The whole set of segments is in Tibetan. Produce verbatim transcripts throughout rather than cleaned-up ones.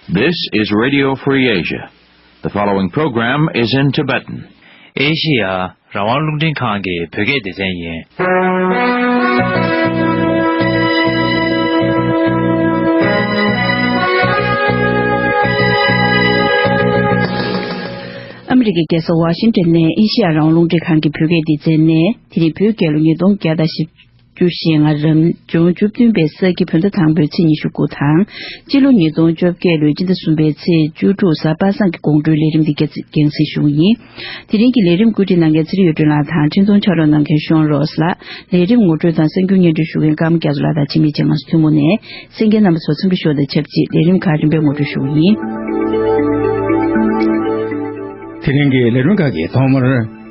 This is Radio Free Asia. The following program is in Tibetan. ཨེ་ཤི་ཡ་རང་དབང་རླུང་འཕྲིན་ཁང་གི་བོད་སྐད་སྡེ་ཚན་ཡིན། ཨ་མི་རི་ཀའི་རྒྱལ་ས་ཝ་ཤིང་ཊོན་ནས་ཨེ་ཤི་ཡ་རང་དབང་རླུང་འཕྲིན་ཁང་གི་བོད་སྐད་སྡེ་ཚན་ནས། དེ་རིང་བོད་རྒྱལ་ལོ་ཉིས་སྟོང་བརྒྱ་དང་བཞི་བཅུ་ཞེ་ལྔ་རབ་བྱུང་བཅུ་བདུན་པའི་ས་ཁྱི་བོད་ཟླ་དང་པོའི་ཚེས་ཉི་ཤུ་དགུ་དང་། སྤྱི་ལོ་ཉིས་སྟོང་བཅོ་བརྒྱད་ལོའི་སྤྱི་ཟླ་གསུམ་པའི་ཚེས་བཅུ་དྲུག་གཟའ་པ་སངས་ཀྱི་དགོང་དྲོའི་ལས་རིམ་འདི་རྒྱང་སྲིང་ཞུ་བ་ཡིན། དེ་རིང་གི་ལས་རིམ་བཀོད་སྒྲིག་གནང་མཁན་ཚེ་རིང་གཡུ་སྒྲོན་ལགས་དང་འཕྲིན་གཏོང་ཕྱག་རོགས་གནང་མཁན་ཤོན་རོས་ལགས། ལས་རིམ་ངོ་སྤྲོད་དང་གསར་འགྱུར་སྙན་སྒྲོན་ཞུ་མཁན་ཀརྨ་རྒྱ་མཚོ་ལགས་དང་འཆི་མེད་ཆེད་མངགས་སུ་ཐུན་མོང་ནས་གསན་མཁན་རྣམ་པ་ཚོ་འཚམས་འདྲི་ཞུ་བ་དང་ཆབས་ཅིག་ལས་རིམ་ཁག་རིམ་པས་ངོ་སྤྲོད་ཞུ་བ་ཡིན། དེ་རིང་གི་ལས་རིམ་ཁག་གི་ཐོག་མར་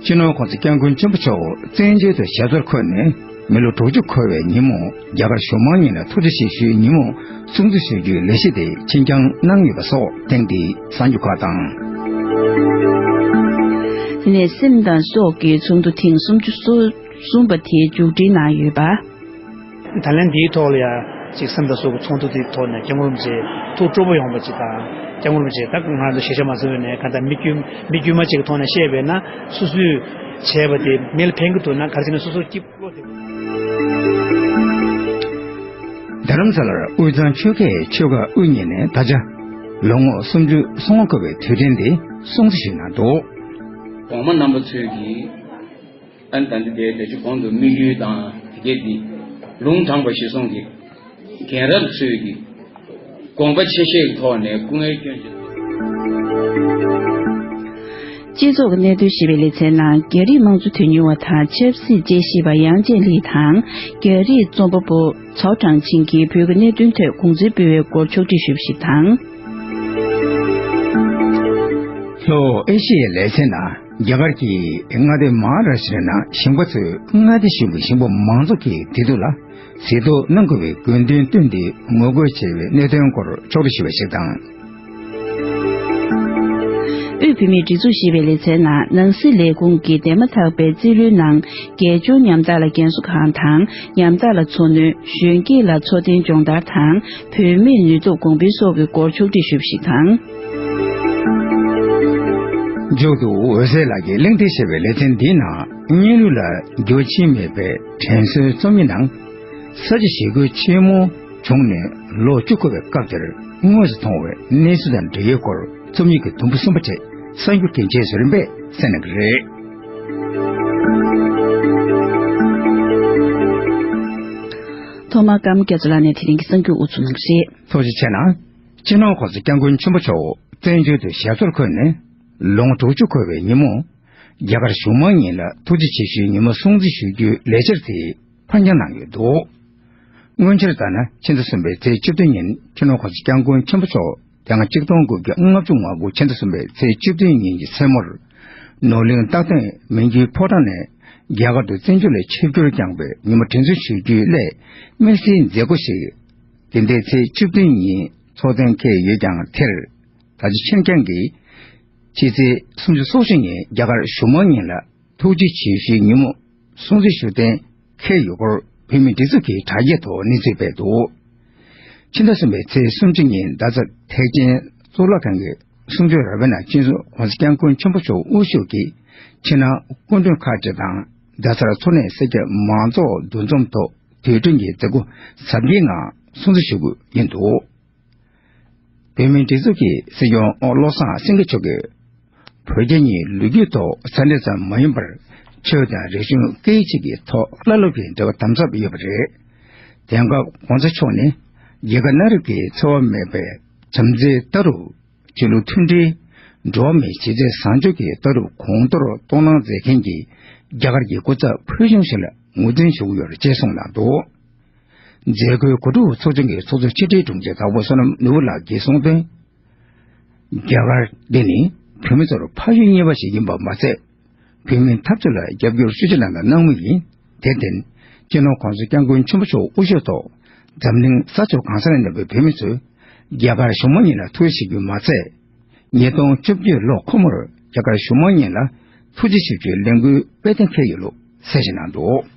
སྤྱི་ནོར་༸གོང་ས་༸སྐྱབས་མགོན་ཆེན་པོ་མཆོག་བཙན་བྱོལ་དུ་ཞབས་སོར་འཁོད་ནས་མི་ལོ་དྲུག་ཅུ་འཁོར་བའི་ཉིན་མོ། རྒྱ་གར་གཞུང་མང་གཉིས་ལ་ཐུགས་རྗེ་ཆེ་ཞུའི་ཉིན་མོ་སྲུང་བརྩི་ཞུ་རྒྱུའི་ལས་གཞི་དེ་ཕྱིར་འགྱངས་གནང་ཡོད་པ་སོགས་ཐེངས་འདིའི་གསར་འགྱུར་ཁག་དང་། དེ་ནས་སེམས་དང་སྲོག་གི་ཚོགས་འདུ་ཐེངས་སུམ་ཅུ་སོ་གསུམ་པ་དེ་མཇུག་སྒྲིལ་གནང་ཡོད་པ། ད་ལན་འདིའི་ཐོག་ལ་ཡང་ཅིག་སེམས་དང་སྲོག་གི་ཚོགས་འདུ་དེའི་ཐོག་ནས་སྐྱབས་མགོན་རིན་པོ་ཆེ་ཐུགས་སྤྲོ་པོ་ཡོང་བ་ཅིག་དང་། སྐྱབས་མགོན་རིན་པོ་ཆེ་ད་ང་ཚོ་ཤེས་བྱ་མ་ཟིན་པའི་ནས་གང་ལྟར་མི་དཀྱུས་མི་དཀྱུས་མ་ཅིག་གི་ཐོག་ནས་བཤད་པས་ན་སོ་སོས་བྱས་པ་དེ་མི་ལ་ཕན་གྱི་འདུག་ན་ག་རེ་བྱས་ན་སོ་སོ་སྐྱིད་པོ་དེ། རྡ་རམ་ས་ལར་དབུས་གཙང་ཆོལ་ཁའི་ཆོལ་ཁ་དབུ་བརྙེས་ནས་ད་ཆ་ལོ་ངོ་སུམ་ཅུ་སོ་ལྔ་འཁོར་བའི་དུས་དྲན་དེ་སྲུང་བརྩི་ཞུས་གནང་འདུག། གོང་མ་རྣམ་པ་ཚོས་ཀྱིས། ཨ་ནི་ད་འདི་དེའི་དེ་ཆུ་གོང་དུ་དམིགས་ཡུལ་དང་དེ་གས་འདི་ལུང་དྲངས་པ་གཞིར་བཟུང་གིས་རྒན་རབས་ཚོས་ཀྱིས་དགོངས་པ་ཆེ་བཞེས་ཀྱི་ཐོག་ནས་སྐུ་ངལ་བསྐྱོན་ཅིང་། སྤྱི་ཚོགས་ཀྱི་གནད་དོན་ཞེས་པའི་ལེ་ཚན་ནང་རྒྱ་རིགས་དམངས་གཙོ་དོན་གཉེར་བ་དང་ཆབ་སྲིད་དཔྱད་ཞིབ་པ་ཡང་ཅན་ལི་དང་། རྒྱ་རིགས་རྩོམ་པ་པོ་ཚའོ་ཀྲང་ཆིང་གིས་བོད་ཀྱི་གནད་དོན་ཐད་དགོངས་ཚུལ་སྤེལ་བའི་སྐོར་ཕྱོགས་སྒྲིག་ཞུས་པ་ཞིག་དང་། ལྷོ་ཨེ་ཤི་ཡའི་ལེ་ཚན་ནང་རྒྱ་གར་གྱི་མངའ་སྡེ་མ་ཧཱ་རཱ་ཤི་ཏྲ་ནང་ཞིང་པ་ཚོས་མངའ་སྡེ་གཞུང་གི་ཞིང་པ་མང་ཚོགས་ཀྱི་བདེ་སྡུག་ལ་གཟིགས་རྟོག་གནང་དགོས་པའི་དགོས་འདུན་བཏོན་ཏེ་ངོ་རྒོལ་བྱས་པའི་གནད་དོན་སྐོར་ཕྱོགས་སྒྲིག་ཞུས་པ་ཞིག་དང་། དབུས་བོད་མིའི་སྒྲིག་འཛུགས་ཞེས་པའི་ལེ་ཚན་ནང་ནང་སྲིད་ལས་ཁུངས་ཀྱི་འདས་མ་ཐག་པའི་རྩིས་ལོའི་ནང་རྒྱལ་སྐྱོང་ཉམ་ཐག་ལ་རྒན་གསོ་ཁང་དང་། ཉམ་ཐག་ལ་འཚོ་སྣོན། གཞོན་སྐྱེས་ལ་འཚོ་རྟེན་སྦྱོང་བརྡར་དང་། བུད་མེད་ནུས་སྟོབས་གོང་འཕེལ་སོགས་ཀྱི་སྐོར་ཕྱོགས་སྒྲིག་ཞུས་པ་ཞིག་དང་། མཇུག་ཏུ་འོད་ཟེར་ལགས་ཀྱིས་གླེང་སྟེགས་ཞེས་པའི་ལེ་ཚན་འདིའི་ནང་གཉིས་ལུས་ལ་འགྱུར་བ་ཕྱིན་མེད་པའི་དྲན་གསོའི་རྩོམ་ཡིག་ནང་ས་བྱི་ཞི་རྒོལ་ཆེན་མོ་བྱུང་ནས་ལོ་བཅུ་འཁོར་བའི་སྐབས་དེར་དངོས་སུ་མཐོང་བའི་གནས་ཚུལ་དང་འབྲེལ་ཡོད་སྐོར་རྩོམ་ཡིག་གི་དུམ་བུ་གསུམ་པ་དེ་གསར་འགྱུར་གྱི་རྗེས་སུ་རིམ་པས་གསན་གནང་གི་རེད། ཐོག་མར་ཀརྨ་རྒྱ་མཚོ་ལགས་ནས་དེ་རིང་གི་གསར་འགྱུར་དབུ་འཛུགས་གནང་གི་རེད། ཐུགས་རྗེ་ཆེ་གནང་། སྤྱི་ནོར་༸གོང་ས་༸སྐྱབས་མགོན་ཆེན་པོ་མཆོག་བཙན་བྱོལ་དུ་ཞབས་སོར་འཁོད་ནས་ལོ་ངོ་དྲུག་ཅུ་འཁོར་བའི་ཉིན་མོ། རྒྱ་གར་གཞུང་མང་གཉིས་ལ་ཐུགས་རྗེ་ཆེ་ཞུའི་ཉིན་མོ་སྲུང་བརྩི་ཞུ་རྒྱུའི་ལས་འཆར་དེ་ཕར་འགྱངས་གནང་ཡོད་འདུག། སྔོན་ཆར་ལྟར་ན་ཕྱི་ཟླ་གསུམ་པའི་ཚེས་བཅུ་བདུན་ཉིན་སྤྱི་ནོར་༸གོང་ས་༸སྐྱབས་མགོན་ཆེན་པོ་མཆོག་དེ་སྔ་ཆིག་སྟོང་དགུ་བརྒྱ་ལྔ་བཅུ་ང་དགུ་ཕྱི་ཟླ་གསུམ་པའི་ཚེས་བཅུ་བདུན་ཉིན་གྱི་མཚན་མོར་ནོར་གླིང་རྟག་བརྟན་མི་འགྱུར་ཕོ་བྲང་ནས་རྒྱ་གར་དུ་བཙན་བྱོལ་ལ་ཆིབས་བསྒྱུར་བསྐྱངས་པའི་ཉིན་མོ་དྲན་གསོ་ཞུ་རྒྱུའི་སླད་དམིགས་བསལ་མཛད་སྒོ་ཞིག་དེ་ཟླའི་ཚེས་བཅུ་བདུན་ཉིན་འཚོགས་གཏན་འཁེལ་ཡོད་ཀྱང་། དེར་ད་ཆ་ཆེད་བསྐྱངས་ཀྱིས་ཕྱི་ཚེས་སུམ་ཅུ་སོ་གཅིག་ཉིན་རྒྱ་གར་གཞུང་མང་གཉིས་ལ་ཐུགས་རྗེ་ཆེ་ཞུའི་ཉིན་མོ་སྲུང་བརྩི་ཞུ་གཏན་འཁེལ་ཡོད་སྐོར་བོད་མིའི་སྒྲིག་འཛུགས་ཀྱི་དྲ་རྒྱའི་ཐོག་གནས་ཚུལ་སྤེལ་འདུག། ཕྱི་ཟླ་གསུམ་པའི་ཚེས་སུམ་ཅུ་ཉིན་རྡ་ས་ཐེག་ཆེན་གཙུག་ལག་ཁང་གི་གསུང་ཆོས་རབ་པའི་ནང་སྤྱི་ནོར་༸གོང་ས་༸སྐྱབས་མགོན་ཆེན་པོ་མཆོག་དབུ་བཞུགས་ཀྱིས་ཕྱི་ནང་སྐུ་མགྲོན་ཁག་ཅིག་དང་རྡ་སར་འཚོ་གནས་སེར་སྐྱ་མང་ཚོགས་འདུ་འཛོམས་ཐོག་དུས་དྲན་གྱི་མཛད་སྒོ་གཟབ་རྒྱས་ངང་སྲུང་བརྩི་ཞུ་རྒྱུ་ཡིན་འདུག། བོད་མིའི་སྒྲིག་འཛུགས་ཀྱི་སྲིད་སྐྱོང་བློ་བཟང་སེང་གེ་མཆོག་གིས། བོད་རྒྱ་གཉིས་ལོ་རྒྱུས་ཐོག་ས་འབྲེལ་ཙམ་མ་ཡིན་པར་ཆོས་དང་རིག་གཞུང་སྐད་ཡིག་བཅས་ཀྱི་ཐོག་བླ་སློབ་ཀྱི་འབྲེལ་བ་དམ་ཟབ་ཡོད་པ་རེད། དེང་སྐབས་༸གོང་ས་མཆོག་ནི་རྒྱལ་ཁ་སྣ་རབས་ཀྱི་འཚེ་བ་མེད་པའི་བྱམས་བརྩེའི་ལྟ་གྲུབ། ཆོས་ལུགས་མཐུན་སྒྲིལ། འགྲོ་བ་མིའི་གཞི་རྩའི་བཟང་སྤྱོད་ཀྱི་ལྟ་གྲུབ་གོང་མཐོར་གཏོང་གནང་མཛད་མཁན་གྱི་རྒྱ་གར་གྱི་སྐུ་ཚབ་ཕུལ་བྱུང་ཞིག་ལ་ངོས་འཛིན་ཞུ་གི་ཡོད་ཅེས་གསུངས་གནང་འདུག། མཛད་སྒོའི་གོ་སྒྲིག་ཚོགས་ཆུང་གི་ཚོགས་གཙོ་ཕྱི་དྲིལ་དྲུང་ཆེ་དྭགས་པོ་བསོད་ནམས་ནོར་བུ་ལགས་ཀྱིས་གསུངས་དོན། རྒྱ་གར་འདི་ནི་བོད་མི་ཚོར་ཕ་ཡུལ་གཉིས་པ་ཞིག་ཡིན་པ་མ་ཚད། བོད་མིའི་འཐབ་རྩོད་ལ་རྒྱབ་སྐྱོར་ཤུགས་ཆེ་གནང་དང་གནང་མུས་ཡིན། དེར་བརྟེན། སྤྱི་ནོར་༸གོང་ས་༸སྐྱབས་མགོན་ཆེན་པོ་མཆོག་དབུ་བཞུགས་ཐོག་འཛམ་གླིང་ས་ཕྱོགས་གང་ས་ན་གནས་པའི་བོད་མི་ཚོས་རྒྱ་གར་གཞུང་མང་གཉིས་ལ་ཐུགས་རྗེ་ཆེ་ཞུ་རྒྱུ་མ་ཚད། ཉིས་སྟོང་བཅོ་བརྒྱད་ལོ་འཁོར་མོར་རྒྱ་གར་གཞུང་མང་གཉིས་ལ་ཐུགས་རྗེ་ཆེ་ཞུའི་ལས་འགུལ་སྤེལ་གཏན་འཁེལ་ཡོད་ལུགས་གསལ་བཤད་གནང་འདུག།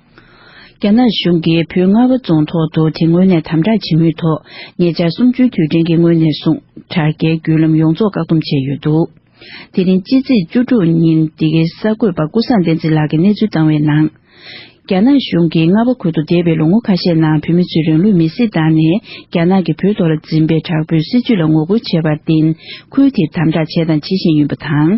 རྒྱ་ནག་གཞུང་གིས་བོད་རྔ་བ་རྫོང་ཐོག་ཏུ་དེ་སྔོན་ནས་དམ་དྲག་བྱེད་མུས་ཐོག་ཉེ་ཆར་གསུམ་བཅུའི་དུས་དྲན་གྱི་སྔོན་ནས་བཟུང་ དྲ་རྒྱའི་བརྒྱུད་ལམ་ཡོངས་རྫོགས་བཀག་སྡོམ་བྱས་ཡོད་འདུག་དེ་རིང་ཕྱི་ཚེས་བཅུ་དྲུག་ཉིན་འདི་གའི་གསར་འགོད་པ་ཀུན་བཟང་བསྟན་འཛིན་ལགས་ཀྱིས་གནས་ཚུལ་བཏང་བའི་ནང་། རྒྱ་ནག་གཞུང་གིས་རྔ་བ་ཁུལ་དུ་འདས་པའི་ལོ་ངོ་ཁ་ཤས་ནང་བོད་མི་ཚོས་རང་ལུས་མེར་སྲེག་བཏང་ནས་རྒྱ་ནག་གིས་བོད་ཐོག་ལ་འཛིན་པའི་དྲག་པོའི་སྲིད་བྱུས་ལ་ངོ་རྒོལ་བྱས་པར་བརྟེན། ཁུལ་དེར་དམ་དྲག་བྱས་དང་བྱེད་བཞིན་ཡོད་པ་དང་།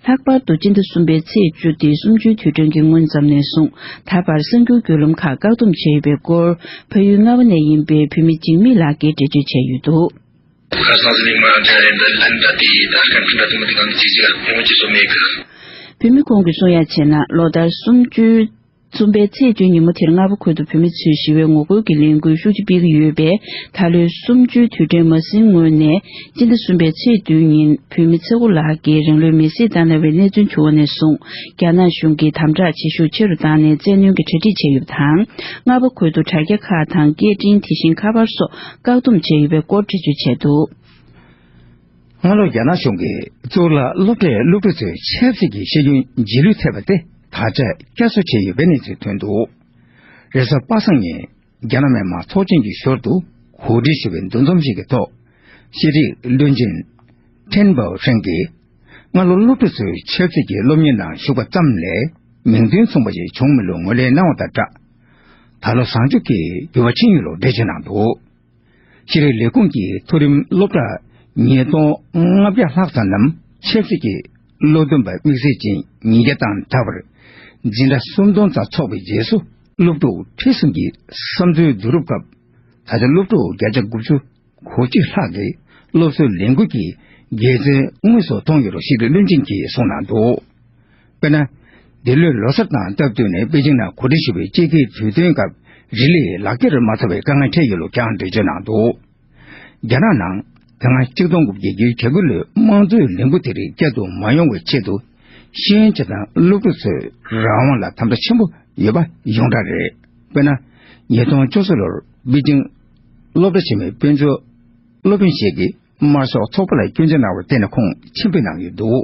ལྷག་པར་དུ་སྤྱི་ཟླ་གསུམ་པའི་ཚེས་བཅུ་སྟེ་གསུམ་བཅུའི་དུས་དྲན་གྱི་སྔོན་ཙམ་ནས་བཟུང་ད་བར་གསར་འགྱུར་བརྒྱུད་ལམ་ཁག་བཀག་སྡོམ་བྱས་ཡོད་པའི་སྐོར་ཕ་ཡུལ་རྔ་བ་ནས་ཡིན་པའི་བོད་མི་འཇིགས་མེད་ལགས་ཀྱིས་འགྲེལ་བརྗོད་བྱས་ཡོད་འདུག་བོད་མི་ཁོང་གིས་གསུང་ཡ་བྱས་ན་ལོ་ལྟར་གསུམ་བཅུའི་གསུམ་པའི་ཚེས་བཅུའི་ཉིན་མོ་དེར་རྔ་བ་ཁུལ་དུ་བོད་མི་ཚོས་ཞི་བའི་ངོ་རྒོལ་གྱི་ལས་འགུལ་ཤུགས་ཆེ་སྤེལ་གྱི་ཡོད་པས། ད་ལོའི་གསུམ་བཅུའི་དུས་དྲན་མ་ཟིན་སྔོན་ནས་སྤྱི་ཟླ་གསུམ་པའི་ཚེས་བདུན་ཉིན་བོད་མི་ཚེ་མགོ་ལགས་ཀྱིས་རང་ལུས་མེར་སྲེག་བཏང་གནང་བའི་གནས་ཚུལ་བྱུང་བ་ནས་བཟུང་རྒྱ་ནག་གཞུང་གིས་དམ་དྲག་བྱེད་ཤུགས་ཆེ་རུ་བཏང་ནས་བཙན་གནོན་གྱི་གྲ་སྒྲིག་བྱས་ཡོད་པ་དང་། རྔ་བ་ཁུལ་དུ་དྲ་རྒྱ་ཁག་དང་སྐད་འཕྲིན་དེ་བཞིན་ཁ་པར་སོགས་བཀག་སྡོམ་བྱས་ཡོད་པའི་སྐོར་འགྲེལ་བརྗོད་བྱས་འདུག་སྔ་ལོ་རྒྱ་ནག་གཞུང་གིས་གཙུག་ལག་སློབ་གྲྭའི་སློབ་ཕྲུག་ཚོའི་ཆབ་སྲིད་ཀྱི་ཤེས་ཡོན་རྗེས་ལུས་ཐེབས་པ་དེ་ད་ཆ་བསྐྱར་གསོ་བྱས་ཡོད་པའི་གནས་ཚུལ་ཐོན་འདུག་རེས་གཟའ་པ་སངས་ཉིན་རྒྱ་ནག་མི་དམངས་ཚོགས་ཆེན་གྱི་ཞོར་དུ་གོ་སྒྲིག་ཞུ་བའི་འདུ་འཛོམས་ཤིག་གི་ཐོག་ཤེས་རིག་བློན་ཆེན་ཁྲེན་པའོ་ཧྲེང་གིས་སྔ་ལོ་སློབ་ཕྲུག་ཚོའི་ཆབ་སྲིད་ཀྱི་སློབ་གཉེར་ནང་ཞུགས་པ་ཙམ་ལས་མིང་དོན་མཚུངས་པ་ཞིག་བྱུང་མེད་ལུགས་ངོས་ལེན་གནང་བ་དང་སྦྲགས། ད་ལོ་བཟང་ཕྱོགས་ཀྱི་འགྱུར་བ་ཕྱིན་ཡོད་ལུགས་འགྲེལ་བརྗོད་གནང་འདུག་ཤེས་རིག་ལས་ཁུངས་ཀྱི་མཐོ་རིམ་སློབ་གྲྭ་ཉིས་སྟོང་ལྔ་བརྒྱ་ལྷག་ཙམ་རྣམས་ཆབ་སྲིད་ཀྱི་བློ་འདོན་པ་དམིགས་བསལ་ཅན་ཉིས་བརྒྱ་དང་ཕྲ་བར་འཛིན་གྲྭ་སུམ་སྟོང་ཙམ་ཚོགས་པའི་རྗེས་སུ་སློབ་ཕྲུག་ཁྲི་གསུམ་གྱི་བསམ་ཚུལ་བསྡུ་རུབ་སྐབས་ད་ཆ་སློབ་ཕྲུག་བརྒྱ་ཆ་དགུ་བཅུ་གོ་གཅིག་ལྷག་གིས་སློབ་གསོའི་ལས་འགུལ་གྱི་དགེ་མཚན་དངོས་སུ་མཐོང་ཡོད་ལུགས་ཤེས་རིག་བློན་ཆེན་གྱིས་གསུངས་གནང་འདུག་དཔེར་ན། འདི་ལོའི་ལོ་གསར་དང་སྟབས་བསྟུན་ནས་པེ་ཅིང་ནང་གོ་སྒྲིག་ཞུས་པའི་དཔྱིད་ཀའི་དུས་སྟོན་སྐབས་རི་ལི་ལག་འཁྱེར་མ་ཐོབ་པའི་དཀའ་ངལ་འཕྲད་ཡོད་ལུགས་ཀྱང་འགྲེལ་བརྗོད་གནང་འདུག་རྒྱ་ནག་ནང་དེ་སྔ་ཆིག་སྟོང་དགུ་བརྒྱ་གྱ་དགུ་ལོའི་དམངས་གཙོའི་ལས་འགུལ་དེ་རིགས་བསྐྱར་དུ་མ་ཡོང་བའི་ཆེད་དུ་ཤེས་ཡོན་ཅན་དང་སློབ་ཕྲུག་ཚོའི་རང་དབང་ལ་དམ་དྲག་ཆེན་པོ་ཡོད་པ་ཡོངས་གྲགས་རེད། དཔེར་ན། ཉིས་སྟོང་བཅུ་གསུམ་ལོར་པེ་ཅིང་སློབ་གྲྭ་ཆེན་མོའི་དཔལ་འབྱོར་སློབ་དཔོན་ཞིག་གིས་དམར་ཤོག་ཚོགས་པ་ལ་སྐྱོན་བརྗོད་གནང་བར་བརྟེན་ནས་ཁོང་ཕྱིར་འབུད་གནང་ཡོད་འདུག་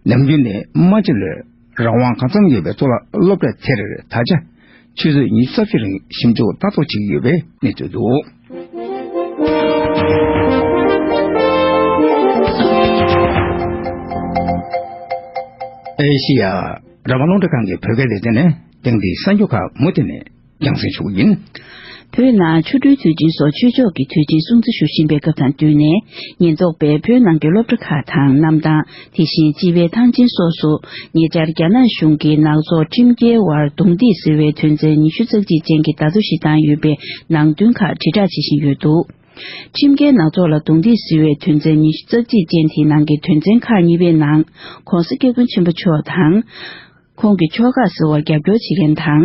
ནམ་རྒྱུན་ནས་དམངས་གཙོའི་ལུགས་རང་དབང་གང་འཚམ་ཡོད་པའི་གཙུག་ལག་སློབ་གྲྭ་དེར་ད་ཆ་ཆུ་ཚོད་ཉི་ཤུ་རྩ་བཞི་རིང་ཞིབ་འཇུག་ལྟ་རྟོག་བྱེད་ཀྱི་ཡོད་པའི་གནས་ཚུལ་འདུག་ཨེ་ཤི་ཡ་རང་དབང་རླུང་འཕྲིན་ཁང་གི་བོད་སྐད་སྡེ་ཚན་ནས་ཐེངས་འདིའི་གསར་འགྱུར་ཁག་མུ་མཐུད་ནས་རྒྱང་སྲིང་ཞུ་གི་ཡིན། བོད་ནང་ཆོ་འཕྲུལ་དུས་ཆེན་སོགས་ཆོས་ཕྱོགས་ཀྱི་དུས་ཆེན་སྲུང་བརྩི་ཞུ་བཞིན་པའི་སྐབས་དང་བསྟུན་ནས། ཉེན་རྟོག་པས་བོད་ནང་གི་སློབ་གྲྭ་ཁག་དང་གནམ་ཐང་། དེ་བཞིན་སྤྱི་པའི་ཐང་ཆེན་སོགས་སུ་ཉེ་ཆར་རྒྱ་ནག་གཞུང་གིས་ནག་ཚོགས་ཁྲིམས་འགལ་བར་རྡུང་རྡེག་ཟེར་བའི་དོན་ཚན་ཉི་ཤུ་རྩ་གཅིག་ཅན་གྱི་བརྡ་ཐོ་ཞིག་བཏང་ཡོད་པའི་ནང་དོན་ཁག་དྲིལ་བསྒྲགས་བྱེད་བཞིན་ཡོད་འདུག་ཁྲིམས་འགལ་ནག་ཚོགས་ལ་རྡུང་རྡེག་ཟེར་བའི་དོན་ཚན་ཉི་ཤུ་རྩ་གཅིག་ཅན་དེའི་ནང་གི་དོན་ཚན་ཁག་གཉིས་པའི་ནང་། ྋགོང་ས་ྋསྐྱབས་མགོན་ཆེན་པོ་མཆོག་དང་། ཁོང་གི་ཕྱོགས་ཁག་ཟེར་བར་རྒྱབ་སྐྱོར་བྱེད་མཁན་དང་།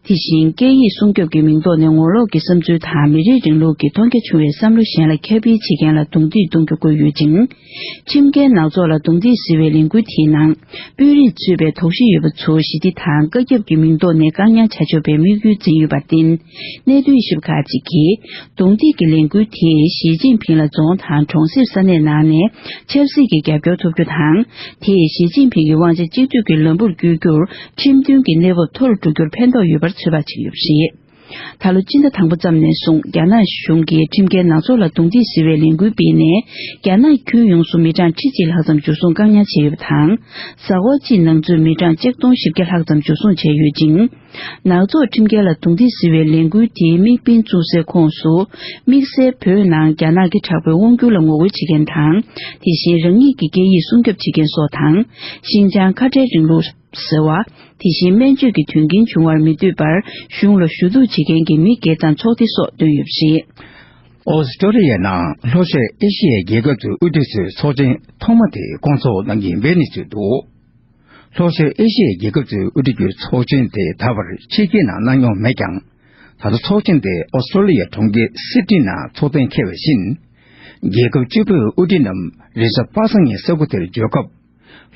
དེ་བཞིན་སྐད་ཡིག་སྲུང་སྐྱོབ་ཀྱི་མིང་ཐོག་ནས་ངོ་ལོག་གི་བསམ་ཚུལ་དང་མི་རིགས་རིང་ལུགས་ཀྱི་མཐོང་རྒྱ་ཆུང་བའི་བསམ་བློ་གཞན་ལ་ཁྱབ་སྤེལ་བྱེད་མཁན་ལ་རྡུང་རྡེག་གཏོང་རྒྱུ་བཀོད་ཡོད་ཅིང་། ཁྲིམས་འགལ་ནག་ཚོགས་ལ་རྡུང་རྡེག་ཟེར་བའི་ལས་འགུལ་དེའི་ནང་། དཔོན་རིགས་གཙོས་པའི་དོགས་གཞི་ཡོད་པ་ཚོ་ཞི་བདེ་དང་བཀའ་ཁྱབ་ཀྱི་མིང་ཐོག་ནས་བཀག་ཉར་བྱ་ཆོག་པའི་དམིགས་ཡུལ་འཛིན་ཡོད་པར་བརྟེན། གནད་དོན་ཞིབ་ཁག་ཅིག་གིས། རྡུང་རྡེག་གི་ལས་འགུལ་དེས་ཞི་ཅིན་ཕིང་ལ་རྫོང་དང་གྲོང་གསེབ་ས་གནས་ནང་ནས་ཆབ་སྲིད་ཀྱི་རྒྱབ་སྐྱོར་ཐོབ་རྒྱུ་དང་། དེས་ཞི་ཅིན་ཕིང་གི་དབང་ཆ་གཅིག་སྡུད་ཀྱི་ལམ་བུར་བསྐྱོད་རྒྱུར་ཁྲིམས་མཐུན་གྱི་གནས་བབ་མཐོ་རུ་འགྲོ་རྒྱུར་ཕན་ཐོགས་ཡོད་པར་ཚོད་དཔག་བྱེད་ཀྱི་ཡོད་པ་རེད། ད་ལོ་སྤྱི་ཟླ་དང་པོ་ཙམ་ནས་བཟུང་རྒྱ་ནག་གཞུང་གིས་ཁྲིམས་འགལ་ནག་ཚོགས་ལ་རྡུང་རྡེག་ཟེར་བའི་ལས་འགུལ་སྤེལ་ནས། རྒྱ་ནག་ཁྱོན་ཡོངས་སུ་མི་གྲངས་ཁྲི་གཅིག་ལྷག་ཙམ་འཇུ་བཟུང་བཀག་ཉར་བྱས་ཡོད་པ་དང་། གཟའ་འཁོར་གཅིག་ནང་ཚུད་མི་གྲངས་ཆིག་སྟོང་བཞི་བརྒྱ་ལྷག་ཙམ་འཇུ་བཟུང་བྱས་ཡོད་ཅིང་། ནག་ཚོགས་ཁྲིམས་འགལ་ལ་རྡུང་རྡེག་ཟེར་བའི་ལས་འགུལ་དེའི་དམིགས་འབེན་བཙུགས་སའི་ཁོངས་སུ། དམིགས་བསལ་བོད་ནང་རྒྱ་ནག་གི་དྲག་པོའི་དབང་སྒྱུར་ལ་ངོ་རྒོལ་བྱེད་མཁན་དང་། དེ་བཞིན་རང་ཉིད་ཀྱི་སྐད་ཡིག་སྲུང་སྐྱོབ་བྱེད་མཁན་སོགས་དང་། ཤིན་ཅང་ཁ་བྲལ་རིང་ལུགས་ཟེར་བ། དེ་བཞིན་སྨན་བཅོས་ཀྱི་དོན་རྐྱེན་བྱུང་བར་མི་འདོད་པར་གཞུང་ལ་ཞུ་གཏུག་བྱེད་མཁན་གྱི་མི་སྒེར་དང་ཚོགས་སྡེ་སོགས་བཏོན་ཡོད་པ་རེད། ཨོ་སི་ཀྲོ་ལི་ཡའི་ནང་ལྷོ་ཤར་ཨེ་ཤི་ཡའི་རྒྱལ་ཁབ་ཚོའི་དབུ་ཁྲིད་ཚོའི་ཚོགས་ཆེན་ཐོག་མ་དེ་སྐོང་ཚོགས་གནང་གི་ཡིན་པའི་གནས་ཚུལ་འདུག་ལྷོ་ཤར་ཨེ་ཤི་ཡའི་རྒྱལ་ཁབ་ཚོའི་དབུ་ཁྲིད་ཀྱི་ཚོགས་ཆེན་དེ་ད་བར་ཕྱི་རྒྱལ་ནང་གནང་མྱོང་མེད་ཀྱང་། ད་ལྟ་ཚོགས་ཆེན་དེ་ཨོ་སི་ཀྲོ་ལི་ཡའི་གྲོང་ཁྱེར་སིད་ནི་ནང་ཚོགས་གཏན་འཁེལ་བའི་བཞིན། རྒྱལ་ཁབ་བཅུ་པོའི་དབུ་ཁྲིད་རྣམས་རེས་གཟའ་པ་སངས་ཉིན་ས་ཁུལ་དེར་འབྱོར་སྐབས།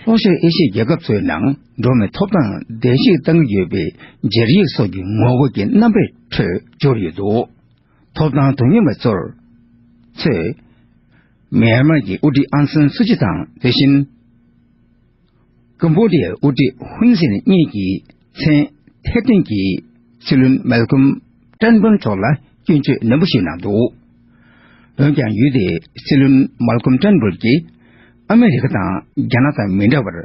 ལྷོ་ཤར་ཨེ་ཤི་ཡའི་རྒྱལ་ཁབ་ཚོའི་ནང་འགྲོ་བ་མིའི་ཐོབ་ཐང་གདན་ཞུས་གཏང་གི་ཡོད་པའི་སྦྱར་ཡིག་སོགས་ཀྱི་ངོ་རྒོལ་གྱི་རྣམ་པའི་ཁྲོད་འབྱོར་ཡོད་འདུག་ཐོབ་ཐང་དོན་གཉེར་བ་ཚོར། ཚོས། མེན་མར་གྱི་དབུ་ཁྲིད་ཨང་སན་སུ་ཅི་དང་དེ་བཞིན། ཀམ་བོ་ཌི་ཡའི་དབུ་ཁྲིད་ཧུན་སེན་གཉིས་ཀྱི་མཚན་ཐེར་འདོན་གྱིས་སྲིད་བློན་མལ་ཀོམ་ཏན་བོན་མཆོག་ལ་སྐྱོན་བརྗོད་ནན་པོ་ཞིག་གནང་འདུག་འོན་ཀྱང་ཡུལ་དེའི་སྲིད་བློན་མཱལ་ཀོམ་ཊརན་བུལ་གྱིས་ཨ་མི་རི་ཀ་དང་རྒྱ་ནག་དང་མི་འདྲ་བར་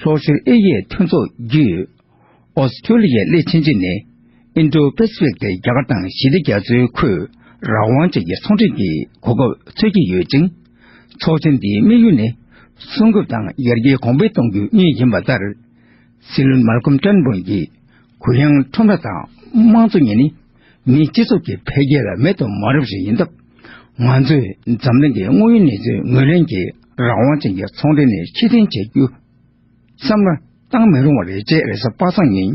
ལྷོ་ཤར་ཨེ་ཡི་མཐུན་ཚོགས་བརྒྱུད། ཨོ་སི་ཁྲུ་ལི་ཡའི་སླད་ཕྱིན་ཆད་ནས་ཨིན་ཌོ་པེ་སི་ཕིག་དེ་རྒྱ་གར་དང་ཞི་བདེ་རྒྱ་མཚོའི་ཁུལ་རང་དབང་ཅན་གྱི་ཚོང་འབྲེལ་གྱི་གོ་སྐབས་འཚོལ་གྱི་ཡོད་ཅིང་། ཚོགས་ཆེན་འདིའི་དམིགས་ཡུལ་ནི་སྲུང་སྐྱོབ་དང་ཡར་རྒྱས་གོང་འཕེལ་གཏོང་རྒྱུ་གཉིས་ཡིན་པ་ལྟར། སྲིད་བློན་མཱལ་ཀོམ་ཊརན་བུལ་གྱིས་གུ་ཡངས་ཁྲོམ་ར་དང་དམངས་གཙོ་གཉིས་ནི་མིའི་སྤྱི་ཚོགས་ཀྱི་འཕེལ་རྒྱས་ལ་མེད་དུ་མ་རུང་བ་ཞིག་ཡིན་སྟབས། ང་ཚོས་འཛམ་གླིང་གི་དངོས་ཡོད་གནས་ཚུལ་ངོས་ལེན་གྱིས་རང་དབང་ཅན་གྱི་ཚོང་འབྲེལ་ནས་ཕྱིར་འཐེན་བྱ་རྒྱུ་བསམ་བློ་བཏང་མི་རུང་བ་རེད་ཅེས་རེས་གཟའ་པ་སངས་ཉིན་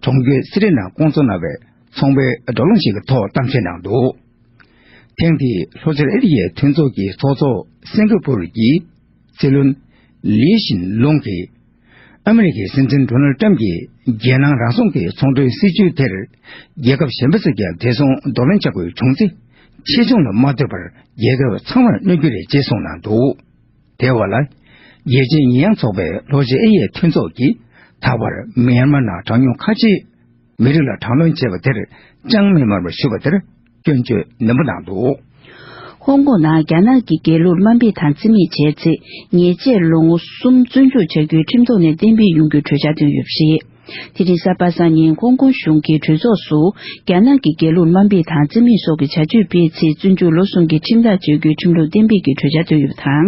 གྲོང་ཁྱེར་སི་རི་ནང་བསྐོང་ཚོགས་གནང་བའི་ཚོང་པའི་བགྲོ་གླེང་ཞིག་གི་ཐོག་གཏམ་བཤད་གནང་འདུག། ཐེངས་འདིའི་ལྷོ་ཤར་ཨེ་ཤི་ཡའི་མཐུན་ཚོགས་ཀྱི་ཚོགས་གཙོ་སིང་ག་པུར་གྱི་སྲིད་བློན་ལི་ཞིན་ལུང་གིས། ཨ་མི་རི་ཀའི་སྲིད་འཛིན་ཌོ་ནལ་ཊམ་གྱིས་རྒྱལ་ནང་རང་སྲུང་གི་ཚོང་དོན་སྲིད་ཇུས་དེར་རྒྱལ་ཁབ་གཞན་པ་ཚོས་ཀྱང་བདེ་སྲུང་གདོང་ལེན་བྱ་དགོས་བྱུང་ཚེ། ཆེ་ཆུང་ལ་མ་ལྟོས་པར་རྒྱལ་ཁབ་ཚང་མར་གནོད་རྒྱུ་རེད་ཅེས་གསུངས་གནང་འདུག། དེ་བ་ལ། རྒྱལ་སྤྱིའི་ཉེས་ཡངས་ཚོགས་པའི་ལྷོ་ཤར་ཨེ་ཡི་མཐུན་ཚོགས་ཀྱིས་ད་བར་མི་ཡར་མར་ནང་གྲངས་ཉུང་ཁ་ཆེའི་མི་རིགས་ལ་དྲག་གནོན་བྱས་པ་དེར་ཅང་མི་སྨྲ་བར་ཞུ་བ་དེར་སྐྱོན་བརྗོད་ནན་པོ་གནང་འདུག། ཧོང་ཀོང་ནང་རྒྱ་ནག་གི་རྒྱལ་གླུར་དམའ་འབེབས་དང་རྩིས་མེད་བྱས་ཚེ། ཉེས་ཆད་ལོ་ངོ་གསུམ་བཙོན་འཇུག་བྱ་རྒྱུའི་ཁྲིམས་ཐོག་ནས་གཏན་འབེབས་ཡོང་རྒྱུའི་གྲོས་འཆར་བཏོན་ཡོད་པ་རེད། དེ་རིང་གཟའ་པ་སངས་ཉིན་ཧོང་ཀོང་གཞུང་གིས་གྲོས་ཚོགས་སུ། རྒྱ་ནག་གི་རྒྱལ་གླུར་དམའ་འབེབས་དང་རྩིས་མེད་སོགས་ཀྱི་བྱ་སྤྱོད་སྤེལ་ཚེ་བཙོན་འཇུག་ལོ་གསུམ་གྱི་ཁྲིམས་ཐག་གཅོད་རྒྱུའི་ཁྲིམས་ལུགས་གཏན་འབེབས་ཀྱི་གྲོས་འཆར་བཏོན་ཡོད་པ་དང་།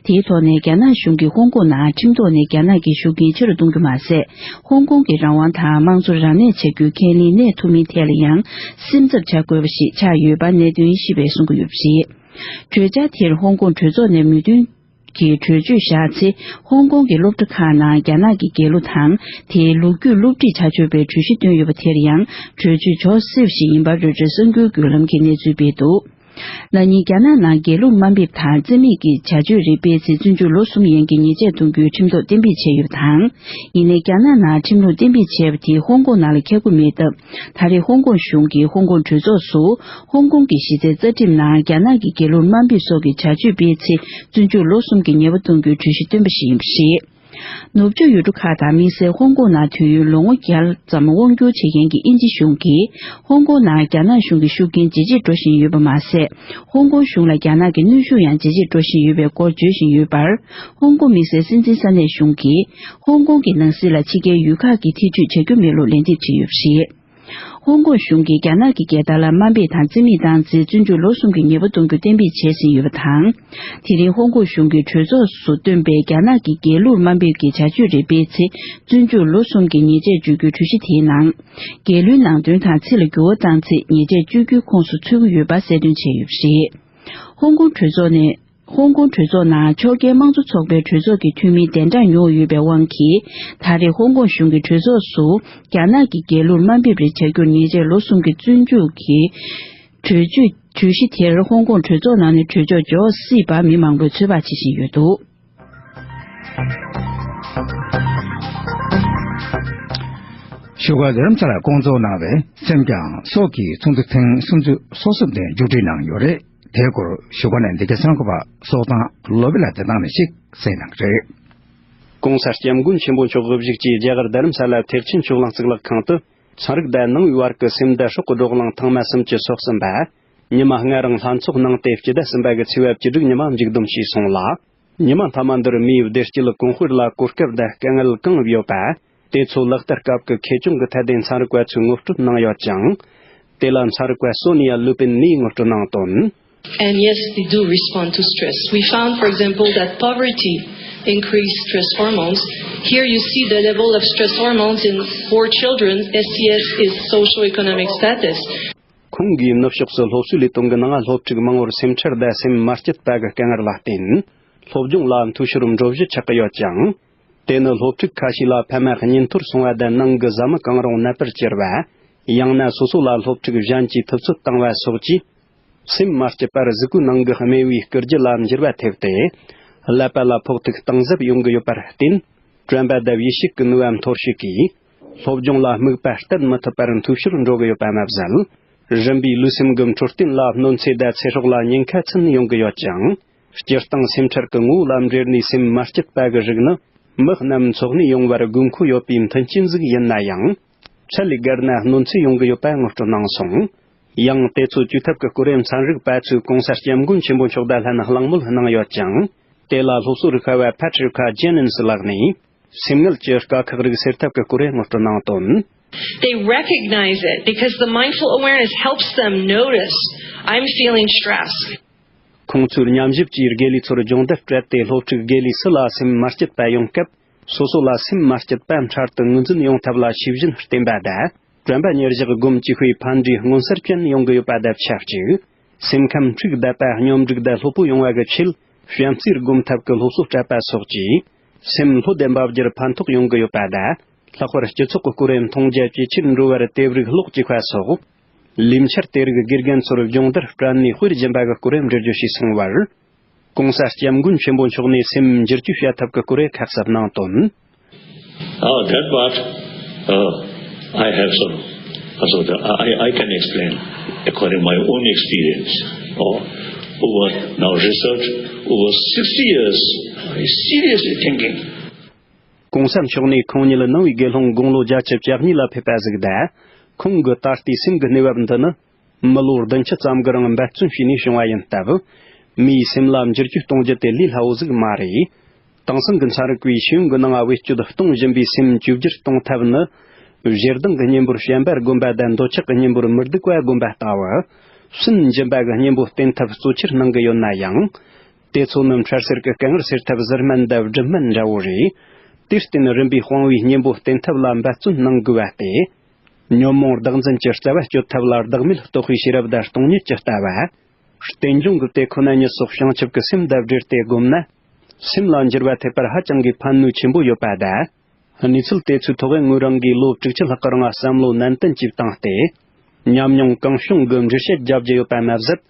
དེའི་ཐོག་ནས་རྒྱ་ནག་གཞུང་གིས་ཧོང་ཀོང་ནང་ཁྲིམས་ཐོག་ནས་རྒྱ་ནག་གི་ཤུགས་རྐྱེན་ཆེ་རུ་གཏོང་རྒྱུ་མ་ཟད། ཧོང་ཀོང་གི་རང་དབང་དང་དམངས་གཙོ་རང་གནས་བྱ་རྒྱུའི་ཁས་ལེན་གནས་ཐུབ་མིན་ཐད་ལ་ཡང་སེམས་འཚབ་བྱ་དགོས་པ་ཞིག་ཆགས་ཡོད་པ་གནད་དོན་དབྱེ་ཞིབ་པས་གསུང་གི་ཡོད་པ་རེད། གྲོས་འཆར་དེར་ཧོང་ཀོང་གྲོས་ཚོགས་ནས་མོས་མཐུན་གྱི་གྲོས་ཆོད་བཞག་ཚེ། ཧོང་ཀོང་གི་སློབ་གྲྭ་ཁག་ནང་རྒྱ་ནག་གི་རྒྱལ་གླུ་དང་དེའི་ལོ་རྒྱུས་སློབ་ཁྲིད་བྱ་ཆོག་པའི་གྲོས་གཞི་བཏོན་ཡོད་པ་དེར་ཡང་གྲོས་ཆོད་འཇོག་སྲིད་པ་ཞིག་ཡིན་པ་རོའི་ཊར་གསར་འགྱུར་བརྒྱུད་ལམ་གྱིས་གནས་ཚུལ་སྤེལ་འདུག། ན་ནིང་རྒྱ་ནག་ནང་རྒྱལ་གླུ་དམའ་འབེབས་དང་རྩིས་མེད་ཀྱི་བྱ་སྤྱོད་རེ་སྤེལ་ཚེ་བཙོན་འཇུག་ལོ་གསུམ་ཡན་གྱི་ཉེས་ཆད་གཏོང་རྒྱུའི་ཁྲིམས་ཐོག་གཏན་འབེབས་བྱས་ཡོད་པ་དང་། ཡིན་ནའི་རྒྱ་ནག་ནང་ཁྲིམས་ལུགས་གཏན་འབེབས་བྱས་པ་དེ་ཧོང་ཀོང་ནང་ལ་ཁྱབ་ཀྱི་མེད་སྟབས། ད་རེས་ཧོང་ཀོང་གཞུང་གིས་ཧོང་ཀོང་གྲོས་ཚོགས་སུ་ཧོང་ཀོང་གི་གཞི་རྩའི་རྩ་ཁྲིམས་ནང་རྒྱ་ནག་གི་རྒྱལ་གླུ་དམའ་འབེབས་སོགས་ཀྱི་བྱ་སྤྱོད་སྤེལ་ཚེ་བཙོན་འཇུག་ལོ་གསུམ་གྱི་ཉེས་པ་གཏོང་རྒྱུའི་གྲོས་གཞི་བཏོན་པ་ཞིག་ཡིན་པ་རེད། ནུབ་ཕྱོགས་ཡུལ་གྲུ་ཁག་དང་དམིགས་བསལ་ཧོང་ཀོང་ནང་དུས་ཡུན་ལོ་ངོ་བརྒྱ་ཙམ་དབང་བསྒྱུར་བྱེད་མཁན་གྱི་དབྱིན་ཇི་གཞུང་གིས་ཧོང་ཀོང་ནང་རྒྱ་ནག་གཞུང་གི་ཤུགས་རྐྱེན་ཇེ་ཆེར་འགྲོ་བཞིན་ཡོད་པ་མ་ཟད། ཧོང་ཀོང་གཞུང་ལ་རྒྱ་ནག་གི་གནོན་ཤུགས་ཡང་ཇེ་ཆེར་འགྲོ་བཞིན་ཡོད་པའི་སྐོར་བརྗོད་བཞིན་ཡོད་པར། ཧོང་ཀོང་དམིགས་བསལ་སྲིད་འཛིན་ས་གནས་གཞུང་གིས་ཧོང་ཀོང་གི་ནང་སྲིད་ལ་ཕྱི་རྒྱལ་ཡུལ་ཁག་གིས་ཐེ་བྱུས་བྱ་རྒྱུ་མེད་ལུགས་ལན་འདེབས་བྱས་ཡོད་པ་རེད། ཧོང་ཀོང་གཞུང་གིས་རྒྱ་ནག་གི་རྒྱལ་དར་ལ་དམའ་འབེབས་དང་རྩིས་མེད་བཏང་ཚེ་བཙོན་འཇུག་ལོ་གསུམ་གྱི་ཉེས་པ་གཏོང་རྒྱུ་གཏན་འབེབས་བྱས་ཟིན་ཡོད་པ་དང་། དེ་རིང་ཧོང་ཀོང་གཞུང་གིས་གྲོས་ཚོགས་སུ་བཏོན་པའི་རྒྱ་ནག་གི་རྒྱལ་གླུར་དམའ་འབེབས་ཀྱི་བྱ་སྤྱོད་རེ་སྤེལ་ཚེ་བཙོན་འཇུག་ལོ་གསུམ་གྱི་ཉེས་ཆད་གཅོད་རྒྱུའི་གྲོས་གཞི་དེའི་ནང་། རྒྱལ་གླུའི་ནང་དོན་དང་ཚིག་ལ་འགྱུར་བ་བཏང་ཚེ་ཉེས་ཆད་གཅོད་རྒྱུའི་ཁོངས་སུ་ཚུད་ཀྱི་ཡོད་པ་གསལ་སྟོན་བྱས་ཡོད་པ་རེད། ཧོང་ཀོང་གྲོས་ཚོགས་ནས། ཧོང་ཀོང་གྲོས་ཚོགས་ནང་ཕྱོགས་འགལ་དམངས་གཙོ་ཚོགས་པའི་གྲོས་ཚོགས་ཀྱི་འཐུས་མིའི་གདན་གྲངས་ཉོ་ཡོད་པའི་དབང་གིས། ད་རེས་ཧོང་ཀོང་གཞུང་གིས་གྲོས་ཚོགས་སུ་རྒྱ་ནག་གི་རྒྱལ་གླུར་དམའ་འབེབས་རེ་བྱ་རྒྱུར་ཉེས་ཆད་ལོ་གསུམ་གྱི་བཙོན་འཇུག་གི་གྲོས་ཆོད། གྲོས་གཞི་དེར་ཧོང་ཀོང་གྲོས་ཚོགས་ནང་ནས་གྲོས་ཆོད་འཇོག་སྲིད་པ་མི་མང་པོས་ཚོད་དཔག་བྱེད་བཞིན་ཡོད་འདུག། བཞུགས་སྒར་རྡ་རམ་ས་ལར་བསྐོང་ཚོགས་གནང་བའི་སེམས་ཀྱང་སྲོག་གི་ཚོགས་འདུ་ཐེངས་སུམ་ཅུ་སོ་གསུམ་དེ་མཇུག་སྒྲིལ་གནང་ཡོད་རེད། དེའི་སྐོར་བཞུགས་སྒར་ནས་འདི་གའི་གསར་འགོད་པ་སོག་ཐང་བློ་བྷེ་ལགས་དེ་དག་ནས་ཞིག་གསན་གནང་གི་རེད། ༸གོང་ས་༸སྐྱབས་མགོན་ཆེན་པོ་མཆོག་དབུ་བཞུགས་ཀྱིས་རྒྱ་གར་རྡ་རམ་ས་ལ་ཐེག་ཆེན་ཆོས་གླིང་གཙུག་ལག་ཁང་དུ་ཚན་རིག་དང་ནང་པའི་བར་གྱི་སེམས་དང་སྲོག་གི་བགྲོ་གླེང་ཐེངས་མ་སུམ་ཅུ་སོ་གསུམ་པ། ཉི་མ་ལྔ་རིང་ལྷན་ཚོགས་གནང་སྟེ་སྤྱི་ཟླ་གསུམ་པ་གི་ཚེས་པ་བཅུ་དྲུག་ཉི་མ་མཇུག་བསྡོམས་བྱས་སོང་ལ། ཉི་མ་མཐའ་མ་འདིར་མིའི་བདེ་སྐྱིད་གོང་སྤེལ་ལ་གོ་སྐབས་དང་དཀའ་ངལ་གང་ཡོད་པ། དེ་ཚོ་ལག་བསྟར་སྐབས་ཀྱི་ཁེ་གྱོང་གི་ཐད་དེ་ཚན་རིག་པ་ཚོས་ངོ་སྤྲོད་གནང་ཡོད་ཅིང་། དེ་ལ་ཚན་རིག་པ་སོ་ནི་ཡ་ལུ་པིན་ནིས་ངོ་སྤྲོད་གནང་དོན། And yes, they do respond to stress. We found, for example, that poverty increased stress hormones. Here you see the level of stress hormones in poor children. S T S is socioeconomic status. ཁོང་གིས་ནུབ་ཕྱོགས་སུ་སློབ་གསོའི་ལས་དོན་གྱི་ནང་སློབ་ཕྲུག་མང་བོར་སེམས་ཁྲལ་དང་སེམས་མ་སྐྱིད་པ་གི་དཀའ་ངལ་ལ་བརྟེན། སློབ་སྦྱོང་ལ་འཐུས་ཤོར་འགྲོ་གཞི་ཆགས་ཀྱི་ཡོད་ཅིང་། དེ་ནི་སློབ་ཕྲུག་ཁ་ཤས་ལ་ཕ་མ་གཉེན་འཐོར་སོང་བ་དང་ནང་གི་བཟའ་མི་གང་རུང་ནད་པར་གྱུར་བ། ཡང་ན་སོ་སོ་ལ་སློབ་ཕྲུག་གཞན་གྱིས་ཐུབ་ཚོད་བཏང་བ་སོགས་ཀྱིས། སེམས་མ་སྐྱིད་པར་གཟུགས་པོའི་ནང་གི་སྨེ་བའི་སྐུལ་རྒྱུ་ལ་འགྱུར་བ་ཐེབས་ཏེ། ཀླད་པ་ལ་ཕོག་ཐུག་གཏིང་ཟབ་ཡོང་གི་ཡོད་པར་བརྟེན། དྲན་པ་དང་ཡིད་ཤེས་ཀྱི་ནུས་པ་འཐོར་ཞིག་གིས། སློབ་སྦྱོང་ལ་དམིགས་པ་གཏད་མི་ཐུབ་པར་འཐུས་ཤོར་འགྲོ་གི་ཡོད་པ་མ་ཟད། རིམ་པས་ལུས་སེམས་ཀྱི་འཕྲོད་བསྟེན་ལ་གནོད་འཚེ་དང་ཚེ་སྲོག་ལ་ཉེན་ཁ་ཚུད་ཡོང་གི་ཡོད་ཅིང་། སྤྱིར་བཏང་སེམས་ཁྲལ་གྱི་ངོ་བོ་ལ་འབྲེལ་ནས་སེམས་མ་སྐྱིད་པ་གི་རིགས་ནི་མི་རྣམས་འཚོ་གནས་ཡོང་བར་དགོས་མཁོ་ཡོད་པའི་མཐུན་རྐྱེན་ཟིག་ཡིན་ན་ཡང་། ཚད་ལས་བརྒལ་ན་གནོད་འཚེ་ཡོང་གི་ཡོད་པ་ངོ་སྤྲོད་གནང་སོང་། ཡང་དེ་ཚོ་བཅོས་ཐབས་ཀྱི་སྐོར་ཚན་རིག་པ་ཚོས་གོང་ས་སྐྱབས་མགོན་ཆེན་པོ་མཆོག་དང་ལྷན་གླེང་མོལ་གནང་ཡོད་ཅིང་། དེ་ལ་སློབ་གསོ་རིག་པ་བ་Patricia Jennings་ལགས་ནས། སེམས་ངལ་གྱི་དཀའ་ཁག་རིགས་སེལ་ཐབས་ཀྱི་སྐོར་ངོ་སྤྲོད་གནང་དོན། They recognize it because the mindful awareness helps them notice I'm feeling stress. ཁོང་ཚོས་ཉམས་ཞིབ་ཀྱིས་དགེ་ལས་ཚོར་སྦྱོང་བརྡར་སྤྲད་དེ། སློབ་ཕྲུག་དགེ་ལས་སུ་ལ་སེམས་མ་སྐྱིད་པ་ཡོང་སྐབས། སོ་སོ་ལ་སེམས་མ་སྐྱིད་པ་འཕྲལ་དུ་ངོས་འཛིན་ཡོང་ཐབས་ལ་ཤེས་བཞིན་བསྟེན་པ་དང་། དྲན་པ་ཉེར་བཞག་སྒོམ་བཅས་ཀྱི་ཕན་འབྲས་མངོན་གསལ་ཅན་ཡོང་གི་ཡོད་པ་དང་ཆབས་ཅིག་སེམས་ཁམས་འཁྲུག་བསྡད་པ་སྙོམས་སྒྲིག་དང་སློབ་པོ་ཡོང་བ་གི་ཆེད། བྱམས་བརྩེར་སྒོམ་ཐབས་ཀྱི་སློབ་གསོ་སྤྲད་པ་སོགས་ཀྱིས། སེམས་ལྷོད་ལྡན་པ་བསྒྱུར་ཕན་ཐོགས་ཡོང་གི་ཡོད་པ་དང་། ལྷག་པར་སྤྱི་ཚོགས་ཀྱི་སྐོར་མཐོང་རྒྱ་ཇེ་ཆེར་འགྲོ་བར་དེབ་རིགས་ཀློག་བཅུག་པ་སོགས། ལས་འཆར་དེ་རིགས་དགེ་རྒན་ཚོར་སྦྱོང་བརྡར་སྤྲད་ནས་དཔེར་བརྗོད་པ་གི་སྐོར་འགྲེལ་བརྗོད་བྱས་སོང་བར། གོང་ས་སྐྱབས་མགོན་ཆེན་པོ་མཆོག་ནས་སེམས་འགྱུར་བཅོས་བྱ་ཐབས་ཀྱི་སྐོར་ཁ་གསབ་གནང་དོན། Oh, that part, uh, I have some, uh, sort of, I, I can explain according my own experience. Or over now research, over sixty years, I seriously thinking. གོང་ས་མཆོག་ནས་ཁོང་ཉིད་གནང་བའི་དགེ་སློང་དགུང་ལོ་བརྒྱད་ཅུ་གྱ་གཉིས་ལ་ཕེབས་པ་ཟིག་དང་། ཁོང་གི་ད་ལྟའི་སེམས་ཀྱི་གནས་བབ་འདི་ནི། མི་ལོ་བདུན་ཅུ་ཙམ་གྱི་རིང་འབད་བརྩོན་བྱས་ནས་བྱུང་བ་ཡིན་སྟབས། མིའི་སེམས་ལ་འགྱུར་བཅོས་གཏོང་རྒྱུ་དེ་ལས་སླ་བོ་ཟིག་མ་རེད། དེང་སང་གི་ཚན་རིག་པས་ཤེས་ཡོན་གྱི་ནང་བེད་སྤྱོད་གཏོང་བཞིན་པའི་སེམས་བཅོས་བསྒྱུར་གཏོང་ཐབས་ནི། ཞེ་སྡང་གི་གཉེན་པོར་བྱམས་པར་སྒོམ་པ་དང་། འདོད་ཆགས་ཀྱི་གཉེན་པོར་མི་སྡུག་པ་སྒོམ་པ་ལྟ་བུ། སུན་འབྱིན་པ་གི་གཉེན་པོ་བསྟེན་ཐབས་གཙོ་ཆེར་གནང་གི་ཡོད་ན་ཡང་། དེ་ཚོ་ནི་འཕྲལ་སེལ་གྱི་དཀའ་ངལ་སེལ་ཐབས་ཟུར་སྨན་དང་སྦྲུམ་སྨན་འདྲ་བོ་རེད། དེར་བརྟེན་རིམ་པས་དཔང་བའི་གཉེན་པོ་བསྟེན་ཐབས་ལ་འབད་བརྩོན་གནང་དགོས་པ་སྟེ། ཉོན་མོངས་བདག་འཛིན་གྱི་རྩ་བ་གཅོད་ཐབས་ལ་བདག་མེད་རྟོགས་པའི་ཤེས་རབ་དང་སྟོང་ཉིད་ཀྱི་ལྟ་བ། རྟེན་འབྱུང་གི་དེ་ཁོ་ན་ཉིད་སོགས་བྱང་ཆུབ་ཀྱི་སེམས་དང་འབྲེལ་ཏེ་བསྒོམས་ན། སེམས་ལ་འགྱུར་བ་ཐེབས་པར་ཧ་ཅང་གི་ཕན་ནུས་ཆེན་པོ་ཡོད་པ་དང་། གནས་ཚུལ་དེ་ཚོའི་ཐོག་ངོས་རང་གིས་ལོ་དྲུག་ཅུ་ལྷག་གི་རིང་བསམ་བློ་ནན་ཏན་གྱིས་བཏང་སྟེ། ཉམས་མྱོང་གང་བྱུང་གི་འགྲེལ་བཤད་བརྒྱབ་རྒྱུ་ཡོད་པ་མ་ཟད།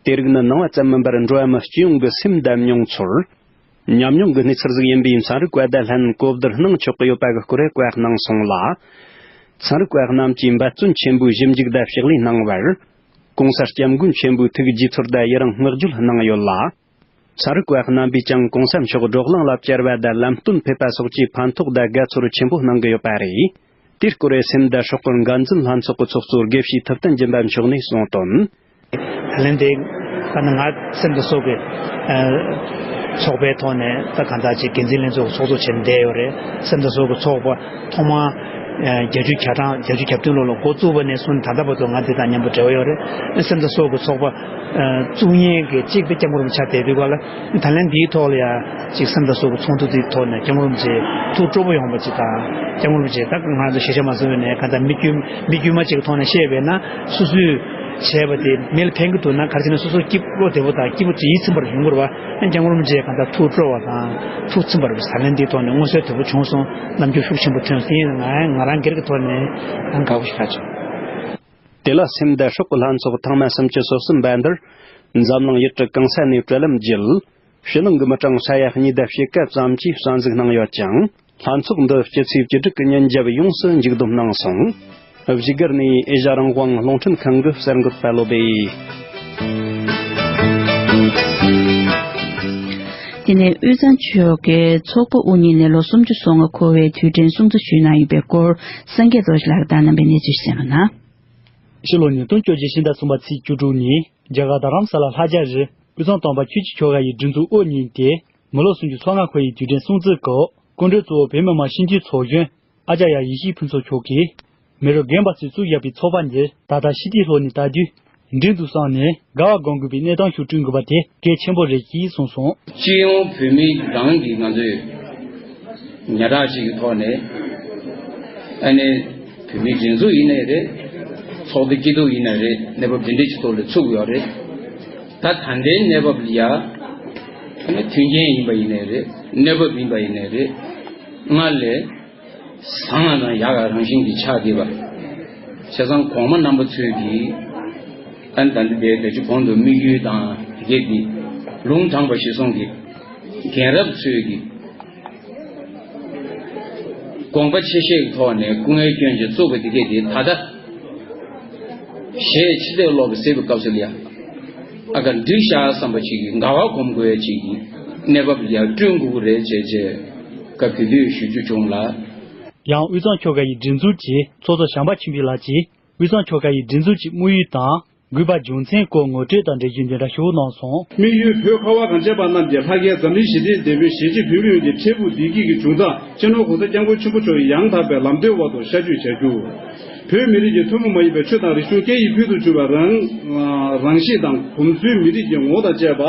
དེ་རིགས་ནི་ནང་བ་ཙམ་མིན་པར་འགྲོ་བ་མི་སྤྱི་ཡོངས་ཀྱི་སེམས་དང་མྱོང་ཚོར། ཉམས་མྱོང་གི་གནས་ཚུལ་ཟིག་ཡིན་པས་ཚན་རིག་པ་དང་ལྷན་གོ་བསྡུར་གནང་ཆོག་གི་ཡོད་པ་གི་སྐོར་བཀའ་གནང་སོང་ལ། ཚན་རིག་པ་རྣམས་ཀྱིས་འབད་བརྩོན་ཆེན་པོས་ཞིབ་འཇུག་དང་ཕྱག་ལས་གནང་བར། གོང་ས་སྐྱབས་མགོན་ཆེན་པོས་ཐུགས་དགྱེས་ཚོར་དང་ཡི་རང་བསྔགས་བརྗོད་གནང་ཡོད་ལ། ཚན་རིག་པ་རྣམ་པས་ཀྱང་གོང་ས་མཆོག་བགྲོ་གླེང་ལ་བཅར་བ་དང་ལམ་སྟོན་ཕེབས་པ་སོགས་ཀྱིས་ཕན་ཐོགས་དང་དགའ་ཚོར་ཆེན་པོ་གནང་གི་ཡོད་པ་རེད། དེའི་སྐོར་སེམས་དང་སྲོག་གི་འགན་འཛིན་ལྷན་ཚོགས་ཀྱི་ཚོགས་གཙོ་དགེ་བཤེས་ཐུབ་བསྟན་སྦྱིན་པ་མཆོག་ནས་གསུངས་དོན། ད་ལན་དེ་ད་ནི་ང་སེམས་དང་སྲོག་གི་ཚོགས་པའི་ཐོག་ནས་ད་གང་ལྟར་ཅིག་འགན་འཛིན་ལྷན་ཚོགས་ཚོགས་གཙོ་བྱས་ནས་བསྡད་ཡོད་རེད། སེམས་དང་སྲོག་གི་ཚོགས་པ་ཐོག་མར་བརྒྱད་ཅུ་གྱ་གྲངས་བརྒྱད་ཅུ་གྱ་བདུན་ལོ་ལ་འགོ་བཙུགས་པ་ནས་བཟུང་ད་ལྟ་བར་དུ་ང་འདི་དང་མཉམ་པོ་འབྲེལ་བ་ཡོད་རེད། སེམས་དང་སྲོག་གི་ཚོགས་པ་བཙུགས་མཁན་གྱི་གཅིག་དེ་སྐྱབས་མགོན་རིན་པོ་ཆེ་དེ་དུས་ག་ལ་ད་ལན་འདིའི་ཐོག་ལ་ཡང་ཅིག་སེམས་དང་སྲོག་གི་ཚོགས་འདུ་འདིའི་ཐོག་ནས་སྐྱབས་མགོན་རིན་པོ་ཆེ་ཐུགས་སྤྲོ་པོ་ཡོང་བ་ཅིག་དང་། སྐྱབས་མགོན་རིན་པོ་ཆེ་ད་ང་ཚོ་ཤེས་བྱ་མ་བཟུང་བའི་ནས་གང་ལྟར་མི་དཀྱུས་མི་དཀྱུས་མ་ཅིག་གི་ཐོག་ནས་བཤད་པས་ན་སོ་སོས་བྱས་པ་དེ་མི་ལ་ཕན་གྱི་འདུག་ན་ག་རེ་བྱས་ན་སོ་སོ་སྐྱིད་པོ་བདེ་པོ་དང་སྐྱིད་པོ་ཅིག་ཡིད་ཚིམ་པར་ཡོང་དགོས་རེད་བ། སྐྱབས་མགོན་རིན་པོ་ཆེ་གང་ལྟར་ཐུགས་སྤྲོ་བ་དང་ཐུགས་ཚིམ་པར་ཟ་ལན་འདིའི་ཐོག་ནས་མངོན་གསལ་དོད་པོ་བྱུང་སོང་། རྣམ་འགྱུར་ཤུགས་ཆེན་པོ་ཐོན་སོང་། ཡིན་ན་ང་ང་རང་སྒེར་གྱི་ཐོག་ནས་ཡང་དགའ་པོ་ཞིག་ཆགས་བྱུང་། དེ་ལ་སེམས་དང་སྲོག་གི་ལྷན་ཚོགས་ཐེངས་མ་སུམ་ཅུ་སོ་གསུམ་པ་འདིར་འཛམ་གླིང་ཡུལ་གྲུ་གང་ས་ནས་དྲ་ལམ་བརྒྱུད། ཕྱི་ནང་གི་མི་གྲངས་ས་ཡ་གཉིས་དང་ཕྱེད་ཀ་ཙམ་གྱིས་གསན་གཟིགས་གནང་ཡོད་ཅིང་། ལྷན་ཚོགས་འདི་སྤྱི་ཚེས་བཅུ་དྲུག་གི་ཉིན་རྒྱབ་ཡོངས་སུ་མཇུག་བསྡོམས་གནང་སོང་། བཞུགས་སྒར་ནས་ཨེ་ཤ་རང་དབང་རླུང་འཕྲིན་ཁང་གི་གསར་འགོད་པ་བློ་བྷེ། དེ་ནས་དབུས་གཙང་ཆོལ་ཁའི་ཚོགས་པ་དབུ་བརྙེས་ནས་ལོ་སུམ་ཅུ་སོ་ལྔ་འཁོར་བའི་དུས་དྲན་སྲུང་བརྩི་ཞུས་གནང་ཡོད་པའི་སྐོར་སངས་རྒྱས་རྡོ་རྗེ་ལགས་དང་རྣམ་པས་གནས་ཚུལ་གསན་རོགས་གནང་། ཕྱི་ལོ་ཉིས་སྟོང་བཅོ་བརྒྱད་ཕྱི་ཟླ་གསུམ་པ་ཚེས་བཅུ་དྲུག་ཉིན་རྒྱ་གར་རྡ་རམ་ས་ལ་ལྷ་རྒྱལ་རི་དབུས་གཙང་སྟོན་པ་ཆོས་ཀྱི་ཆོ་ག་ཡི་སྒྲིག་འཛུགས་དབུ་བརྙེས་ཏེ། མི་ལོ་སུམ་ཅུ་སོ་ལྔ་འཁོར་བའི་དུས་དྲན་སྲུང་བརྩི་སྐབས་སྐུ་མགྲོན་གཙོ་བོ་བོད་མི་མང་སྤྱི་འཐུས་ཚོགས་གཞོན་ཨ་ཅཱརྱ་ཡེ་ཤེས་ཕུན་ཚོགས་མཆོག་གིས། མི་རབས་རྒན་པ་ཚོས་བཙུགས་བཞག་པའི་ཚོགས་པ་འདིར་ད་ལྟ་ཕྱི་དྲིལ་ལྷོ་ནས་ལྟ་དུས། སྒྲིག་འཛུགས་སོགས་ནས་དགའ་བ་སྒོམ་དགོས་པའི་གནས་སྟངས་ཤིག་བསྐྲུན་དགོས་པ་དེ་གལ་ཆེན་པོ་རེད་ཅེས་གསུངས་སོང་། སྤྱི་ཡོངས་བོད་མི་རང་གིས་ང་ཚོས་ཉག་ཕྲ་ཞིག་གི་ཐོག་ནས་ཨ་ནི་བོད་མིའི་སྒྲིག་འཛུགས་ཡིན་ནའི་རེད། ཚོགས་སྡེ་སྐྱིད་སྡུག་ཡིན་ནའི་རེད། གནས་བབ་འདི་འདྲའི་ཅིག་ཐོག་ལ་ཚུགས་ཡོད་རེད། ད་ད་ལྟའི་གནས་བབ་ལ་ཡ་ཨ་ནི་མཐུན་རྐྱེན་ཡིན་པ་ཡིན་ནའི་རེད། གནས་བབ་ཡིན་པ་ཡིན་ནའི་རེད། སྔར་ལས་བཟང་ང་དང་ཡག་ག་རང་བཞིན་གྱིས་ཆགས་བསྡད་པ། བྱས་ཙང་གོང་མ་རྣམ་པ་ཚོས་ཀྱིས་ཨ་ནི་ད་ལྟ་དེའི་བེད་སྤྱོད་གོང་དུ་དམིགས་ཡུལ་དང་དེ་གས་འདི་ལུང་དྲངས་པ་གཞིར་བཟུང་གིས་རྒན་རབས་ཚོས་ཀྱིས་དགོངས་པ་ཆེ་བཞེས་ཀྱི་ཐོག་ནས་སྐུ་ངལ་བསྐྱོན་བྱས་བཙུགས་པ་དེ་གས་འདི་ད་ལྟ་གཞས་ཕྱི་བལྟས་ཀློག་གི་ཟེར་བའི་སྐབས་སུ་ལ་ཡ། ཨ་ག་འགྲིག་ཤག་བསམ་པ་ཅིག་གིས་དགའ་བ་སྒོམ་དགོས་ཡ་ཅིག་གི་གནས་བབ་ལ་ཡ་བསྐྲུན་དགོས་ཀྱི་རེད་ཅེས་བྱས་སྐབས་དེ་དུས་ཞུ་རྒྱུ་བྱུང་ལ། ཡང་དབུས་གཙང་ཆོལ་ཁ་ཡི་སྒྲིག་འཛུགས་ཀྱི་ཚོགས་གཙོ་བྱམས་པ་ཆོས་འཕེལ་ལགས་ཀྱིས་དབུས་གཙང་ཆོལ་ཁ་ཡི་སྒྲིག་འཛུགས་ཀྱི་དམིགས་ཡུལ་དང་ དགོས་པ་རྒྱུ་མཚན་སྐོར་ངོ་སྤྲོད་དང་འབྲེལ་གྱི་འདི་འདྲ་ཞུ་གནང་སོང་། དམིགས་ཡུལ་བོད་ཁ་བ་གངས་ཅན་པ་རྣམས་ཀྱི་ལྷ་སྐལ་འཛམ་གླིང་ཞི་བདེའི་འདས་པོའི་ཞལ་གྱིས་ཕུལ་མུས་ཀྱི་འཕྲལ་ཕུགས་བདེ་སྐྱིད་ཀྱི་འབྱུང་རྩ། སྤྱི་ནོར་༸གོང་ས་༸སྐྱབས་མགོན་ཆེན་པོ་མཆོག་གིས་ཡང་དག་པའི་ལམ་སྟོན་འོག་ཏུ་ཤར་བསྐྱོད་བྱ་རྒྱུ། བོད་མི་རིགས་ཀྱི་ཐུན་མོང་མ་ཡིན་པའི་ཆོས་དང་རིག་གཞུང་སྐད་ཡིག་ཕུལ་དུ་བྱུང་བའི་རང་རང་གཤིས་དང་གོམས་སྲོལ་མི་རིགས་ཀྱི་ངོ་བོ་དང་བཅས་པ་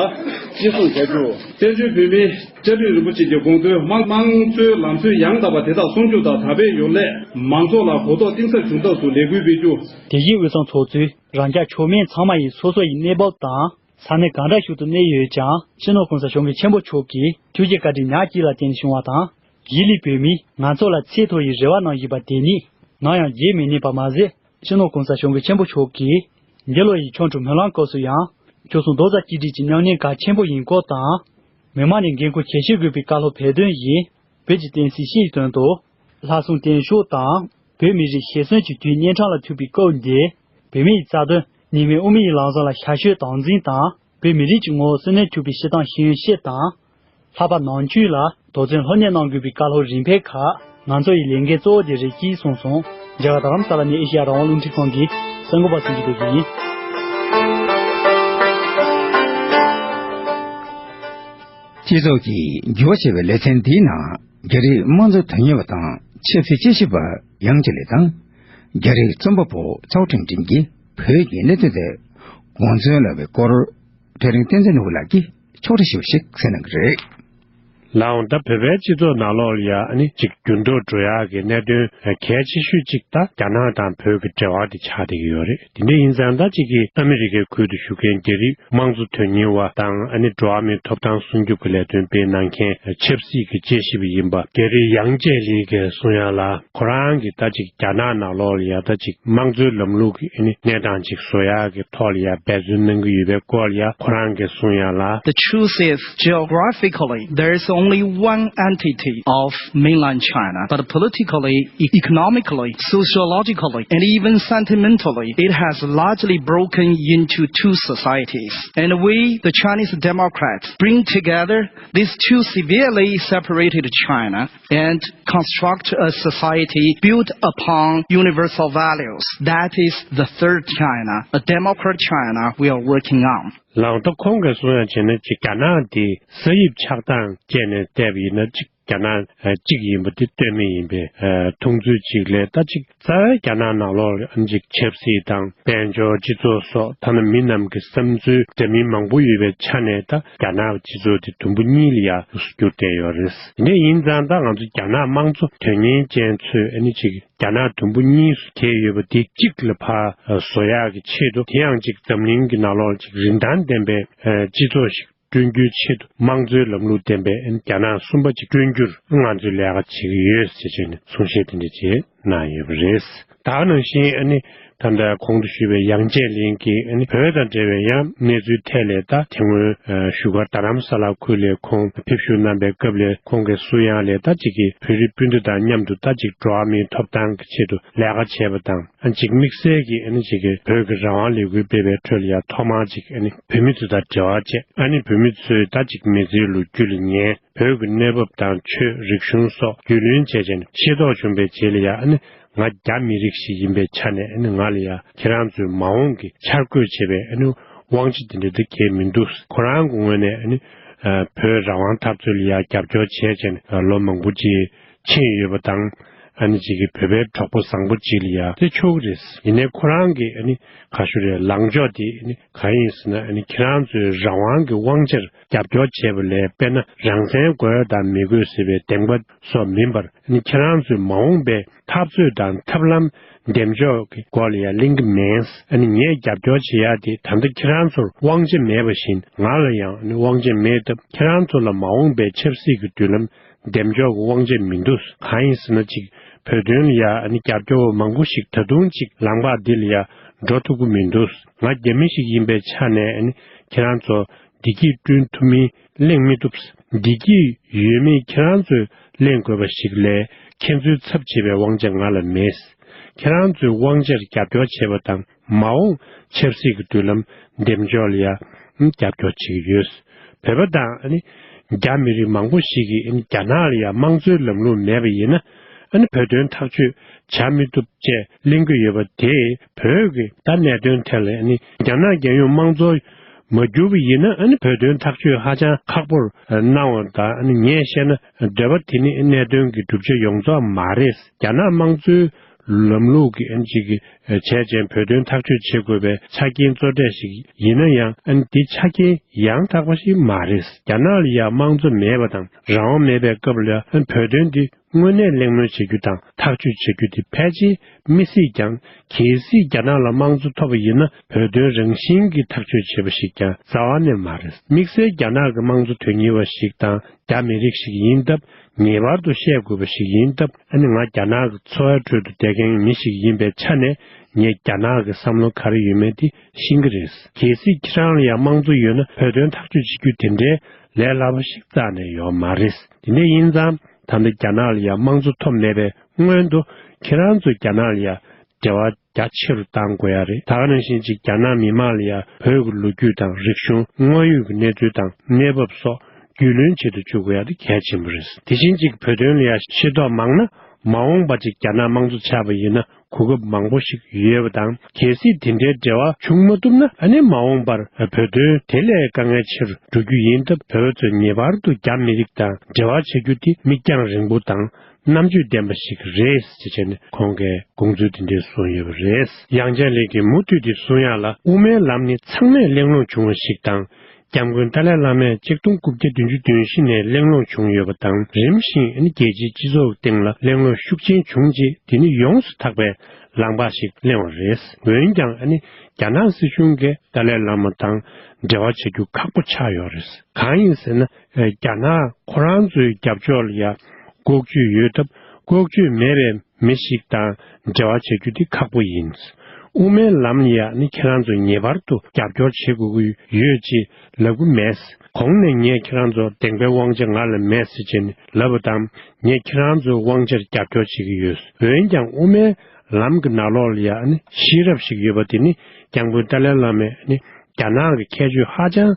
གཅེས་སྲུང་བྱ་རྒྱུ། བཙན་བྱོལ་བོད་མིའི་བཅའ་ཁྲིམས་རིན་པོ་ཆེ་གི་དགོངས་དོན་དམངས་དམངས་གཙོའི་ལམ་སྲོལ་ཡང་དག་པ་དེ་དག་སྲུང་སྐྱོབ་དང་དར་སྤེལ་ཡོང་སླད་མང་ཚོགས་ལ་གོ་རྟོགས་གཏིང་ཟབ་བྱུང་ཐབས་སུ་ལས་འགུལ་སྤེལ་རྒྱུ། དེ་བཞིན་དབུས་གཙང་ཚོགས་གཙོས་རང་རྒྱལ་ཕྱོགས་མིན་ཚང་མ་ཡིས་སོ་སོ་ཡི་གནས་བབ་དང་ས་གནས་གང་འདྲ་ཞིག་ཏུ་གནས་ཡོད་ཀྱང་སྤྱི་ནོར་༸གོང་ས་༸སྐྱབས་མགོན་ཆེན་པོ་མཆོག་གིས་ཐུགས་རྗེ་བཀའ་དྲིན་ཉག་གཅིག་ལ་བརྟེན་ནས་བྱུང་བ་དང་། གཞིས་ལུས་བོད་མིས་ང་ཚོ་ལ་ཚད་མཐོ་བའི་རེ་བ་གནང་བཞིན་པ་དེ་ནི་ནམ་ཡང་བརྗེད་མི་ནུས་པ་མ་ཟད། སྤྱི་ནོར་༸གོང་ས་༸སྐྱབས་མགོན་ཆེན་པོ་མཆོག་གིས་འདི་ལོ་ཡི་ཆོ་འཕྲུལ་སྨོན་ལམ་སྐབས་སུ་ཡང་ཁྱོད་ཚོ་རྡོག་རྩ་གཅིག་སྒྲིལ་གྱིས་ཉམས་ལེན་གལ་ཆེན་པོ་ཡིན་སྐོར་དང་། མི་མང་ནས་འགན་འཁུར་གལ་ཆེ་དགོས་པའི་བཀའ་སློབ་འབད་བརྩོན་བཞིན་བོད་ཀྱི་བསྟན་སྲིད་སྤྱི་ཡི་དོན་དུ་ལྷག་བསམ་བརྟན་ཤོས་དང་བོད་མི་རིགས་ཞེ་བསོད་ཀྱི་དུས་གཉན་འཕྲང་ལ་ཐུག་པའི་སྐབས་འདིར་བོད་མིའི་རྩ་དོན་ཉིན་མོའི་དབུ་མའི་ལམ་བཟང་ལ་ཞར་བཤད་དམ་འཛིན་དང་བོད་མི་རིགས་ཀྱི་ངོ་བོ་གསོན་གནས་ཐུབ་པའི་སྤྱིར་བཏང་ཤེས་ཡོན་ཤེས་དང་། ལྷག་པར་ནང་ཆོས་ལ་དོགས་ཟོན་སློབ་གཉེར་གནང་དགོས་པའི་བཀའ་སློབ་རིམ་པའི་ཁག་ང་ཚོ་ཡི་ལས་འགན་གཙོ་བོ་དེ་རེད་ཅེས་གསུངས་སོང་། རྒྱ་གར་རྡ་རམ་ས་ལ་ནས་ཨེ་ཤེ་ཡ་རང་དབང་རླུང་འཕྲིན་ཁང་གི་གསར་འགོད་པ་ཚུན་གྱི་འདུག་ཡིན། སྤྱི་ཚོགས་ཀྱི་འགྱུར་བ་ཆེ་བའི་ལེ་ཚན་འདིའི་ནང་རྒྱ་རིགས་དམངས་གཙོ་དོན་གཉེར་བ་དང་ཆབ་སྲིད་དཔྱད་ཞིབ་པ་ཡང་ཅི་ལི་དང་། རྒྱ་རིགས་རྩོམ་པ་པོ་ཚའོ་ཁྲིན་ཀྲིན་གྱིས་བོད་ཀྱི་གནད་དོན་དེ་དགོངས་ཚུལ་གནང་བའི་སྐོར། དེ་རིང་བསྟན་འཛིན་ནོར་བུ་ལགས་ཀྱིས་ཕྱོགས་སྒྲིག་ཞུ་བ་ཞིག་གསན་གནང་གི་རེད། ལགས་འོང་། ད་བོད་པའི་སྤྱི་ཚོགས་ནང་ལོགས་ལ་ཡ་ཨ་ནི་ཅིག་འགྱུར་ལྡོག་འགྲོ་ཡག་གི་གནད་དོན་གལ་ཆེ་ཤོས་ཅིག་ད་རྒྱ་ནག་དང་བོད་ཀྱི་འབྲེལ་བ་དེ་ཆགས་བསྡད་ཀྱི་ཡོད་རེད། དེ་འདྲ་ཡིན་ཙང་ད་ཅིག་གི་ཨ་མི་རི་ཀའི་ཁུལ་དུ་བཞུགས་མཁན་རྒྱ་རིགས་དམངས་གཙོ་དོན་གཉེར་བ་དང་ཨ་ནི་འགྲོ་བ་མིའི་ཐོབ་ཐང་སྲུང་སྐྱོབ་ཀྱི་ལས་དོན་སྤེལ་གནང་མཁན་ཆབ་སྲིད་ཀྱི་དཔྱད་ཞིབ་པ་ཡིན་པ་རྒྱ་རིགས་ཡང་ཅེ་ལི་གིས་གསུང་ཡག་ལ། ཁོ་རང་གིས་ད་ཅིག་རྒྱ་ནག་ནང་ལོགས་ལ་ཡ་ད་ཅིག་དམངས་གཙོའི་ལམ་ལུགས་ཀྱི་ཨ་ནི་གནས་སྟངས་ཅིག་བཟོ་ཡག་གི་ཐོག་ལ་ཡ་འབད་བརྩོན་གནང་གི་ཡོད་པའི་སྐོར་ལ་ཡ་ཁོ་རང་གིས་གསུང་ཡག་ལ། The truth is, geographically, there is only one entity of mainland China, but politically, e- economically, sociologically, and even sentimentally, it has largely broken into two societies. And we, the Chinese Democrats, bring together these two severely separated China and construct a society built upon universal values. That is the third China, a democratic China we are working on. ལགས་འོང་། ད་ཁོང་གིས་གསུང་ཡག་བྱས་ན་ཅིག་རྒྱ་ནག་འདི་ས་དབྱིབས་ཆགས་སྟངས་བཅས་ནས་བལྟས་པ་ཡིན་ན་ཅིག་རྒྱ་ནག་ཨ་གཅིག་ཡིན་པ་འདི་ལྟོས་མེད་ཡིན་པའི་ཨ་མཐོང་ཚུལ་ཅིག་ལས། ད་ཅིག་རྩ་བའི་རྒྱ་ནག་ནང་ལོགས་ལ་ཨ་ཅིག་ཆབ་སྲིད་དང་དཔལ་འབྱོར་སྤྱི་ཚོགས་སོགས་ཐ་ན་མི་རྣམས་ཀྱི་བསམ་ཚུལ་འདྲ་མིན་མང་པོ་ཡོད་པའི་ཆ་ནས་ད་རྒྱ་ནག་སྤྱི་ཚོགས་དེ་དུམ་བུ་གཉིས་ལ་ཡ་འགྱུར་བསྡད་ཡོད་རེད། དེ་འདྲ་ཡིན་ཙང་ད་ང་ཚོ་རྒྱ་ནག་དམངས་གཙོ་དོན་གཉེར་ཅན་ཚོས་ཨ་ནི་ཅིག་རྒྱ་ནག་དུམ་བུ་གཉིས་སུ་གྱེས་ཡོད་པ་དེ་གཅིག་ལ་ཕར་བཟོ་ཡག་གི་ཆེད་དུ། དེ་ཡང་ཅིག་འཛམ་གླིང་གི་ནང་ལོགས་ལ་ཅིག་རིན་ཐང་ལྡན་པའི་ཨ་སྤྱི་ཚོགས་ཤིག་བསྐྲུན་རྒྱུའི་ཆེད་དུ་དམངས་གཙོའི་ལམ་ལུགས་ལྡན་པའི་རྒྱ་ནག་གསུམ་པ་ཅིག་བསྐྲུན་རྒྱུར་ང་ཚོས་ལས་ཀ་བྱེད་ཀྱི་ཡོད་ཟེར་བྱས་ནས་གསུང་བཤད་དེ་འདྲ་བྱས་གནང་ཡོད་པ་རེད། ད་ག་ནང་བཞིན་ཨ་ནི་ད་ལྟ་གོང་དུ་ཞུས་པའི་ཡང་ཅེ་ལིན་གྱིས་ཨ་ནི་བོད་དང་འབྲེལ་བའི་ཡང་གནས་ཚུལ་ཐད་ལ་ད་དེ་སྔོན་བཞུགས་སྒར་རྡ་རམ་ས་ལ་ཁུལ་ལ་ཁོང་ཕེབས་བཞུགས་གནང་པའི་སྐབས་ལ་ཁོང་གིས་གསུང་ཡག་ལ་ད་ཅིག་གི་བོད་རིགས་སྤུན་ཟླ་དང་མཉམ་དུ་ད་ཅིག་འགྲོ་བ་མིའི་ཐོབ་ཐང་གི་ཆེད་དུ་ལས་ཀ་བྱས་པ་དང་། ཨ་ཅིག་དམིགས་བསལ་གྱིས་ཨ་ནི་ཅིག་གི་བོད་ཀྱི་རང་དབང་ལས་འགུལ་སྤེལ་བའི་ཁྲོད་ལ་ཡང་ཐོག་མར་ཅིག་ཨ་ནི་བོད་མི་ཚོ་དང་འབྲེལ་བ་བྱས། ཨ་ནི་བོད་མི་ཚོས་ད་ཅིག་མི་ཚེའི་ལོ་རྒྱུས་ལ་ཉན། བོད་ཀྱི་གནས་བབ་དང་ཆོས་རིག་གཞུང་སོགས་རྒྱུས་ལོན་བྱས་བྱས་ནས་ཤེས་རྟོགས་བྱུང་བའི་རྗེས་ལ་ཡང་ཨ་ནི་ང་རྒྱ་མི་རིགས་ཤིག་ཡིན་པའི་ཆ་ནས་ཨ་ནི་ང་ལ་ཡང་ཁྱེད་རང་ཚོའི་མ་འོངས་ཀྱི་འཆར་འགོད་བྱེད་པའི་ཨ་ནི་དབང་ཆ་དེ་འདྲ་དེ་གས་མི་འདུག་ཁོ་རང་གི་ངོས་ནས་ཨ་ནི་ཨ་བོད་རང་དབང་འཐབ་རྩོད་ལ་ཡང་རྒྱབ་སྐྱོར་བྱས་བྱས་ནས་ལོ་མང་པོ་ཅིག་ཕྱིན་ཡོད་པ་དང་། ཨ་ནི་ཅིག་གི་བོད་པའི་གྲོགས་པོ་བཟང་པོ་ཅིག་ལ་ཡ་དེ་ཆོག་གི་རེད། ཡིན་ནའི་ཁོ་རང་གི་ཨ་ནི་ག་ཞུ་རེད། ལངས་ཕྱོགས་དེ་ཨ་ནི་གང་ཡིན་ཟེར་ན། ཨ་ནི་ཁྱེད་རང་ཚོའི་རང་དབང་གི་དབང་ཆར་རྒྱབ་སྐྱོར་བྱས་པ་ལས་དཔེར་ན་རང་བཙན་དགོས་དང་མི་དགོས་ཟེར་བའི་བདེན་པ་སོགས་མིན་པར། ཨ་ནི་ཁྱེད་རང་ཚོའི་མ་འོངས་པའི་འཐབ་རྩོད་དང་ཐབས་ལམ་འདེམས་འཇོག་གི་སྐོར་ལ་ཡ་གླེང་གི་མེད། ཨ་ནི་ངས་རྒྱབ་སྐྱོར་བྱེད་ཡ་དེ་ད་ལྟ་ཁྱེད་རང་ཚོར་དབང་ཆ་མེད་པ་བཞིན་ང་ལ་ཡང་ཨ་ནི་དབང་ཆ་མེད་སྟབས། ཁྱེད་རང་ཚོ་ལ་མ་འོངས་པའི་ཆབ་སྲིད་ཀྱི་མདུན་ལམ་འདེམས་འཇོག་གི་དབང་ཆ་མི་འདུག་གང་ཡིན་ཟེར་ན་ཅིག་བོད་དོན་ལ་ཡ་ཨ་ནི་རྒྱབ་སྐྱོར་བ་མང་པོ་ཞིག་ད་དུང་ཅིག་ལམ་ཁ་འདི་ལ་ཡ་འགྲོ་ཐུབ་ཀྱི་མི་འདུག་ང་རྒྱ་མི་ཞིག་ཡིན་པའི་ཆ་ནས་ཨ་ནི་ཁྱེད་རང་ཚོ་བདེ་སྐྱིད་བསྐྲུན་ཐུབ་མིན་གླེང་མི་ཐུབ། བདེ་སྐྱིད་ཡོད་མེད་ཁྱེད་རང་ཚོས་གླེང་དགོས་པ་ཞིག་ལས་ཁྱེད་ཚོའི་ཚབ་བྱེད་པའི་དབང་ཆ་ང་ལ་མེད། ཁྱེད་རང་ཚོའི་དབང་ཆར་རྒྱབ་སྐྱོར་བྱེད་པ་དང་། མ་འོངས་ཆབ་སྲིད་ཀྱི་མདུན་ལམ་འདེམས་འཇོག་ལ་ཡ་རྒྱབ་སྐྱོར་བྱེད་ཀྱི་ཡོད། བོད་པ་དང་ཨ་ནི་རྒྱ་མི་རིགས་མང་པོ་ཞིག་གིས་ཨ་ནི་རྒྱ་ནག་ལ་ཡ་དམངས་གཙོའི་ལམ་ལུགས་མེད་པ་ཡིན་ན། ཨ་ནི་བོད་དོན་ཐག་གཅོད་ བྱ་མི་ཐུབ་ཅེས་གླེང་གི་ཡོད་པ་དེས་བོད་ཀྱི་ད་གནད་དོན་ཐད་ལ་ཨ་ནི་རྒྱ་ནག་རྒྱལ་ཡོངས་དམངས་གཙོ་མ་བསྒྱུར་བ་ཡིན་ན་ཨ་ནི་བོད་དོན་ཐག་གཅོད་ཧ་ཅང་ཁག་པོར་སྣང་བ་དང་ཨ་ནི་ངས་བཤད་ན་འདོད་པ་དེ་ནི་གནད་དོན་གྱི་གྲུབ་ཆ་ཡོངས་རྫོགས་མ་རེད། རྒྱ་ནག་དམངས་གཙོའི་ལམ་ལུགས་ཀྱི་ཨ་ནི་ཅིག་གི་བྱས་ཅན་བོད་དོན་ཐག་གཅོད་བྱེད་དགོས་པའི་ཆ་རྐྱེན་གཙོ་གྲས་ཤིག་ཡིན་ན་ཡང་ཨ་ནི་དེ་ཆ་རྐྱེན་ཡང་དག་པ་ཞིག་མ་རེད། རྒྱ་ནག་ལ་ཡང་དམངས་གཙོ་མེད་པ་དང་རང་དབང་མེད་པའི་སྐབས་ལ་ཨ་ནི་བོད་དོན་འདི་དངོས་གནས་གླེང་མོལ་བྱེད་རྒྱུ་དང་ཐག་གཅོད་བྱེད་རྒྱུ་དེ་ཕལ་ཆེར་མི་སྲིད་ཀྱང་། གལ་སྲིད་རྒྱ་ནག་ལ་དམངས་གཙོ་ཐོབ་པ་ཡིན་ན་བོད་དོན་རང་བཞིན་གྱིས་ཐག་གཅོད་བྱེད་པ་ཞིག་ཀྱང་རྩ་བ་ནས་མ་རེད། དམིགས་བསལ་རྒྱ་ནག་གི་དམངས་གཙོ་དོན་གཉེར་བ་ཞིག་དང་རྒྱ་མི་རིགས་ཤིག་ཡིན་སྟབས་ངེས་པར་དུ་བཤད་དགོས་པ་ཞིག་ཡིན་སྟབས། ཨ་ནི་ང་རྒྱ་ནག་གི་འཚོ་བའི་ཁྲོད་དུ་བསྡད་མཁན་མི་ཞིག་ཡིན་པའི་ཆ་ནས་ངས་རྒྱ་ནག་གི་བསམ་བློ་ག་རེ་ཡོད་མེད་དེ་ཤེས་ཀྱི་རེད། གལ་སྲིད་ཁྱེད་རང་ལ་ཡང་དམངས་གཙོ་ཡོད་ན་བོད་དོན་ཐག་གཅོད་བྱེད་རྒྱུ་དེ་འདྲའི་ལས་སླ་པོ་ཞིག་རྩ་ནས་ཡོད་མ་རེད། དེ་འདྲ་ཡིན་ཙང་ད་ལྟ་རྒྱ་ནག་ལ་ཡང་དམངས་གཙོ་ཐོབ་མེད་པའི་སྔོན་དུ་ཁྱེད་རང་ཚོས་རྒྱ་ནག་ལ་ཡང་འབྲེལ་བ་རྒྱ་ཆེ་རུ་གཏང་དགོས་ཡ་རེད། ད་ག་ནང་བཞིན་ཅིག་རྒྱ་ནག་མི་མང་ལ་ཡང་བོད་ཀྱི་ལོ་རྒྱུས་དང་རིག་གཞུང་དངོས་ཡོད་ཀྱི་གནས་ཚུལ་དང་གནས་བབ་སོགས་རྒྱུས་ལོན་བྱེད་དུ་འཇུག་དགོས་ཡ་དེ་གལ་ཆེན་པོ་རེད། དེ་བཞིན་ཅིག་བོད་དོན་ལ་ཡང་ཤེས་རྟོགས་མང་ན་མ་འོངས་པ་ཅིག་རྒྱ་ནག་དམངས་གཙོ་ཆགས་པ་ཡིན་ན་གོ་སྐབས་མང་པོ་ཞིག་ཡོད་པ་དང་། གལ་སྲིད་དེ་འདྲའི་འབྲེལ་བ་བྱུང་མ་ཐུབ་ན་ཨ་ནི་མ་འོངས་པར་བོད་དོན་དེ་ལས་དཀའ་ངལ་ཆེ་རུ་འགྲོ་རྒྱུ་ཡིན་སྟབས། བོད་པ་ཚོས་ངེས་པར་དུ་རྒྱ་མི་རིགས་དང་འབྲེལ་བ་བྱེད་རྒྱུ་དེ་མིག་རྒྱང་རིང་པོ་དང་རྣམ་དཔྱོད་ལྡན་པ་ཞིག་རེད་ཅེས་བྱས་ནས་ཁོང་གིས་དགོངས་ཚུལ་དེ་འདྲ་གསུངས་ཡོད་པ་རེད། དབྱངས་ཅན་ལགས་ཀྱིས་མུ་མཐུད་དེ་གསུང་ཡག་ལ། དབུ་མའི་ལམ་ནི་ཚང་མས་གླེང་སློང་བྱུང་བ་ཞིག་དང་། སྐྱབས་མགོན་ཏཱ་ལའི་བླ་མས་ཆིག་སྟོང་དགུ་བརྒྱ་བདུན་ཅུ་དོན་བཞི་ནས་གླེང་སློང་བྱུང་ཡོད་པ་དང་། རིམ་བཞིན་ཨ་ནི་རྒྱལ་སྤྱིའི་སྤྱི་ཚོགས་སྟེང་ལ་གླེང་སློང་ཤུགས་ཆེན་བྱུང་རྗེས། དེ་ནི་ཡོངས་སུ་དག་པའི་ལམ་ཁ་ཞིག་གླེང་བ་རེད། འོན་ཀྱང་ཨ་ནི་རྒྱ་ནག་སྲིད་གཞུང་གིས་ཏཱ་ལའི་བླ་མ་དང་འབྲེལ་བ་བྱ་རྒྱུ་ཁག་པོ་ཆགས་ཡོད་རེད། གང་ཡིན་ཟེར་ན། རྒྱ་ནག་ཁོ་རང་ཚོའི་རྒྱབ་ཕྱོགས་ལ་ཡ་ལྐོག་ཇུས་ཡོད་སྟབས། ལྐོག་ཇུས་མེད་པའི་མི་ཞིག་དང་འབྲེལ་བ་བྱ་རྒྱུ་དེ་ཁག་པོ་ཡིན། དབུ་མའི་ལམ་ལ་ཡ་ནི་ཁྱེད་རང་ཚོ་ངེས་པར་དུ་རྒྱབ་སྐྱོར་བྱེད་དགོས་ཀྱི་ཡོད་ཅེས་ལབ་ཀྱི་མེད། གོང་ནས་ངས་ཁྱེད་རང་ཚོར་གདེང་པའི་དབང་ཆ་ང་ལ་མེད་ཟེར་བྱས་ནས་ལབ་པ་དང་། ངས་ཁྱེད་རང་ཚོའི་དབང་ཆར་རྒྱབ་སྐྱོར་བྱེད་ཀྱི་ཡོད། འོན་ཀྱང་དབུ་མའི་ལམ་གྱི་ནང་ལོགས་ལ་ཡ་ནི་ཤེས་རབ་ཞིག་ཡོད་པ་དེ་ནི་སྐྱབས་མགོན་ཏཱ་ལའི་བླ་མས་ནི་རྒྱ་ནག་གི་ཁྱད་ཆོས་ཧ་ཅང་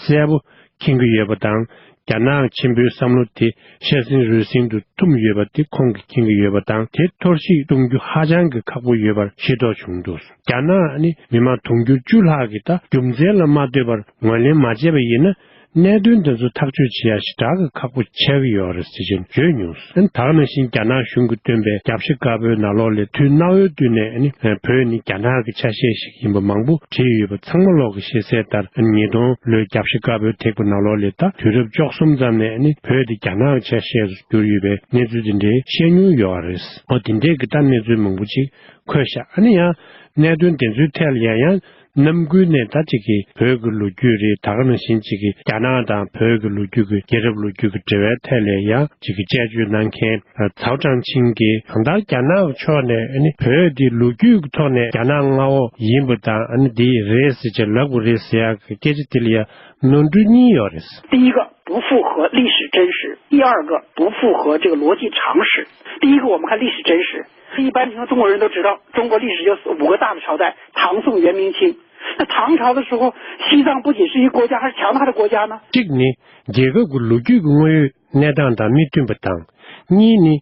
གསལ་པོ་མཁྱེན་གྱི་ཡོད་པ་དང་། རྒྱ་ནག་ཆེན་པོའི་བསམ་བློ་དེ་ཤ་ཟན་རུས་ཟན་དུ་འཐུམས་ཡོད་པ་དེ་ཁོང་གིས་མཁྱེན་གྱི་ཡོད་པ་དང་། དེ་འཐོར་བཤིག་གཏོང་རྒྱུ་ཧ་ཅང་གི་ཁག་པོ་ཡོད་པར་ཤེས་རྟོགས་བྱུང་འདུག་རྒྱ་ནག་ནི་མི་མང་དུང་ཕྱུར་བཅུ་ལྷག་གིས་ད་རྒྱུ་མཚན་ལ་མ་ལྟོས་པར་ངོས་ལེན་མ་བྱས་པ་ཡིན་ན། གནད་དོན་དེ་ཚོ་ཐག་གཅོད་བྱེད་ཡ་ཞེ་དྲག་གི་ཁག་པོ་ཆགས་ཀྱི་ཡོད་རེད་ཟེར་བྱས་བརྗོད་མྱོང་། ཨ་ནི་ད་ག་ནང་བཞིན་རྒྱ་ནག་གཞུང་གིས་བཏོན་པའི་རྒྱབ་ཤ་དཀར་པོའི་ནང་ལོགས་ལ་དུས་གནའ་བོའི་དུས་ནས་ཨ་ནི་བོད་ནི་རྒྱ་ནག་གི་ཆ་ཤས་ཤིག་ཡིན་པ་མང་པོ་བྲིས་ཡོད་པ་ཚང་མ་ལོག་གི་ཤེས་གསལ་ལྟར། ཨ་ནི་ཉིས་སྟོང་ལོའི་རྒྱབ་ཤ་དཀར་པོའི་ཐེག་པ་ནང་ལོགས་ལ་ད་དུས་རབས་བཅུ་གསུམ་ཙམ་ནས་ཨ་ནི་བོད་དེ་རྒྱ་ནག་གི་ཆ་ཤས་སུ་གྱུར་ཡོད་པའི་གནས་ཚུལ་དེ་འདྲའི་བཤད་མྱོང་ཡོད་རེད། ཨོ་དེ་འདྲའི་གི་ད་གནས་ཚུལ་མང་པོ་ཅིག་འཁོད་ཤག་ཨ་ནི་ཡང་གནད་དོན་དེ་ཚོའི་ཐད་ལ་ཡང་ཡང་། ནམ་རྒྱུན་ནས་ད་ཅིག་གི་བོད་ཀྱི་ལོ་རྒྱུས་རེད། ད་ག་ནང་བཞིན་ཅིག་གི་རྒྱ་ནག་དང་བོད་ཀྱི་ལོ་རྒྱུས་ཀྱི་རྒྱལ་རབས་ལོ་རྒྱུས་ཀྱི་འབྲེལ་བའི་ཐད་ལ་ཡང་ཅིག་གི་དཔྱད་བརྗོད་གནང་མཁན་ཚའོ་ཀྲང་ཆིང་གིས། གང་ལྟར་རྒྱ་ནག་གི་ཕྱོགས་ནས་ཨ་ནི་བོད་འདི་ལོ་རྒྱུས་ཀྱི་ཐོག་ནས་རྒྱ་ནག་མངའ་འོག་ཡིན་པ་དང་། ཨ་ནི་འདི་རེད་ཟེར་བྱས་ལབ་དགོས་རེད་ཟེར་ཡག་གི་སྐད་ཆ་དེ་ལ་ཡང་ནོར་འཁྲུལ་གཉིས་ཡོད་རེད། 第一个不符合历史真实，第二个不符合这个逻辑常识。第一个，我们看历史真实，一般平常中国人都知道，中国历史就五个大的朝代，唐、宋、元、明、清。那唐朝的时候，西藏不仅是一个国家，还是强大的国家呢。 གཅིག་ནི། རྒྱལ་ཁབ་ཀྱི་ལོ་རྒྱུས་ཀྱི་དངོས་ཡོད་གནས་སྟངས་དང་མི་མཐུན་པ་དང་། གཉིས་ནི།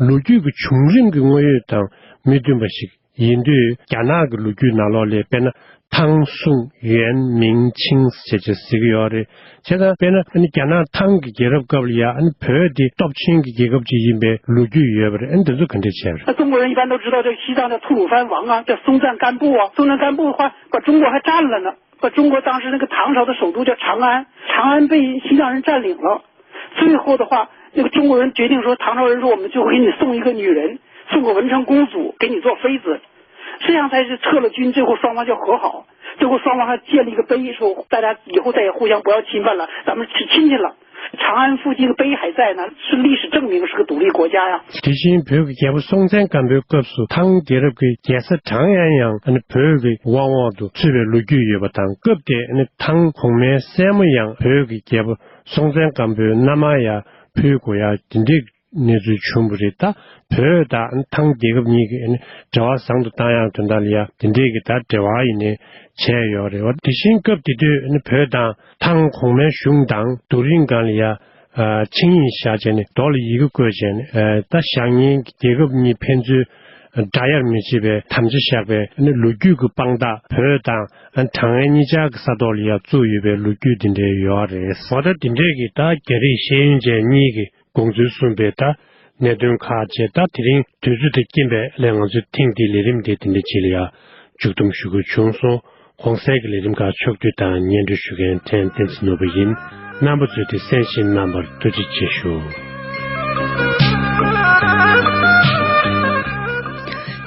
ལོ་རྒྱུས་ཀྱི་བྱུང་རིམ་གྱི་དངོས་ཡོད་དང་མི་མཐུན་པ་ཞིག་ཡིན་དུས། རྒྱ་ནག་གི་ལོ་རྒྱུས་ནང་ལོགས་ལ་དཔེར་ན། ཐང་སུང་ཡོན་མིང་ཆིང་ཞེས་བྱས་ཟེར་གྱི་ཡོད་རེད། བྱས་ཙང་དཔེར་ན་ཨ་ནི་རྒྱ་ནག་ཐང་གི་རྒྱལ་རབས་སྐབས་ལ་ཡ་ཨ་ནི་བོད་དེ་སྟོབས་ཆེན་གྱི་རྒྱལ་ཁབ་ཅིག་ཡིན་པའི་ལོ་རྒྱུས་ཡོད་པ་རེད། ཨ་ནི་འདི་ཚོ་ག་འདྲས་བྱས་པ་རེད། 那中国人一般都知道，这西藏叫吐鲁番王啊，叫松赞干布啊。松赞干布的话，把中国还占了呢，把中国当时那个唐朝的首都叫长安，长安被西藏人占领了。最后的话，那个中国人决定说，唐朝人说，我们最后给你送一个女人，送个文成公主给你做妃子。 这样才是撤了军，最后双方就和好，最后双方还建了一个碑，说大家以后再也互相不要侵犯了，咱们是亲戚了。长安附近的碑还在呢，是历史证明是个独立国家呀。 དེ་བཞིན་བོད་ཀྱི་རྒྱལ་པོ་སྲོང་བཙན་སྒམ་པོའི་སྐབས་སུ་ཐང་རྒྱལ་རབས་ཀྱི་རྒྱལ་ས་ཁྲང་ཡན་ཡང་ཨ་ནི་བོད་ཀྱི་དབང་འོག་ཏུ་ཚུད་པའི་ལོ་རྒྱུས་ཡོད་པ་དང་། སྐབས་དེར་ཨ་ནི་ཐང་གོང་མའི་སྲས་མོ་ཡང་བོད་ཀྱི་རྒྱལ་པོ་སྲོང་བཙན་སྒམ་པོའི་མནའ་མར་ཡང་ཕུལ་དགོས་ཡ་དེ་འདྲའི་གནས་ཚུལ་བྱུང་བ་རེད། ད་བོད་དང་ཐང་རྒྱལ་ཁབ་གཉིས་ཀྱི་འབྲེལ་བ་བཟང་དུ་བཏང་ཡག་དོན་དག་ལ་ཡ་དེ་འདྲས་ཀྱི་ད་འབྲེལ་བ་ཡིན་ནའི་བྱས་ཡོད་རེད་བ། དེ་བཞིན་སྐབས་དེ་དུས་བོད་དང་ཐང་གོང་མའི་གཞུང་དང་རྡོ་རིང་སྒང་ལ་ཡ་ཆིངས་ཡིག་བཞག་བྱས་ནས་རྡོ་ལ་ཡི་གེ་བཀོད་བྱས་ནས་ད་བཞག་ཉེན་གྱི་རྒྱལ་ཁབ་གཉིས་ཕན་ཚུན་ དགྲ་ཡར་མི་བྱེད་པའི་དམ་བཅའ་བཞག་པའི་ལོ་རྒྱུས་ཀྱི་དཔང་རྟགས། བོད་དང་གྲངས་ངེས་གཉིས་ཆར་གྱི་ས་ཐོག་ལ་ཡང་བཙུགས་ཡོད་པའི་ལོ་རྒྱུས་འདི་འདྲའི་ཡོད་རེད། འོ་ད་འདི་འདྲའི་གི་ད་རྒྱ་རིགས་ཤེས་ཡོན་ཅན་གཉིས་ཀྱི་དགོངས་ཚུལ་གསུངས་པའི་ད་གནད་དོན་ཁག་བཅས། ད་དེ་རིང་དུས་ཚོད་དང་རྐྱེན་པས་ལས་ང་ཚོའི་ཐེངས་འདིའི་ལས་རིམ་དེ་འདི་འདྲའི་ཅིག་ལ་ཡང་མཇུག་བསྡོམས་ཞུ་དགོས་བྱུང་སོང་། གོང་གསལ་གྱི་ལས་རིམ་ཁག་ཕྱོགས་བསྡུས་དང་སྙན་སྒྲོན་ཞུ་མཁན་ཕྲན་བསྟན་འཛིན་ནོར་བུ་ཡིན། རྣམ་པ་ཚོས་དེ་གསན་བཞེས་གནང་བར་ཐུགས་རྗེ་ཆེ་ཞུ། དེ་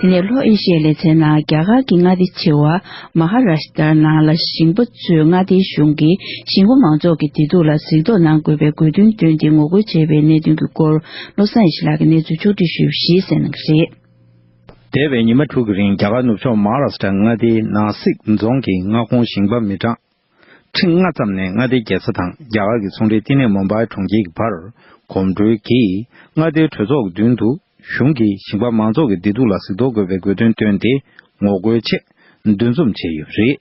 ནས་ལྷོ་ཨེ་ཤི་ཡའི་ལེ་ཚན་ནང་རྒྱ་གར་གྱི་མངའ་སྡེ་ཆེ་བ་མ་ཧ་ར་ཤི་ཏྲ་ནང་ལ་ཞིང་པ་ཚོས་མངའ་སྡེའི་གཞུང་གིས་ཞིང་པ་མང་ཚོགས་ཀྱི་བདེ་སྡུག་ལ་གཟིགས་རྟོག་གནང་དགོས་པའི་དགོས་འདུན་བཏོན་ཏེ་ངོ་རྒོལ་བྱས་པའི་གནད་དོན་གྱི་སྐོར་བློ་བཟང་ཡེ་ཤེས་ལགས་ཀྱིས་གནས་ཚུལ་ཕྱོགས་བསྒྲིགས་ཞུས་པ་ཞིག་གསན་གནང་གི་རེད། འདས་པའི་ཉི་མ་དྲུག་གི་རིང་རྒྱ་གར་ནུབ་ཕྱོགས་མ་ཧཱ་རཱ་ཤི་ཏྲ་མངའ་སྡེའི་ནང་སིག་རྫོང་གི་མངའ་ཁོངས་ཞིང་པ་མི་གྲངས་ཁྲི་ལྔ་ཙམ་ནས་མངའ་སྡེའི་རྒྱལ་ས་དང་རྒྱ་གར་གྱི་ཚོང་འབྲེལ་བསྟི་གནས་མུམ་བྷའི་གྲོང་ཁྱེར་གྱི་བར་གོམ་བགྲོད་ཀྱིས་མངའ་སྡེའི་གྲོས་ཚོགས་ཀྱི་མདུན་དུ་གཞུང་གིས་ཞིང་པ་མང་ཚོགས་ཀྱི་བདེ་སྡུག་ལ་གཟིགས་རྟོག་དགོས་པའི་དགོས་འདུན་བཏོན་ཏེ་ངོ་རྒོལ་ཆེད་འདུ་འཛོམས་བྱས་ཡོད་པ་རེད།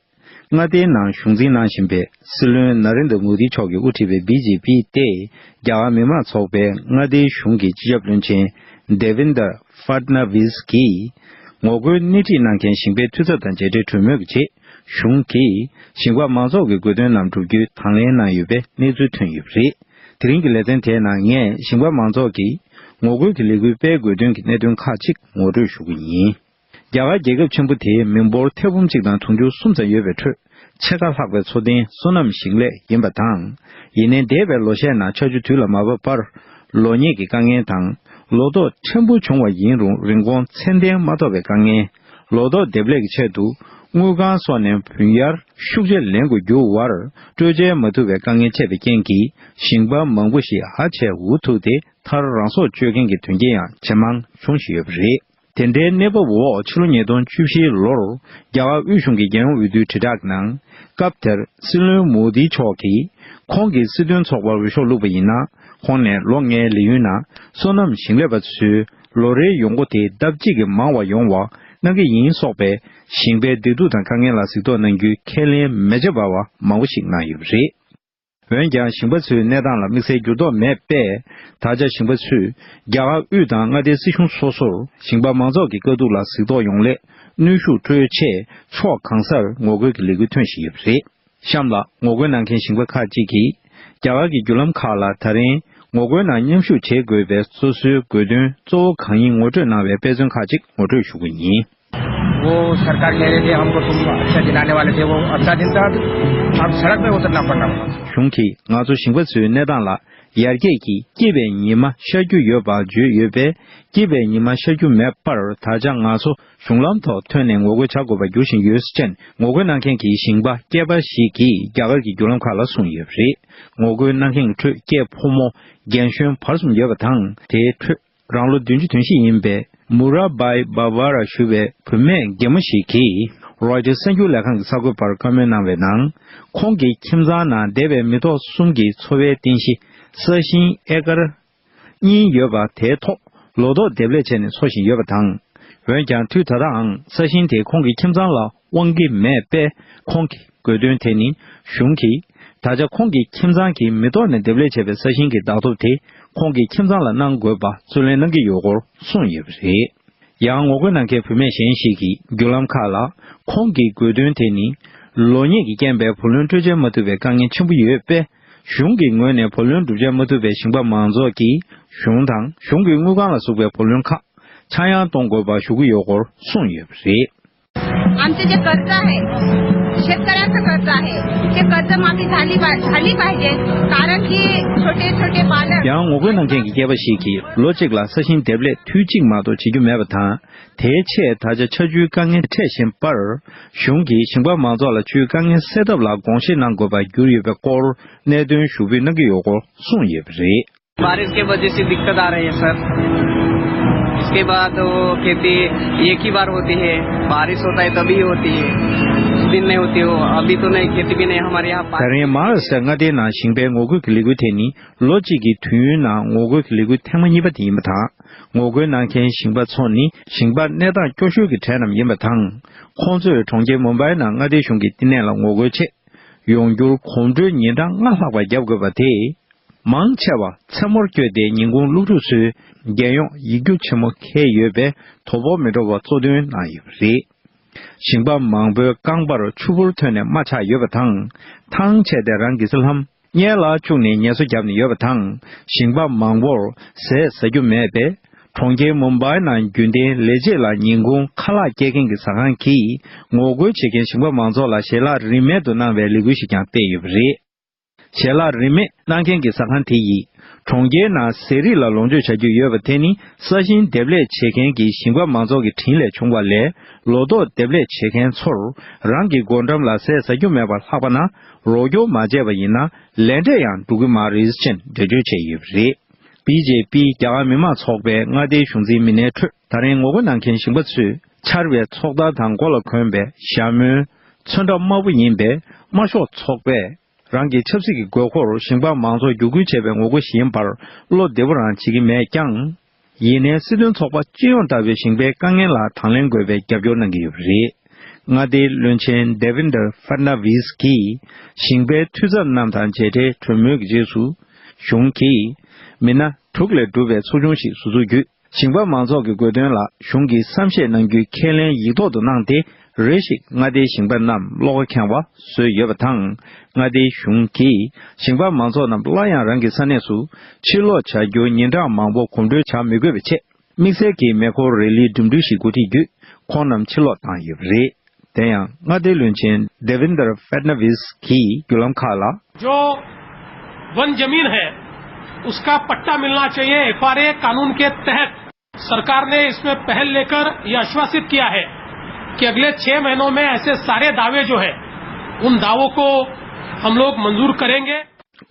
མངའ་སྡེའི་ནང་གཞུང་འཛིན་གནང་བཞིན་པའི་སྲིད་བློན་ན་རེན་དྲ་མོ་དི་མཆོག་གིས་དབུ་ཁྲིད་པའི་བི་ཇེ་པི་སྟེ་རྒྱ་གར་མི་དམངས་ཚོགས་པའི་མངའ་སྡེའི་གཞུང་གི་སྤྱི་ཁྱབ་བློན་ཆེན་དེ་ཝིན་དར་ཕཱད་ན་ཝིས་ཀྱིས་ངོ་རྒོལ་སྣེ་ཁྲིད་གནང་མཁན་ཞིང་པའི་འཐུས་ཚབ་དང་མཇལ་འཕྲད་གྲོས་མོལ་གྱི་ཆེད་གཞུང་གིས་ཞིང་པ་མང་ཚོགས་ཀྱི་དགོས་འདུན་རྣམས་བསྒྲུབ་རྒྱུའི་དང་ལེན་གནང་ཡོད་པའི་གནས་ཚུལ་ཐོན་ཡོད་པ་རེད། དེ་རིང་གི་ལེ་ཚན་དེའི་ནང་ངས་ཞིང་པ་མང་ཚོགས་ཀྱིས་ངོ་རྒོལ་གྱི་ལས་འགུལ་སྤེལ་དགོས་དོན་གྱི་གནད་དོན་ཁག་ཅིག་ངོ་སྤྲོད་ཞུ་རྒྱུ་ཡིན། རྒྱ་གར་རྒྱལ་ཁབ་ཆེན་པོ་དེའི་མི་འབོར་ཐེར་འབུམ་གཅིག་དང་དུང་ཕྱུར་གསུམ་ཙམ་ཡོད་པའི་ཁྲོད་ཕྱེད་ཀ་ལྷག་པའི་འཚོ་རྟེན་སོ་ནམ་ཞིང་ལས་ཡིན་པ་དང་། ཡིན་ནའི་འདས་པའི་ལོ་ཤས་ནང་ཆར་ཆུ་དུས་ལ་མ་བབས་པར་ལོ་ཉེས་ཀྱི་དཀའ་ངལ་དང་། ལོ་ཏོག་ཕྲན་བུ་བྱུང་བ་ཡིན་རུང་རིན་གོང་ཚད་ལྡན་མ་ཐོབ་པའི་དཀའ་ངལ། ལོ་ཏོག་འདེབས་ལས་ཀྱི་ཆེད་དུ་དངུལ་ཁང་སོགས་ནས་བུན་གཡར་ཤུགས་ཆེ་ལེན་དགོས་རྒྱུ་བར་སྤྲོད་འཇལ་མ་ཐུབ་པའི་དཀའ་ངལ་འཕྲད་པའི་རྐྱེན་གྱིས་ཞིང་པ་མང་པོ་ཞིག་ཧ་ཅང་འུ་ཐུག་སྟེ་མཐར་རང་སྲོག་གཅོད་མཁན་གྱི་དོན་རྐྱེན་ཡང་ཇེ་མང་འབྱུང་བཞིན་ཡོད་པ་རེད། དེ་འདྲའི་གནས་བབ་འོག་ཕྱི་ལོ་ཉིས་སྟོང་བཅུ་བཞིའི་ལོར་རྒྱ་གར་དབུས་གཞུང་གི་རྒྱལ་ཡོངས་འོས་བསྡུའི་དྲིལ་བསྒྲགས་ནང་། སྐབས་དེར་སྲིད་བློན་མོ་དི་མཆོག་གིས་ཁོང་གི་སྲིད་དོན་ཚོགས་པར་འོས་ཤོག་བླུགས་པ་ཡིན་ན། ཁོང་ནས་ལོ་ལྔའི་ལས་ཡུན་ནང་སོ་ནམ་ཞིང་ལས་པ་ཚོའི་ལོ་རེའི་ཡོང་སྒོ་དེ་ལྡབ་གཅིག་གིས་མང་བ་ཡོང་བ་གནང་གི་ཡིན་སོགས་པའི་ཞིང་པའི་བདེ་སྡུག་དང་དཀའ་ངལ་ལ་གཟིགས་རྟོག་གནང་རྒྱུའི་ཁས་ལེན་མ་བྱས་པ་བ་མང་པོ་ཞིག་གནང་ཡོད་པ་རེད། འོན་ཀྱང་ཞིང་པ་ཚོའི་གནས་སྟངས་ལ་དམིགས་བསལ་འགྱུར་ལྡོག་མེད་པས། ད་ཆ་ཞིང་པ་ཚོས་རྒྱ་གར་དབུས་དང་མངའ་སྡེའི་སྲིད་གཞུང་སོ་སོར་ཞིང་པ་མང་ཚོགས་ཀྱི་དཀའ་སྡུག་ལ་གཟིགས་རྟོག་ཡོང་སླད་གནོན་ཤུགས་སྤྲོད་ཆེད་ཕྱོགས་གང་སར་ངོ་རྒོལ་གྱི་ལས་འགུལ་ཐོན་བཞིན་ཡོད་པ་རེད། གཤམ་ལ་ངོ་རྒོལ་གནང་མཁན་ཞིང་པ་ཁག་ཅིག་གིས་རྒྱ་གར་གྱི་བརྒྱུད་ལམ་ཁག་ལ་ད་རིང་ངོ་རྒོལ་ནང་མཉམ་ཞུགས་བྱེད་དགོས་པའི་སོ་སོའི་དགོས་འདུན་གཙོ་བོ་གང་ཡིན་ངོ་སྤྲོད་གནང་བའི་དཔེ་མཚོན་ཁག་ཅིག་ངོ་སྤྲོད་ཞུ་གི་ཡིན། वो सरकार कह रहे थे, हमको तुम अच्छा दिन आने वाले थे, वो अच्छा दिन था, अब सड़क पे उतरना पड़ना पड़ा। གཞུང་གིས་ང་ཚོ་ཞིང་པ་ཚོའི་གནས་སྟངས་ལ་ཡར་རྒྱས་ཀྱི་སྐྱིད་པའི་ཉི་མ་ཤར་རྒྱུ་ཡོད་པ་བརྗོད་ཡོད་པས། སྐྱིད་པའི་ཉི་མ་ཤར་རྒྱུ་མེད་པར་ད་ཆ་ང་ཚོ་གཞུང་ལམ་ཐོག་ཐོན་ནས་ངོ་རྒོལ་བྱ་དགོས་པར་འགྱུར་བཞིན་ཡོད་ཅེས་ངོ་རྒོལ་གནང་མཁན་གྱི་ཞིང་པ་སྐྱེས་པ་ཞིག་གིས་རྒྱ་གར་གྱི་བརྒྱུད་ལམ་ཁག་ལ་གསུངས་ཡོད་པ་རེད། ངོ་རྒོལ་གནང་མཁན་གྱི་ཁྲོད་སྐྱེས་ཕོ་མོ་རྒན་གཞོན་བར་གསུམ་ཡོད་པ་དང་། དེའི་ཁྲོད་རང་ལོ་བདུན་ཅུ་དོན་བཞི་ཡིན་པའི་མུ་ར་བྷའི་བྷ་བྷ་ར་ཞུ་བའི་བུད་མེད་རྒན་མོ་ཞིག་གིས་རོའི་ཊར་གསར་འགྱུར་ལས་ཁང་གི་གསར་འགོད་པར་བཀའ་མོལ་གནང་བའི་ནང་། ཁོང་གི་ཁྱིམ་ཚང་ནང་འདས་པའི་མི་ཐོག་གསུམ་གྱི་འཚོ་བའི་རྟེན་གཞི་ས་ཞིང་ཨེ་ཀར་གཉིས་ཡོད་པ་དེའི་ཐོག་ལོ་ཏོག་འདེབས་ལས་བྱས་ནས་འཚོ་བཞིན་ཡོད་པ་དང་། འོན་ཀྱང་དུས་ད་ལྟའང་ས་ཞིང་དེ་ཁོང་གི་ཁྱིམ་ཚང་ལ་དབང་གི་མེད་པས། ཁོང་གི་དགོས་འདུན་དེ་ནི་གཞུང་གིས་ད་ཆ་ཁོང་གི་ཁྱིམ་ཚང་གིས་མི་ཐོག་ནས་འདེབས་ལས་བྱས་པའི་ས་ཞིང་གི་བདག་ཐོབ་དེ་ཁོང་གི་ཁྱིམ་ཚང་ལ་གནང་དགོས་པ་རྩོད་ལེན་གནང་གི་ཡོད་སྐོར་གསུངས་ཡོད་པ་རེད། ཡང་ངོ་རྒོལ་གནང་མཁན་བུད་མེད་གཞན་ཞིག་གིས་བརྒྱུད་ལམ་ཁག་ལ་ཁོང་གི་དགོས་འདུན་དེ་ནི་ལོ་ཉེས་ཀྱི་རྐྱེན་པས་བུ་ལོན་སྤྲོད་འཇལ་མ་ཐུབ་པའི་དཀའ་ངལ་ཆེན་པོ་ཡོད་པས། གཞུང་གི་ངོས་ནས་བུ་ལོན་སྒྲུབ་འཇལ་མ་ཐུབ་པའི་ཞིང་པ་མང་ཚོགས་ཀྱིས་གཞུང་དང་གཞུང་གི་དངུལ་ཁང་ལ་ཟུག་པའི་བུ་ལོན་ཁག་ཆག་ཡང་གཏོང་དགོས་པ་ཞུ་གི་ཡོད་སྐོར་གསུངས་ཡོད་པ་རེད། आमचे जे कर्ज आहे, शेतकऱ्यांचं कर्ज आहे, ते कर्जमाफी झाली पा-, झाली पाहिजे. कारण की छोटे छोटे पालक ཡང་ངོ་རྒོལ་གནང་མཁན་གྱི་སྐྱེས་པ་ཞིག་གིས་ལོ་གཅིག་ལ་ས་ཞིང་འདེབས་ལས་དུས་གཅིག་མ་གཏོགས་བྱེད་རྒྱུ་མེད་པ་དང་། དེའི་ཆེད་ད་ཆ་ཆར་ཆུའི་དཀའ་ངལ་འཕྲད་བཞིན་པར། གཞུང་གིས་ཞིང་པ་མང་ཚོགས་ལ་ཆུའི་དཀའ་ངལ་སེལ་ཐབས་ལ་དགོངས་བཞེས་གནང་དགོས་པར་གྱུར་ཡོད་པའི་སྐོར་གནད་དོན་ཞུ་འབུལ་གནང་གི་ཡོད་སྐོར་གསུངས་ཡོད་པ་རེད། बारिश के वजह से दिक्कत आ रही है सर। इसके बाद वो खेती एक ही बार होती है, बारिश होता है तभी होती है, दिन नहीं होती हो। अभी तो नहीं, खेती भी नहीं हमारे यहाँ पा- ད་རིང་མ་ཧཱ་རཱ་ཤི་ཏྲ་མངའ་སྡེའི་ནང་ཞིང་པའི་ངོ་རྒོལ་གྱི་ལས་འགུལ་དེ་ནི་ལོ་གཅིག་གི་དུས་ཡུན་ནང་ངོ་རྒོལ་གྱི་ལས་འགུལ་ཐེངས་མ་གཉིས་པ་དེ་ཡིན་པ་དང་། ངོ་རྒོལ་གནང་མཁན་ཞིང་པ་ཚོ་ནི་ཞིང་པ་གནས་སྟངས་སྐྱོ་ཤོས་ཀྱི་གྲས་རྣམས་ཡིན་པ་དང་། ཁོང་ཚོས་གྲོང་ཁྱེར་མུམ་བྷའི་ནང་མངའ་སྡེའི་གཞུང་གི་བསྟི་གནས་ལ་ངོ་རྒོལ་ཆེད་ཡོང་འགྱུར་གོམ་བགྲོད་ཉིན་གྲངས་ལྔ་ལྷག་པ་བརྒྱབ་དགོས་པ་དེས། མང་ཆེ་བ་མཚན་མོར་བསྐྱོད་དེ་ཉིན་གུང་སློབ་ཕྲུག་ཚོས་རྒྱལ་ཡོངས་ཡིག་རྒྱུགས་ཆེན་མོ་འཁེལ་ཡོད་པས་དོ་ཕོག་མི་འགྲོ་བར་གཙོ་འདོན་གནང་ཡོད་པ་རེད། ཞིང་པ་མང་པོའི་རྐང་པར་ཆུ་བུར་ཐོན་ནས་རྨ་ཆགས་ཡོད་པ་དང་། ཐང་ཆད་དེ་རང་གི་སྲིད་ལྷམ་སྔས་ལ་བཅུག་ནས་ངལ་གསོ་བརྒྱབ་ནས་ཡོད་པ་དང་། ཞིང་པ་མང་པོར་ཟས་ཟ་རྒྱུ་མེད་པས། གྲོང་ཁྱེར་མུམ་བྷའི་ནང་རྒྱུན་ལྡན་ལས་བྱེད་ལ་ཉིན་གུང་ཁ་ལག་སྐྱེལ་མཁན་གྱི་ཟ་ཁང་གིས་ངོ་རྒོལ་བྱེད་མཁན་ཞིང་པ་མང་ཚོགས་ལ་ཞལ་ལག་རིན་མེད་དུ་གནང་བའི་ལས་འགུལ་ཞིག་ཀྱང་སྤེལ་ཡོད་པ་རེད། ཞལ་ལག་རིན་མེད་གནང་མཁན་གྱི་ཟ་ཁང་དེ་ཡིས། གྲོང་ཁྱེར་ནང་ཟས་རིགས་ལ་ལོངས་སྤྱོད་བྱ་རྒྱུ་ཡོད་པ་དེ་ནི་ས་ཞིང་འདེབས་ལས་བྱེད་མཁན་གྱི་ཞིང་པ་མང་ཚོགས་ཀྱི་དྲིན་ལས་བྱུང་བ་ལས། ལོ་ཏོག་འདེབས་ལས་བྱེད་མཁན་ཚོར་རང་གི་སྒོ་འགྲམ་ལ་ཟས་ཟ་རྒྱུ་མེད་པར་ལྷག་པ་ན། རོགས་སྐྱོར་མ་བྱས་པ་ཡིན་ན་ལས་འབྲས་ཡང་འགྲུབ་ཀྱི་མ་རེད་ཅེས་འགྲེལ་བརྗོད་བྱས་ཡོད་པ་རེད། བི་ཇེ་པི་རྒྱ་གར་མི་དམངས་ཚོགས་པའི་མངའ་སྡེའི་གཞུང་འཛིན་མི་སྣའི་ཁྲོད། ད་རིང་ངོ་རྒོལ་གནང་མཁན་ཞིང་པ་ཚོས་འཕྱར་བའི་ཚོགས་དར་དང་མགོ་ལ་གོན་པའི་ཞྭ་མོའི་ཚོན་ཁྲ་དམར་པོ་ཡིན་པས། དམར་ཤོག་ཚོགས་པས་རང་གི་ཆབ་སྲིད་ཀྱི་དགོས་མཁོར་ཞིང་པ་མང་ཚོགས་བརྒྱུད་སྐུལ་བྱས་པའི་ངོ་རྒོལ་ཞིག་ཡིན་པར་བློ་བདེ་པོ་རང་བྱེད་ཀྱི་མེད་ཀྱང་། ཡིན་ནའི་སྲིད་དོན་ཚོགས་པ་སྤྱི་ཡོངས་ལྟ་བུའི་ཞིང་པའི་དཀའ་ངལ་ལ་དང་ལེན་དགོས་པའི་རྒྱབ་སྐྱོར་གནང་གི་ཡོད་པ་རེད། མངའ་སྡེའི་བློན་ཆེན་Devendra Fadnavis གྱིས་ཞིང་པའི་འཐུས་ཚབ་རྣམས་དང་མཇལ་འཕྲད་གྲོས་མོལ་གྱི་རྗེས་སུ། གཞུང་གིས་མི་སྣ་དྲུག་ལས་གྲུབ་པའི་ཚོགས་ཆུང་ཞིག་ཟུར་འཛུགས་བརྒྱུད། ཞིང་པ་མང་ཚོགས་ཀྱི་དགོས་དོན་ལ་གཞུང་གིས་བསམ་ཤེས་གནང་རྒྱུའི་ཁས་ལེན་ཡིག་ཐོག་ཏུ་གནང་སྟེ། རེ་ཞིག་མངའ་སྡེའི་ཞིང་པ་རྣམས་བློ་ཁ་འཁྱོངས་པ་བཟོས་ཡོད་པ་དང་། མངའ་སྡེའི་གཞུང་གིས་ཞིང་པ་མང་ཚོགས་རྣམས་སླར་ཡང་རང་གི་ས་གནས་སུ་ཕྱིར་ལོག་བྱ་རྒྱུར་ཉིན་གྲངས་མང་པོ་གོམ་བགྲོད་བྱ་མི་དགོས་པའི་ཆེད། དམིགས་བསལ་གྱི་མེ་འཁོར་རེ་ལིའི་འགྲིམ་འགྲུལ་ཞིག་འགོ་ཁྲིད་བརྒྱུད། ཁོང་རྣམས་ཕྱིར་ལོག་བཏང་ཡོད་པ་རེད། དེ་ཡང་མངའ་སྡེའི་བློན་ཆེན་Devendra Fadnavis གྱིས་བརྒྱུད་ལམ་ཁག་ལ། जो वन जमीन है, उसका पट्टा मिलना चाहिए एफआरए कानून के तहत। सरकार ने इसमें पहल लेकर यह आश्वासित किया है कि अगले छह महीनों में ऐसे सारे दावे जो है, उन दावों को हम लोग मंजूर करेंगे।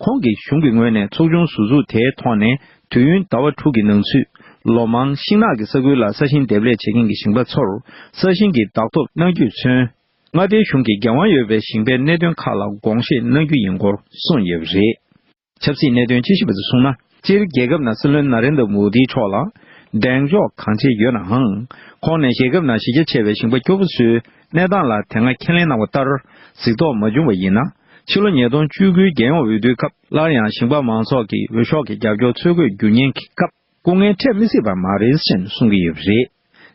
ཁོང་གིས་གཞུང་གི་ངོས་ནས་ཚོགས་ཆུང་ཟུར་འཛུགས་དེའི་ཐོག་ནས། དུས་ཡུན་ཟླ་བ་དྲུག་གི་ནང་ཚུད། ལོ་མང་ཤིང་ནགས་ཀྱི་ས་ཁུལ་ལ་ས་ཞིང་འདེབས་ལས་བྱེད་མཁན་གྱི་ཞིང་པ་ཚོར་ས་ཞིང་གི་བདག་ཐོབ་གནང་རྒྱུས་མཚོན། མངའ་སྡེའི་གཞུང་གིས་འགན་དབང་ཡོད་པའི་ཞིང་པའི་གནད་དོན་ཁག་ལ་དགོངས་བཞེས་གནང་རྒྱུ་ཡིན་སྐོར་གསུངས་ཡོད་པ་རེད། ཆབ་སྲིད་གནད་དོན་དཔྱད་ཞིབ་པ་ཚོས་གསུངས་ན། སྤྱིར་རྒྱལ་ཁབ་ནང་སྲིད་བློན་ན་རེན་དྲ་མོ་དིའི་ཕྱོགས་ལ་གདེང་འཇོག་གང་ཆེ་ཡོད་ནའང་། ཁོང་ནས་རྒྱལ་ཁབ་ནང་གཞི་རྒྱ་ཆེ་བའི་ཞིང་པ་སྐྱོ་པོ་ཚོའི་གནས་སྟངས་ལ་དེ་སྔ་ཁས་ལེན་གནང་བ་ལྟར་གཟིགས་རྟོག་མ་བྱུང་བ་ཡིན་ན། ཕྱི་ལོ་ཉིས་སྟོང་བཅུ་དགུའི་རྒྱལ་ཡོངས་འོས་བསྡུའི་སྐབས་སླར་ཡང་ཞིང་པ་མང་ཚོགས་ཀྱི་འོས་ཤོག་གི་རྒྱབ་སྐྱོར་འཚོལ་དགོས་འགྱུར་ཉེན་གྱི་སྐབས། སྐུ་ངལ་འཕྲད་མི་སྲིད་པ་མ་རེད་ཅེས་གསུང་གི་ཡོད་པ་རེད།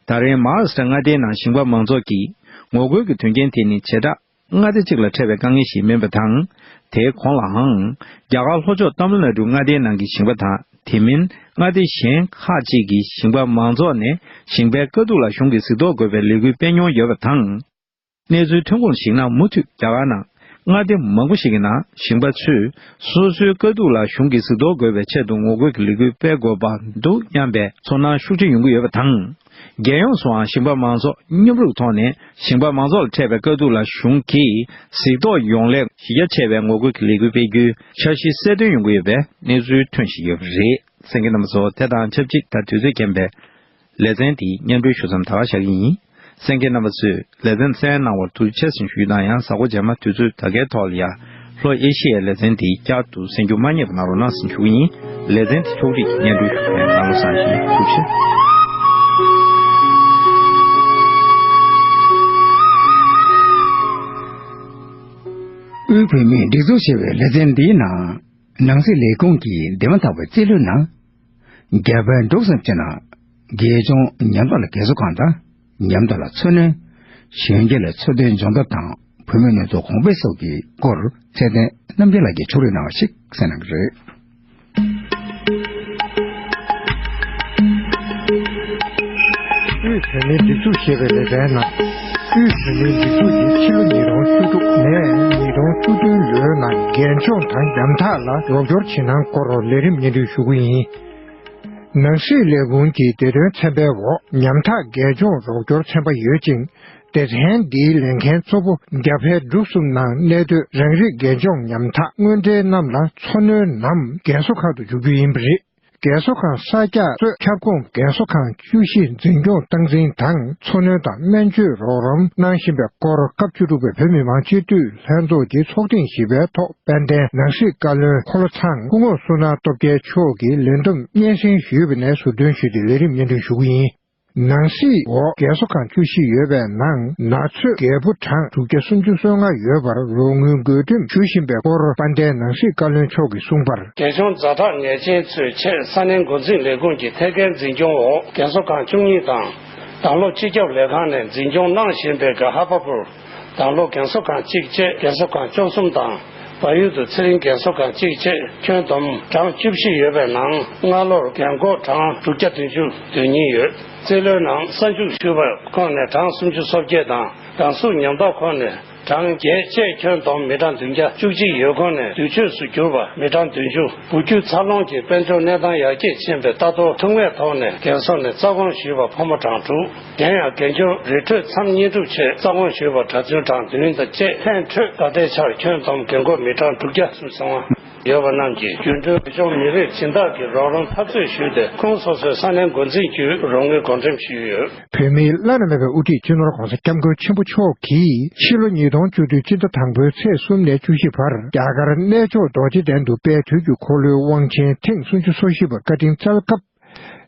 ད་རེས་མ་ཧཱ་རཱ་ཤི་ཏྲ་མངའ་སྡེའི་ནང་ཞིང་པ་མང་ཚོགས་ཀྱིས་ངོ་རྒོལ་གྱི་དོན་རྐྱེན་དེ་ནི་བྱེ་བྲག་མངའ་སྡེ་གཅིག་ལ་འཕྲད་པའི་དཀའ་ངལ་ཞིག་མིན་པ་དང་། དེའི་གོང་ལའང་། རྒྱ་གར་ལྷོ་ཕྱོགས་ཏཱ་མིལ་ནཱ་ཌུ་མངའ་སྡེའི་ནང་གི་ཞིང་པ་དང་། དེ་མིན་མངའ་སྡེ་གཞན་ཁག་ཅིག་གི་ཞིང་པ་མང་ཚོགས་ནས་ཞིང་པའི་དཀའ་སྡུག་ལ་གཞུང་གིས་གཟིགས་རྟོག་དགོས་པའི་ལས་འགུལ་སྤེལ་མྱོང་ཡོད་པ་དང་། གནས་ཚུལ་ཐོན་ཁུངས་ལ་གཞིགས་ན། མུ་མཐུད་རྒྱ་གར་ནང་མངའ་སྡེ་མང་པོ་ཞིག་གི་ནང་ཞིང་པ་ཚོས་སོ་སོའི་དཀའ་སྡུག་ལ་གཞུང་གིས་གཟིགས་རྟོག་དགོས་པའི་ཆེད་དུ་ངོ་རྒོལ་གྱི་ལས་འགུལ་སྤེལ་དགོས་པ་འདུག་སྙམ་པའི་ཚོར་སྣང་ཤུགས་ཆེ་ཡོང་གི་ཡོད་པ་དང་། རྒྱལ་ཡོངས་སུའང་ཞིང་པ་མང་ཚོགས་མཉམ་རུབ་ཐོག་ནས་ཞིང་པ་མང་ཚོགས་ལ་འཕྲད་པའི་དཀའ་སྡུག་ལ་གཞུང་གིས་གཟིགས་རྟོག་ཡོང་སླད་གཞི་རྒྱ་ཆེ་བའི་ངོ་རྒོལ་གྱི་ལས་འགུལ་སྤེལ་རྒྱུའི་འཆར་གཞི་གསལ་སྟོན་ཡོང་གི་ཡོད་པའི་གནས་ཚུལ་ཐོན་བཞིན་ཡོད་པ་རེད། གསན་མཁན་རྣམ་པ་ཚོ། དེ་དང་ཆབས་ཅིག་ད་དུས་ཚོད་རྐྱེན་པས། ལེ་ཚན་འདི་སྙན་སྒྲོན་ཞུ་མཚམས་ད་ག་བཞག་གི་ཡིན། གསན་མཁན་རྣམ་པ་ཚོས་ལེ་ཚན་གསན་གནང་བར་ཐུགས་རྗེ་ཆེ་ཞུ་གནང་ཡང་། གཟའ་འཁོར་རྗེས་མ་དུས་ཚོད་ད་གའི་ཐོག་ལ་ཡ། ལྷོ་ཨེ་ཤི་ཡའི་ལེ་ཚན་འདི་བསྐྱར་དུ་གསན་རྒྱུ་མ་བསྙེལ་བ་གནང་རོགས་གནང་ཞུ་གི་ཡིན། ལེ་ཚན་འདི་ཕྱོགས་སྒྲིག་གིས་སྙན་སྒྲོན་ཞུ་མཁན་ནང་ལོ་བཟང་ཞིང་ཐུགས་རྗེ་ཆེ། དབུས་བོད་མིའི་སྒྲིག་འཛུགས་ཞེས་པའི་ལེ་ཚན་འདིའི་ནང་། ནང་སྲིད་ལས་ཁུངས་ཀྱི་འདེམས་མ་ཐག་པའི་རྩིས་ལོའི་ནང་། རྒྱ་བལ་འབྲུག་གསུམ་གྱི་ནང་། རྒས་གཅོང་ཉམ་ཐག་ལ་རྒས་གསོ་ཁང་དང་། ཉམ་ཐག་ལ་འཚོ་སྣོན། གཞོན་སྐྱེས་ལ་འཚོ་རྟེན་སྦྱོང་བརྡར་དང་། བུད་མེད་ནུས་གཏོང་གོང་འཕེལ་སོགས་ཀྱི་སྐོར་ཚེ་བརྟན་རྣམ་རྒྱལ་ལགས་ཀྱིས་ཕྱོགས་སྒྲིག་གནང་བ་ཞིག་གསན་གནང་གི་རེད། དབུས་བོད་མིའི་སྒྲིག་འཛུགས་ཞེས་པའི་ལེ་ཚན་ནང་། དབུས་བོད་མིའི་སྒྲིག་འཛུགས་ཀྱིས་ཕྱི་ལོ་ཉིས་སྟོང་བཅུ་དྲུག་ནས་ཉིས་སྟོང་བཅུ་བདུན་ལོའི་ནང་རྒས་གཅོང་དང་ཉམ་ཐག་ལ་རོགས་སྐྱོར་བྱེད་སྟངས་སྐོར་ལས་རིམ་སྙན་སྒྲོན་ཞུ་གི་ཡིན། ནང་སྲིད་ལས་ཁུངས་ཀྱི་བདེ་དོན་ཚན་པའི་འོག་ཉམ་ཐག་རྒས་གཅོང་རོགས་སྐྱོར་ཚན་པ་ཡོད་ཅིང་། སྡེ་ཚན་འདིའི་ལས་འགན་གཙོ་བོ་རྒྱ་བལ་འབྲུག་གསུམ་ནང་གནས་སྡོད་རང་རིགས་རྒས་གཅོང་ཉམ་ཐག་དངོས་འབྲེལ་རྣམས་ལ་འཚོ་སྣོན་ནམ་རྒས་གསོ་ཁང་དུ་འཇུག་རྒྱུ་ཡིན་པ་རེད། རྒས་གསོ་ཁང་གསར་རྒྱག་གཙོས་ཁྱབ་ཁོངས་རྒས་གསོ་ཁང་བཅུ་བཞི་འཛིན་སྐྱོང་སྟངས་འཛིན་དང་འཚོ་སྣོན་དང་སྨན་བཅོས་རོགས་རམ་གནང་བཞིན་པའི་སྐོར་སྐབས་བཅུ་དྲུག་པའི་བོད་མི་མང་སྤྱི་འཐུས་ལྷན་ཚོགས་ཀྱི་ཚོགས་ཐེངས་བཞི་པའི་ཐོག་དཔལ་ལྡན་ནང་སྲིད་བཀའ་བློན་འཁོར་ལོ་ཚང་སྐུ་ངོ་བསོད་ནམས་སྟོབས་རྒྱལ་མཆོག་གིས་ལས་བསྡོམས་སྙན་སེང་ཞུས་པ་ནས་ཟུར་འདོན་ཞུས་ཏེ་ལས་རིམ་སྙན་སྒྲོན་ཞུ་གི་ཡིན། ནང་སྲིད་འོག་རྒན་གསོ་ཁང་བཅུ་བཞི་ཡོད་པའི་ནང་ན་ཚོད་རྒད་པོ་གྲངས་དྲུག་བརྒྱ་སུམ་ཅུ་སོ་ལྔ་ཡོད་པར་རོགས་དངུལ་བགོ་འགྲེམས་ཞུ་བཞིན་པའི་སྐོར་དཔལ་ལྡན་ནང་སྲིད་བཀའ་བློན་མཆོག་གིས་གསུངས་པར། རྒན་གཞོན་ཛ་དྲག་ངེས་ཅན་ཚོའི་ཆེད་ས་གནས་འགོ་འཛིན་ལས་ཁུངས་ཀྱི་ཐད་ཀའི་འཛིན་སྐྱོང་འོག་རྒན་གསོ་ཁང་བཅུ་གཉིས་དང་། དྭང་སློབ་སྤྱི་ཁྱབ་ལས་ཁང་ནས་འཛིན་སྐྱོང་གནང་བཞིན་པའི་གྷ་ཧ་པ་པུར། དྭང་སློབ་རྒན་གསོ་ཁང་གཅིག་བཅས་རྒན་གསོ་ཁང་བཅུ་གསུམ་དང་། བལ་ཡུལ་དུ་ཚེ་རིང་རྒན་གསོ་ཁང་གཅིག་བཅས་ཁྱོན་བསྡོམས་གྲངས་བཅུ་བཞི་ཡོད་པའི་ནང་སྔ་ལོར་རྒན་འཁོགས་གྲངས་དྲུག་བརྒྱ་བདུན་ཅུ་དོན་གཉིས་ཡོད། རྩིས་ལོའི་ནང་གསར་འཇུག་ཞུས་པ་ཁོངས་ནས་གྲངས་སུམ་ཅུ་སོ་བརྒྱད་དང་། རང་གཟུགས་ཉམ་ཐག་ཁོངས་ནས་གྲངས་བརྒྱད་བཅས་ཁྱོན་བསྡོམས་མི་གྲངས་བདུན་བརྒྱ་བཅུ་གཅིག་ཡོད། ཁོངས་ནས་དུས་ཆོས་སུ་གྱུར་པ་མི་གྲངས་བདུན་ཅུ། བུ་རྒྱུད་འཚར་ལོངས་ཀྱི་དཔལ་འབྱོར་གནས་སྟངས་ཡར་རྒྱས་ཕྱིན་པའི་ལྟ་རྟོག་ཐུགས་མེད་ཐོག་ནས་རྒན་གསོ་ནས་རྩ་དགོངས་ཞུས་པ་ཕོ་མོ་གྲངས་དྲུག། གཞན་ཡང་རྒན་གཞོན་རི་ཁྲོད་མཚམས་བསྙེན་སྒྲུབ་ཆེད་རྩ་དགོངས་ཞུས་པ་གྲྭ་བཙུན་གྲངས་བདུན་དང་བཅས་ལྷན་ཁྲོད་ད་ལྟའི་ཆར་ཁྱོན་བསྡོམས་རྒན་འཁོགས་མི་གྲངས་དྲུག་བརྒྱ་སུམ་ཅུ་སོ་ལྔ་ཡོད་པ་རྣམས་ཀྱིས་རྒྱུན་གྲོན་རྒན་གཞོན་མི་རིགས་སྦྱིན་བདག་གི་རོགས་རམ་འཐབ་རྩོད་ཞུས་ཏེ། ཁོངས་སོ་སོའི་ས་གནས་འགོ་འཛིན་བརྒྱུད་རོགས་དངུལ་བགོ་འགྲེམས་ཞུས་ཡོད། བོད་མིའི་བླ་ན་མེད་པའི་དབུ་ཁྲིད་སྤྱི་ནོར་༧གོང་ས་༧སྐྱབས་མགོན་ཆེན་པོ་མཆོག་གིས་ཕྱི་ལོ་ཉིས་སྟོང་བཅུ་བདུན་སྤྱི་ཟླ་དང་པོའི་ཚེས་གསུམ་ནས་བཅུ་བཞི་བར་རྒྱ་གར་གནས་མཆོག་རྡོ་རྗེ་གདན་དུ་དཔལ་དུས་ཀྱི་འཁོར་ལོའི་དབང་ཆེན་ཐེངས་སུམ་ཅུ་སོ་བཞི་པ་བཀའ་དྲིན་སྩལ་སྐབས།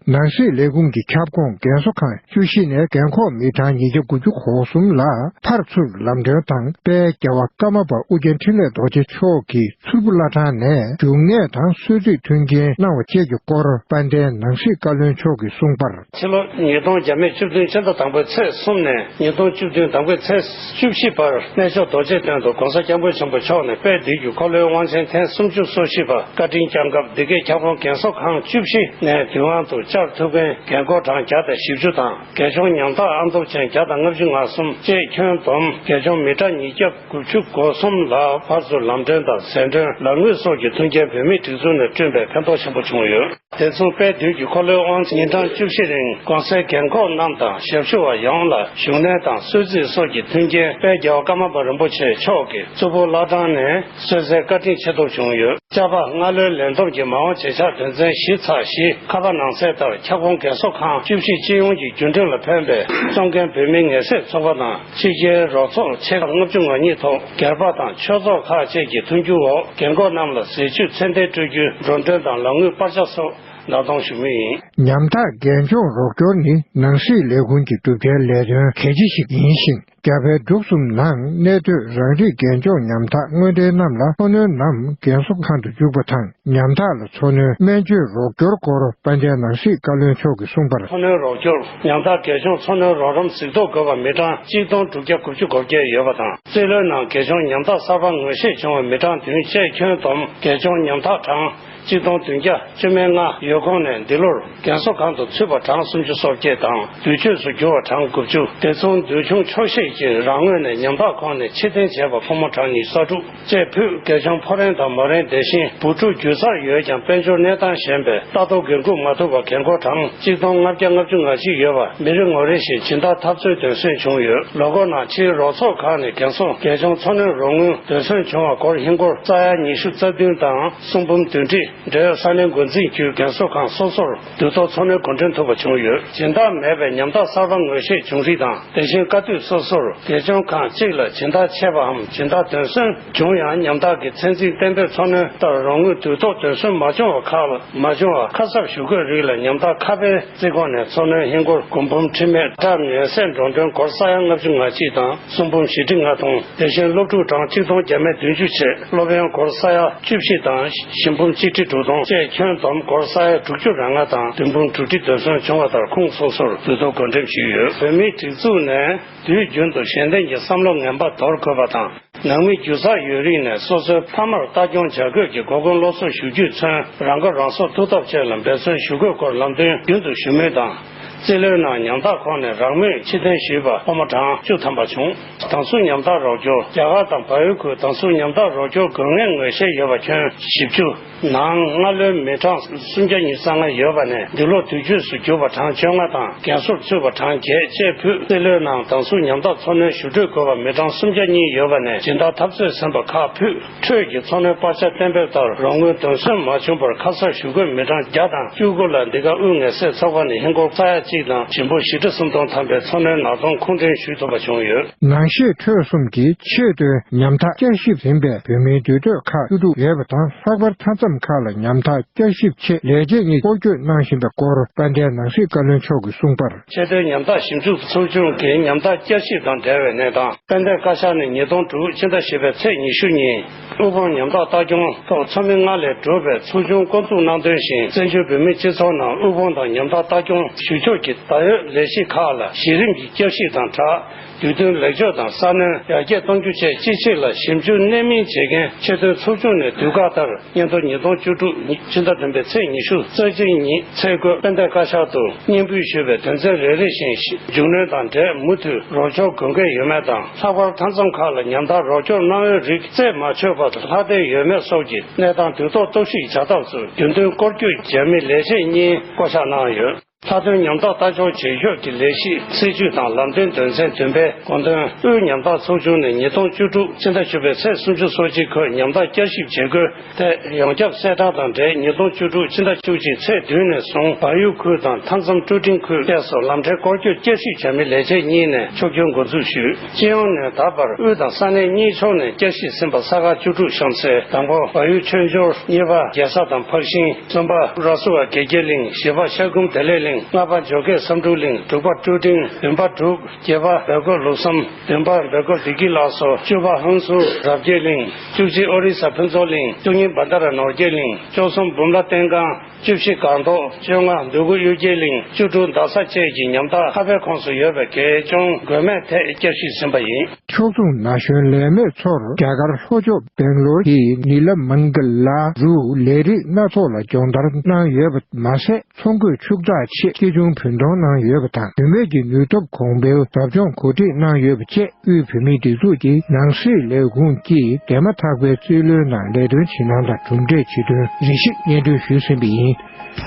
ནང་སྲིད་ལས་ཁུངས་ཀྱི་ཁྱབ་ཁོངས་རྒན་གསོ་ཁང་བཅུ་བཞི་ནས་རྒན་འཁོགས་མི་གྲངས་ཉིས་བརྒྱ་དགུ་བཅུ་གོ་གསུམ་ལ་ཕར་ཚུར་ལམ་གྲོན་དང་དཔལ་རྒྱལ་བ་ཀརྨ་པ་ཨུ་རྒྱན་འཕྲིན་ལས་རྡོ་རྗེ་མཆོག་གིས་མཚུར་ཕུ་བླ་བྲང་ནས་རྒྱུགས་གནས་དང་གསོལ་ཚིགས་མཐུན་རྐྱེན་གནང་བ་བཅས་ཀྱི་སྐོར་དཔལ་ལྡན་ནང་སྲིད་བཀའ་བློན་མཆོག་གིས་གསུངས་པར། ཕྱི་ལོ་ཉིས་སྟོང་བརྒྱ་མེད་བཅུ་བདུན་ཕྱི་ཟླ་དང་པོའི་ཚེས་གསུམ་ནས་ཉིས་སྟོང་བཅུ་བདུན་དང་པོའི་ཚེས་བཅུ་བཞི་བར་གནས་མཆོག་རྡོ་རྗེ་གདན་དུ་༧གོང་ས་༧སྐྱབས་མགོན་ཆེན་པོ་མཆོག་ནས་དཔལ་དུས་ཀྱི་འཁོར་ལོའི་དབང་ཆེན་ཐེངས་སུམ་ཅུ་སོ་བཞི་པ་བཀའ་དྲིན་བསྐྱངས་སྐབས། འདི་གའི་ཁྱབ་ཁོངས་རྒན་གསོ་ཁང་བཅུ་བཞི་ནས་དུས་དབང་དུ་བཅར་ཐུབ་མཁན་རྒན་འཁོགས་གྲངས་བརྒྱ་དང་བཞི་བཅུ་དང་། རྒན་གཞོན་ཉམ་ཐག་ཨ་མདོ་ཅན་བརྒྱ་དང་ལྔ་བཅུ་ང་གསུམ་བཅས་ཁྱོན་བསྡོམས་རྒན་གཞོན་མི་གྲངས་ཉིས་བརྒྱ་དགུ་བཅུ་གོ་གསུམ་ལ་ཕར་ཚུར་ལམ་གྲོན་དང་ཟས་གྲོན། ལག་དངུལ་སོགས་ཀྱི་མཐུན་རྐྱེན་བོད་མིའི་སྒྲིག་འཛུགས་ནས་བསྐྲུན་པས་ཕན་ཐོགས་ཆེན་པོ་བྱུང་ཡོད། དེ་མཚུངས་དཔལ་དུས་ཀྱི་འཁོར་ལོའི་དབང་ཆེན་ཉིན་གྲངས་བཅུ་བཞི་རིང་གོང་གསལ་རྒན་འཁོགས་རྣམས་དང་ཞབས་ཞུ་བ་ཡོངས་ལ་བཞུགས་གནས་དང་གསོལ་ཚིགས་སོགས་ཀྱི་མཐུན་རྐྱེན་དཔལ་རྒྱལ་བ་ཀརྨ་པ་རིན་པོ་ཆེ་མཆོག་གིས་མཚུར་ཕུ་བླ་བྲང་ནས་གསོལ་སྩལ་བཀའ་དྲིན་ཆེ་ཐུབ་བྱུང་ཡོད། ཅ་པ་སྔ་ལོའི་ལས་བསྡོམས་ཀྱི་མ་འོངས་བྱེད་འཆར་དོན་ཚན་བཞི་ཚེག་བཞི་ཁ་པ་ནང་གསལ་ལྟར་ཁྱབ་ཁོངས་རྒན་གསོ་ཁང་བཅུ་བཞི་སྤྱི་ཡོངས་ཀྱི་རྒྱུན་ཁྲིམས་ལ་ཕན་པའི་གཙོ་འགན་བོད་མིའི་ངལ་སེལ་ཚོགས་པ་དང་ཕྱི་རྒྱལ་རོགས་ཚོགས་ཆེད་ལྔ་བཅུ་ང་གཉིས་ཐོག་སྒེར་པ་དང་ཆོས་ཚོགས་ཁག་བཅས་ཀྱི་མཐུན་འགྱུར་འོག་རྒན་འཁོགས་རྣམས་ལ་ཟས་བཅུད་ཚད་ལྡན་སྤྲོད་རྒྱུའི་འགྲོ་གྲོན་དང་ལག་དངུལ་སྤར་ཆ་སོགས་ལག་གདང་ཞུ་མུས་ཡིན། ཉམ་ཐག་རྒན་གཞོན་རོགས་སྐྱོར་ནི་ནང་སྲིད་ལས་ཁུངས་ཀྱི་བསྒྲུབ་བྱའི་ལས་དོན་གལ་ཆེ་ཞིག་ཡིན་ཞིང་། རྒྱ་བལ་འབྲུག་གསུམ་ནང་གནས་སྡོད་རང་རིགས་རྒན་གཞོན་ཉམ་ཐག་དངོས་འབྲེལ་རྣམས་ལ་འཚོ་སྣོན་ནམ་རྒན་གསོ་ཁང་དུ་འཇུག་པ་དང་། ཉམ་ཐག་ལ་འཚོ་སྣོན་སྨན་བཅོས་རོགས་སྐྱོར་སྐོར་དཔལ་ལྡན་ནང་སྲིད་བཀའ་བློན་མཆོག་གིས་གསུངས་པར། འཚོ་སྣོན་རོགས་སྐྱོར། ཉམ་ཐག་རྒན་གཞོན་འཚོ་སྣོན་རོགས་རམ་གཟིགས་རྟོག་དགོས་པ་མི་གྲངས་གཅིག་སྟོང་དྲུག་བརྒྱ་དགུ་བཅུ་གོ་བརྒྱད་ཡོད་པ་དང་། རྩིས་ལོའི་ནང་རྒན་གཞོན་ཉམ་ཐག་གསར་པ་ངོས་བཞེས་བྱུང་བའི་མི་གྲངས་བདུན་བཅས་ཁྱོན་བསྡོམས་རྒན་གཞོན་ཉམ་ཐག་གྲངས་གཅིག་སྟོང་བདུན་བརྒྱ་བཅུ་མེད་ལྔ་ཡོད། ཁོངས་ནས་འདི་ལོར་རྒན་གསོ་ཁང་དུ་ཚུད་པ་གྲངས་སུམ་ཅུ་སོ་བརྒྱད་དང་། དུས་ཆོས་སུ་གྱུར་པ་གྲངས་དགུ་བཅུ། དེ་མཚུངས་འདོད་ཆུང་ཆོག་ཤེས་ཀྱིས་རང་ངོས་ནས་ཉམ་ཐག་ཁོངས་ནས་ཕྱིར་འཐེན་བྱས་པ་ཕོ་མོ་གྲངས་ཉི་ཤུ་རྩ་དྲུག་བཅས་ཕུད། རྒན་གཞོན་ཕོ་རེངས་དང་མོ་རེངས་དེ་བཞིན་བུ་ཕྲུག་རྒྱུ་རྩར་ཡོད་ཀྱང་དཔལ་འབྱོར་གནས་སྟངས་ཞན་པས་ལྟ་རྟོག་འགན་འཁུར་མ་ཐུབ་པར་རྒན་འཁོགས་གྲངས་གཅིག་སྟོང་ལྔ་བརྒྱ་ལྔ་བཅུ་ང་གཅིག་ཡོད་པ་མི་རེ་ངོ་རེ་བཞིན་སྦྱིན་བདག་འཐབ་རྩོད་དོན་སོན་བྱུང་ཡོད། ལོ་འཁོར་ནང་ཕྱིའི་རོགས་ཚོགས་ཁག་ནས་རྒན་གསོ་རྒན་གཞོན་འཚོ་སྣོན་རོགས་དངུལ་དོན་སོན་བྱུང་བ་སྒོར་ཧིན་སྒོར་ས་ཡ་ཉི་ཤུ་རྩ་བདུན་དང་གསུང་འབུམ་བདུན་ཁྲི། འབྲེལ་ཡོད་ས་གནས་འགོ་འཛིན་བརྒྱུད་རྒན་གསོ་ཁང་སོ་སོར་དུས་ཐོག་འཚོ་སྣོན་འགོ་འདྲེན་ཐུབ་པ་བྱུང་ཡོད། སྦྱིན་བདག་མེད་པའི་ཉམ་ཐག་གསར་པ་ངོས་བཞེས་བྱུང་རིགས་དང་། དེ་བཞིན་དཀའ་སྡུག་སོ་སོར་རྒན་གཞོན་ཁང་གཅིག་ལ་སྦྱིན་བདག་ཆད་པའམ་སྦྱིན་བདག་དོན་སོན་བྱུང་ཡང་ཉམ་ཐག་གི་ཚད་འཛིན་གཏན་འབེབས་འཚོ་སྣོན་ལྟར་རོགས་དངུལ་དུས་ཐོག་དོན་སོན་མ་བྱུང་བ་ཁག་ལ་མ་བྱུང་བ་ཁ་གསབ་ཞུ་དགོས་རིགས་ལ་ཉམ་ཐག་ཁ་པའི་རྩིས་ཁོངས་ནས་འཚོ་སྣོན་ཧིན་སྒོར་སྒོར་འབུམ་ཁྲི་མེད་ཁྲལ་ངལ་སེལ་འགྲོ་གྲོན་སྒོར་ས་ཡ་ལྔ་བཅུ་ང་གཅིག་དང་གསུང་འབུམ་བཞི་ཁྲི་ལྔ་སྟོང་། དེ་བཞིན་སློབ་ཕྲུག་གྲངས་གཅིག་སྟོང་བརྒྱ་མེད་བདུན་ཅུ་ཆེད་སློབ་ཡོན་སྒོར་ས་ཡ་བཅུ་བཞི་དང་ཞིང་འབུམ་གཅིག་ཁྲི་དྲུག་སྟོང་བཅས་ཁྱོན་བསྡོམས་སྒོར་ས་ཡ་དྲུག་ཅུ་རེ་ལྔ་དང་བདུན་འབུམ་དྲུག་ཁྲི་དོན་སོན་བྱུང་བ་ལྟར་ཁུངས་སོ་སོར་དུས་ཐོག་བགོ་འགྲེམས་ཞུས་ཡོད། བོད་མིའི་སྒྲིག་འཛུགས་ནས་དུས་རྒྱུན་དུ་གཞན་བརྟེན་གྱི་བསམ་བློ་ངན་པ་དོར་དགོས་པ་དང་། ནང་མི་རྒྱུ་རྩར་ཡོད་རིགས་ནས་སོ་སོའི་ཕ་མར་ལྟ་སྐྱོང་བྱ་དགོས་ཀྱི་གོ་སྐོན་སློབ་གསོ་ཞུ་རྒྱུས་མཚོན་རང་ཁ་རང་གསོ་ཐུབ་ཐབས་བཅས་ལ་འབད་བརྩོན་ཞུ་དགོས་སྐོར་ལམ་སྟོན་རྒྱུན་དུ་ཞུ་མུས་དང་། རྩིས་ལོའི་ནང་ཉམ་ཐག་ཁོངས་ནས་རང་མོས་ཕྱིར་འཐེན་ཞུས་པ་ཕོ་མོ་གྲངས་བཅུ་ཐམ་པ་བྱུང་། དྭང་བསུ་ཉམ་ཐག་རོགས་སྐྱོར། རྒྱ་གར་དང་བལ་ཡུལ་ཁུལ་དྭང་བསུ་ཉམ་ཐག་རོགས་སྐྱོར་དགོས་ངེས་ངོས་བཞེས་ཡོད་པ་ཁྱོན་བཞི་བཅུ། ནང་སྔ་ལོའི་མི་གྲངས་སུམ་བརྒྱ་ཉི་ཤུ་རྩ་ལྔ་ཡོད་པ་ནས་འདི་ལོ་དུས་ཆོས་སུ་གྱུར་པ་གྲངས་བཅོ་ལྔ་དང་རྒན་གསོར་ཚུད་པ་གྲངས་བརྒྱད་བཅས་ཕུད། རྩིས་ལོའི་ནང་དྭང་བསུ་ཉམ་ཐག་འཚོ་སྣོན་ཞུ་སྤྲོད་དགོས་པ་མི་གྲངས་སུམ་བརྒྱ་གཉིས་ཡོད་པ་ནས་སྦྱིན་བདག་འཐབ་རྩོད་ཟིན་པ་ཁག་ཕུད། ཁྲོད་ཀྱི་འཚོ་སྣོན་པར་ཆ་གཏན་འབེབས་ལྟར་རོགས་དངུལ་དོན་སོན་མ་བྱུང་བར་ཁ་གསབ་ཞུ་དགོས་མི་གྲངས་བརྒྱ་དང་བཅུ་དགུ་ལ་འདི་ག་དབུས་ངལ་སེལ་ཚོགས་པ་ནས་ཧིན་སྒོར་ས་ཡ་ གཅིག་དང་ཞིམ་པོ་ཞི་ཁྲི་སུམ་སྟོང་ཐམ་པའི་འཚོ་སྣོན་ནག་འདོན་ཁུངས་འདྲེན་ཞུ་ཐུབ་པ་བྱུང་ཡོད། ནང་ཤེས་འཕྲོད་གསུམ་གྱི་ཆེད་དོན་ཉམ་ཐག་བསྐྱར་ཞིབ་ཟིན་པའི་བོད་མིའི་འདུས་སྡོད་ཁག་བཅུ་དྲུག་ཡོད་པ་དང་། ལྷག་པར་མཐའ་མཚམས་ཁག་ལ་ཉམ་ཐག་བསྐྱར་ཞིབ་ཆེད་ལས་བྱེད་གཉིས་སྐོར་སྐྱོད་གནང་བཞིན་པའི་སྐོར་དཔལ་ལྡན་ནང་སྲིད་བཀའ་བློན་མཆོག་གིས་གསུངས་པར། ཆེད་དོན་ཉམ་ཐག་ཞིབ་འཇུག་ཚོགས་ཆུང་གིས་ཉམ་ཐག་བསྐྱར་ཞིབ་དང་འབྲེལ་བའི་གནས་སྟངས། དཔལ་ལྡན་བཀའ་ཤག་ནས་ཉིས་སྟོང་དྲུག་ཕྱི་ཟླ་བཞི་པའི་ཚེས་ཉི་ཤུ་ཉིན། དབུལ་ཕོངས་ཉམ་ཐག་ལྟ་སྐྱོང་ཐོག་ཚོགས་མི་ལྔ་ལས་གྲུབ་པའི་ཚོགས་ཆུང་བསྐོ་འཛུགས་གནང་དོན་བཞིན། བཙན་བྱོལ་བོད་མིའི་སྤྱི་ཚོགས་ནང་དབུལ་ཕོངས་དང་ཉམ་ཐག་ལྟ་སྐྱོང་ཞུ་ཕྱོགས་ཀྱི་ད་ཡོད་ལས་གཞི་ཁག་ལ་གཞི་རིམ་གྱི་བསྐྱར་ཞིབ་དང་སྦྲགས། དུས་མཐུན་ལེགས་བཅོས་དང་གསར་སྣོན་ཡར་རྒྱས་གཏོང་རྒྱུ་བཅས་ཅི་ཆེད་ལ་ཞིབ་འཇུག་གནད་སྨིན་བྱེད་མཁན་ཆེད་དོན་ཚོགས་ཆུང་ནས་དུས་བཀག་ལྟར། སྙན་ཐོ་ཉིས་སྟོང་བཅུ་དྲུག་ཉིན་ཕྱི་ཟླ་བདུན་པའི་ཚེས་ཉི་ཤུ་རྩ་གཅིག་ཉིན་ཚེས་བཀོད་དཔལ་ལྡན་བཀའ་ཤག་ཏུ་སྙན་འབུལ་ཞུས་པའི་དོན་ཚན་རེ་རེ་བཞིན་མཇུག་སྣོན་དང་འབྲེལ་མུ་མཐུད་རོགས་སྐྱོར་དགོས་འཁེལ་ཡོད་མེད་དང་། ལྷག་པར་མཐའ་མཚམས་ཁག་ལ་ཉམ་ཐག་རོགས་སྐྱོར་གནང་འོས་རིགས་རྩད་མ་ཆོད་པར་ལྷག་བསྡད་ཡོད་མེད་སོགས་ཀྱི་གནས་སྟངས་དུས་ཐོག་རྟོག་ཞིབ་བྱ་ཐབས་སུ་རྒྱུན་གཏན་སྐོར་སྐྱོད་བྱ་མི་ལས་བྱེད་གཉིས་བསྐོ་གཞག་གནང་ཡོད། ལྷག་དོན་ཉམ་ཐག་ལྟ་སྐྱོང་བྱེད་ཕྱོགས་ཀྱི་ལས་གཞི་སྲིད་ཇུས་དང་ལམ་སྟོན་དོན་ཚན་བདུན་པའི་དགོངས་དོན། དབུས་ཉམ་ཐག་ཚོགས་ཆུང་ནས་ཉིས་སྟོང་བཅུ་དྲུག་ཕྱི་ཟླ་བཞི་པའི་ཚེས་སུམ་ཅུ་སོ་གཅིག་འཁོད་ཉམ་ཐག་བསྐྱར་ཞིབ་བྱེད་སྒོའི་ཐད་ཡོངས་ཁྱབ་གསལ་བསྒྲགས་དང་འབྲེལ། ཉིས་སྟོང་བཅུ་དྲུག་ཕྱི་ཟླ་བཅུ་གཅིག་ཚེས་བདུན་ནས་བཟུང་བལ་ཡུལ་ཁུལ་དང་མཐའ་མཚམས་ཀྲུའུ་ཀྲིང་ཁུལ་བཅས་སུ་ལམ་ཕྲན་སྐོར་སྐྱོད་བསྐྱར་ཞིབ་བྱ་མི་ལས་བྱེད་གཉིས་ནས་ཕྱོགས་སྐྱོད་འགོ་འཛུགས་ཞུས། སྤྱི་ཡོངས་ནས་ད་བར་དབུས་དང་ས་གནས་གཉིས་ཕྱོགས་ནས་བསྐྱར་ཞིབ་ཟིན་པ་ས་ཁག་བཅུ་དྲུག་གཤམ་གསལ། དང་པོ་བལ་ཡུལ་ཆོས་འབྱོར། གཉིས་པ་རྒྱལ་ས་དང་འཕགས་ཤིང་། གསུམ་པ་ར་སུ་བ་དགེ་རྒྱས་གླིང་། བཞི་པ་ཤར་ཁུམ་བདེ་ལེགས་གླིང་། ལྔ་པ་འཇོ་སྒེག་བསམ་འགྲུབ་གླིང་། དྲུག་པ་ཀྲུའུ་ཀྲིང་། བདུན་པ་འབྲུག་བརྒྱད་པ་བོད་སྒོ་ལུགས་བསམ། བདུན་པ་བོད་སྒོ་བདེ་སྐྱིད་ལགས་སོ། བཅུ་པ་ཧང་སུ་རབ་རྒྱས་གླིང་། བཅུ་གཅིག་ཨོ་རི་ས་ཕུན་ཚོགས་གླིང་། བཅུ་གཉིས་བན་ད་ར་ནོར་རྒྱས་གླིང་། བཅུ་གསུམ་འབུམ་ལ་བསྟན་ཁང་། བཅུ་བཞི་སྒང་ཏོག་བཅོ་ལྔ་འདོད་རྒུ་གཡུ་རྒྱལ་གླིང་། བཅུ་དྲུག་རྡ་ས་བཅས་ཀྱི་ཉམ་ཐག་ཁ་བའི་ཁོངས་སུ་ཡོད་པའི་གལ་བྱུང་དགོས་མེད་ཐད་བསྐྱར་ཞིབ་ཟིན་པ་ཡིན། ཕྱོགས་མཚུངས་ན་གཞོན་ལས་མེད་ཚོར་རྒྱ་གར་ལྷོ་ཕྱོགས་སྦེང་ལོར་གྱི་ནི་ལ་མན་ག་ལ་རུ་ལས་རིགས་སྣ་ཚོགས་ལ་སྦྱོང་བརྡར་གནང་ཡོད་པ་མ་ཟད། ཚོང་དགོས་ཕྱུག་བདག་ཆེད་སྐྱིད་ཆུང་བུན་གཏོང་གནང་ཡོད་པ་དང་། བུད་མེད་ཀྱི་ནུས་སྟོབས་གོང་འཕེལ་ཟབ་སྦྱོང་གོ་སྒྲིག་གནང་ཡོད་པ་བཅས། དབུས་བོད་མིའི་སྒྲིག་འཛུགས་ཀྱི་ནང་སྲིད་ལས་ཁུངས་ཀྱིས་འདས་མ་ཐག་པའི་རྩིས་ལོའི་ནང་ལས་དོན་བྱེད་སྟངས་དང་གྲུབ་འབྲས་ཆེད་དོན་རེ་ཞིག་སྙན་སྒྲོན་ཞུས་ཟིན་པ་ཡིན།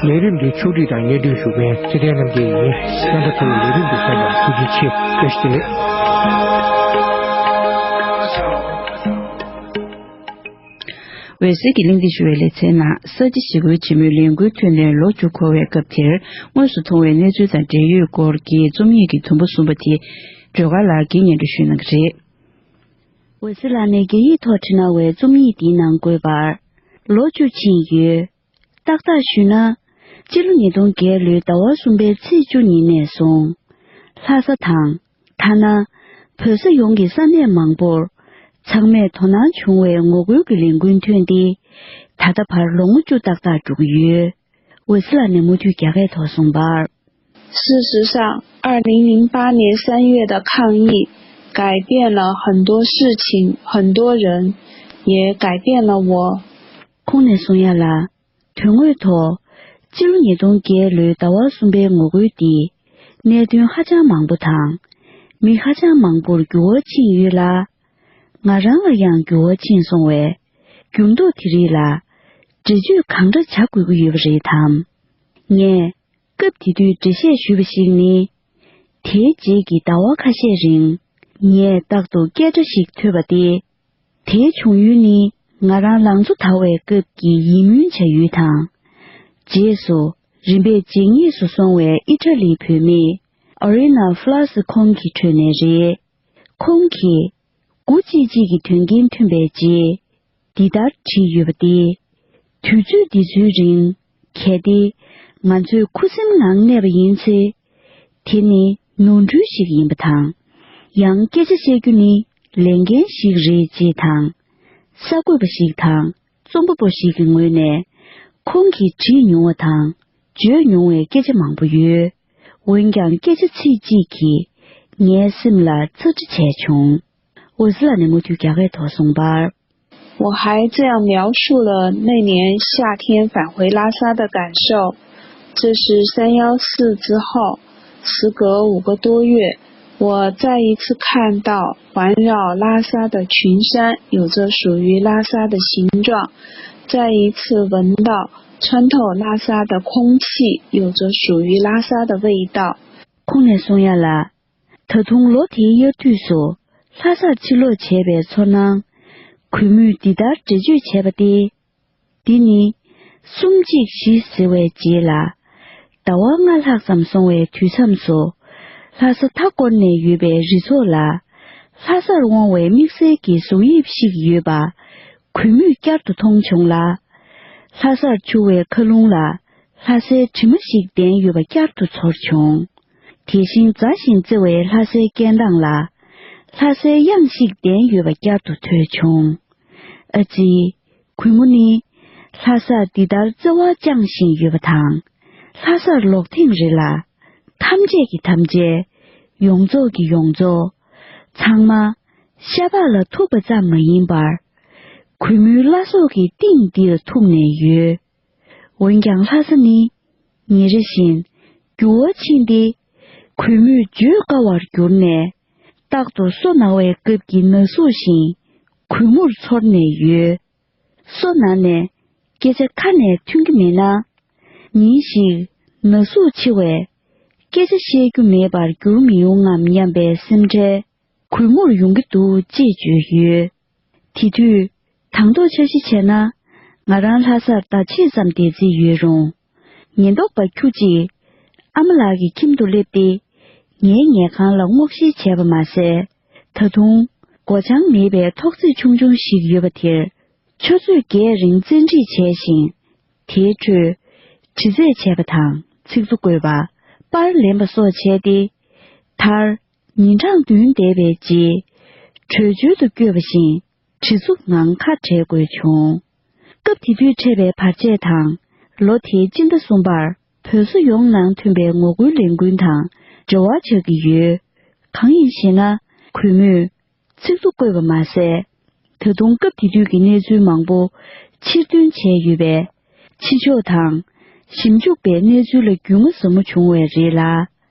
ལས་རིམ་འདི་ཕྱོགས་སྒྲིག་དང་སྙན་སྒྲོན་ཞུ་མཁན་ཚེ་བརྟན་རྣམ་རྒྱལ་ཡིན། ད་ལྟ་ཐོག་ལ་ལས་རིམ་འདི་གསན་པར་ཐུགས་རྗེ་ཆེ། བཀྲ་ཤིས་བདེ་ལེགས། འོད་ཟེར་གྱི་གླེང་སྟེགས་ཞུ་བའི་ལེ་ཚན་ནང་། གསར་བརྗེ་ཞི་རྒོལ་ཆེན་མོའི་ལས་འགུལ་ཐོན་ནས་ལོ་བཅུ་འཁོར་བའི་སྐབས་དེར་དངོས་སུ་མཐོང་བའི་གནས་ཚུལ་དང་འབྲེལ་ཡོད་སྐོར་གྱི་རྩོམ་ཡིག་གི་དུམ་བུ་གསུམ་པ་དེ། སྒྲོལ་དཀར་ལགས་ཀྱིས་སྙན་སྒྲོན་ཞུ་གནང་གི་རེད། འོད་ཟེར་ལགས་ནས་རྒྱ་ཡིག་ཐོག་བྲིས་གནང་བའི་རྩོམ་ཡིག་འདིའི་ནང་འཁོད་པར། ལོ་བཅུ་ཕྱིན་ཡོད། ཏག་ཏག་ཞུས་ན། སྤྱི་ལོ་ཉིས་སྟོང་བརྒྱད་ལོའི་ཟླ་བ་གསུམ་པའི་ཚེས་བཅུ་ཉིན་ནས་བཟུང་། ལྷ་ས་དང་། ཐ་ན། བོད་ས་ཡོངས་ཀྱི་ས་གནས་མང་པོར། ཚང་མས་དོ་སྣང་བྱུང་བའི་ངོ་རྒོལ་གྱི་ལས་འགུལ་ཐོན་ཏེ། ད་ལྟ་བར་ལོ་ངོ་བཅུ་ཏག་ཏག་འགྲོ་གི་ཡོད། འོད་ཟེར་ལགས་ནས་མུ་མཐུད་རྒྱ་སྐད་ཐོག་གསུངས་པར། 事实上，二零零八年三月的抗议改变了很多事情、很多人，也改变了我。 ཁོང་ནས་གསུང་ཡ་ལ། དོན་དངོས་ཐོག་སྤྱི་ལོ་ཉིས་སྟོང་བརྒྱད་ལོའི་ཟླ་བ་གསུམ་པའི་ངོ་རྒོལ་འདིས་གནད་དོན་ཧ་ཅང་མང་པོ་དང་། མི་ཧ་ཅང་མང་པོར་འགྱུར་བ་ཕྱིན་ཡོད་ལ། ང་རང་ལ་ཡང་འགྱུར་བ་ཕྱིན་སོང་བས། འགྱུར་ལྡོག་དེ་རིགས་ལ་འགྲེལ་བརྗོད་གང་འདྲ་བྱ་དགོས་ཀྱི་ཡོད་པ་རེད་དམ། ངས་སྐབས་དེ་དུས་འགྲེལ་བཤད་ཞུས་པ་ཞིག་ནི། དེའི་རྗེས་ཀྱི་ཟླ་བ་ཁ་ཤས་རིང་། ངས་རྟག་ཏུ་སྐད་སྒྲ་ཞིག་ཐོས་པ་སྟེ། དེའི་བྱུང་ཡུལ་ནི་ང་རང་ལང་ཚོ་དར་བའི་སྐབས་ཀྱི་ཡིད་སྨོན་བྱ་ཡུལ་དང་། རྗེས་སུ་རིམ་པས་རྗེས་སྙེགས་སུ་སོང་བའི་ཨི་ཊ་ལིའི་བུད་མེད་ཨ་རི་ན་ཧྥ་ལ་སི་ཁོང་གི་ཁྲོད་ནས་རེད། ཁོང་གིས་དགུ་གཅིག་གཅིག་གི་དོན་རྐྱེན་ཐོན་པའི་རྗེས། འདི་ལྟར་བྲིས་ཡོད་པ་སྟེ། དུས་ཚོད་འདི་ཚོའི་རིང་། གལ་ཏེ་ང་ཚོས་ཁུ་སིམ་ངང་གནས་པ་ཡིན་ཚེ། དེ་ནི་ནོར་འཁྲུལ་ཞིག་ཡིན་པ་དང་། ཡང་སྐད་ཆ་བཤད་རྒྱུ་ནི་ལས་འགན་ཞིག་རེད་ཅེས་དང་། གསར་འགོད་པ་ཞིག་དང་རྩོམ་པ་པོ་ཞིག་གི་ངོས་ནས་ཁོང་གིས་བྲིས་མྱོང་བ་དང་བརྗོད་མྱོང་བའི་སྐད་ཆ་མང་པོ་ཡོད། འོན་ཀྱང་སྐད་ཆ་ཚིག་གཅིག་གིས་ངའི་སེམས་ལ་ཚ་འདྲི་བྱས་བྱུང་། འོད་ཟེར་ལགས་ནས་མུ་མཐུད་རྒྱ་སྐད་ཐོག་གསུངས་པར། 我还这样描述了那年夏天返回拉萨的感受。这是三幺四之后，时隔五个多月，我再一次看到环绕拉萨的群山有着属于拉萨的形状，再一次闻到穿透拉萨的空气有着属于拉萨的味道。 ཁོང་ནས་གསུང་ཡ་ལ། ད་དུང་ལོ་དེའི་དབྱར་དུས་སུ་ལྷ་སར་ཕྱིར་ལོག་བྱས་པའི་ཚོར་སྣང་། གུས་མོས་འདི་ལྟར་འགྲེལ་བརྗོད་བྱས་པ་སྟེ། འདི་ནི། གསུམ་གཅིག་བཞི་ཟེར་བའི་རྗེས་ལ། ཟླ་བ་ལྔ་ལྷག་ཙམ་སོང་བའི་དུས་མཚམས་སུ། ལྷ་ས་མཐའ་བསྐོར་ནས་ཡོད་པའི་རི་ཚོགས་ལ། ལྷ་སར་དབང་བའི་དམིགས་བསལ་གྱི་གཟུགས་དབྱིབས་ཤིག་ཡོད་པ། གུས་མོས་བསྐྱར་དུ་མཐོང་བྱུང་ལ། ལྷ་སར་འཕྱུར་བའི་མཁའ་རླུང་ལ། ལྷ་སའི་དྲི་མ་ཞིག་ལྡན་ཡོད་པ་བསྐྱར་དུ་ཚོར་བྱུང་། དེ་བཞིན་མཛའ་ཞིང་བརྩེ་བའི་ལྷ་སའི་སྐད་གདངས་ལ། ལྷ་སའི་དབྱངས་ཤིག་ལྡན་ཡོད་པ་བསྐྱར་དུ་ཐོས་བྱུང་། ཨ་ཙི། གུས་མོ་ནི། ལྷ་སར་འདི་ལྟར་བརྩེ་བ་བཅངས་བཞིན་ཡོད་པ་དང་། ལྷ་སར་ལོག་ཐེངས་རེ་ལ། ཐམས་ཅད་ཀྱི་ཐམས་ཅད། ཡོངས་རྫོགས་ཀྱི་ཡོངས་རྫོགས། ཚང་མ། ཤ་ཁྲག་ལ་ཐུག་པ་ཙམ་མ་ཡིན་པར། གུས་མོའི་བླ་སྲོག་གི་གཏིང་འདིར་ཐུག་ནས་ཡོད། འོན་ཀྱང་ལྷ་ས་ནི། ཉིན་རེ་བཞིན། འགྱུར་བ་ཕྱིན་ཏེ། གུས་མོས་བརྗོད་དཀའ་བར་གྱུར་ནས། རྟག་ཏུ་སོ་ན་བའི་སྐབས་ཀྱི་ན་ཟུག་བཞིན། གུས་མོར་ཚོར་ནས་ཡོད། སོ་ན་ནས། སྐད་ཆ་ཁ་ནས་ཐོན་གྱི་མེད་ན། ཉིན་ཞིག་ན་ཟུག་ཆེ་བས། སྐད་ཆ་བཤད་རྒྱུ་མེད་པར་འགྱུར་མི་ཡོང་ངམ་སྙམ་པའི་སེམས་ཁྲལ། གུས་མོར་ཡོང་གི་འདུག་ཅེས་བརྗོད་ཡོད། དེ་དུས། དང་ཐོག་འཆར་གཞི་བྱས་ན། ང་རང་ལྷ་སར་ཟླ་ཕྱེད་ཙམ་བསྡད་རྩིས་ཡོད་རུང་། ཉེན་རྟོག་པ་ཁྱུ་གཅིག་ཨ་མ་ལགས་ཀྱི་ཁྱིམ་དུ་སླེབས་ཏེ། ངའི་ཉལ་ཁང་ལ་སྔོག་བཤེར་བྱས་པ་མ་ཟད། ད་དུང་། སྒོ་བྱང་མེད་པའི་ཐོག་བརྩེགས་ཆུང་ཆུང་ཞིག་ཡོད་པ་དེར། ཆུ་ཚོད་བརྒྱད་རིང་བཙན་ཁྲིད་བྱས་ཤིང་། དེའི་ཁྲོད། དྲི་རྩད་བྱས་པ་དང་ཚིག་མཛོད་བཀོད་པ། པར་ལེན་པ་སོགས་བྱས་ཏེ། མཐར། ཉིན་གྲངས་བདུན་འདས་པའི་རྗེས། བྲོས་བྱོལ་དུ་བསྐྱོད་པ་བཞིན། གྲི་འཛུགས་ངང་ཁ་བྲལ་དགོས་བྱུང་། སྐབས་དེ་དུས་འཕྲད་པའི་བར་ཆད་དང་། ལོ་དེའི་སྤྱི་ཟླ་གསུམ་པར། བོད་སོ་ཡོངས་ནང་ཐོན་པའི་ངོ་རྒོལ་ལས་འགུལ་དང་། འབྲེལ་བ་ཆགས་ཀྱི་ཡོད། གང་ཡིན་ཞེ་ན། གུས་མོས། ཚིག་མཛོད་བཀོད་པ་མ་ཟད། ད་དུང་སྐབས་དེ་དུས་ཀྱི་གནས་ཚུལ་མང་པོ་ཕྱིར་འདོན་བྱས་ཡོད་པས། ཕྱི་ཕྱོགས་དང་། ཞིབ་འཇུག་པའི་གནས་ཚུལ་ལ་རྒྱུས་མངའ་ཟབ་མོ་བྱུང་བས་རེད་ལ།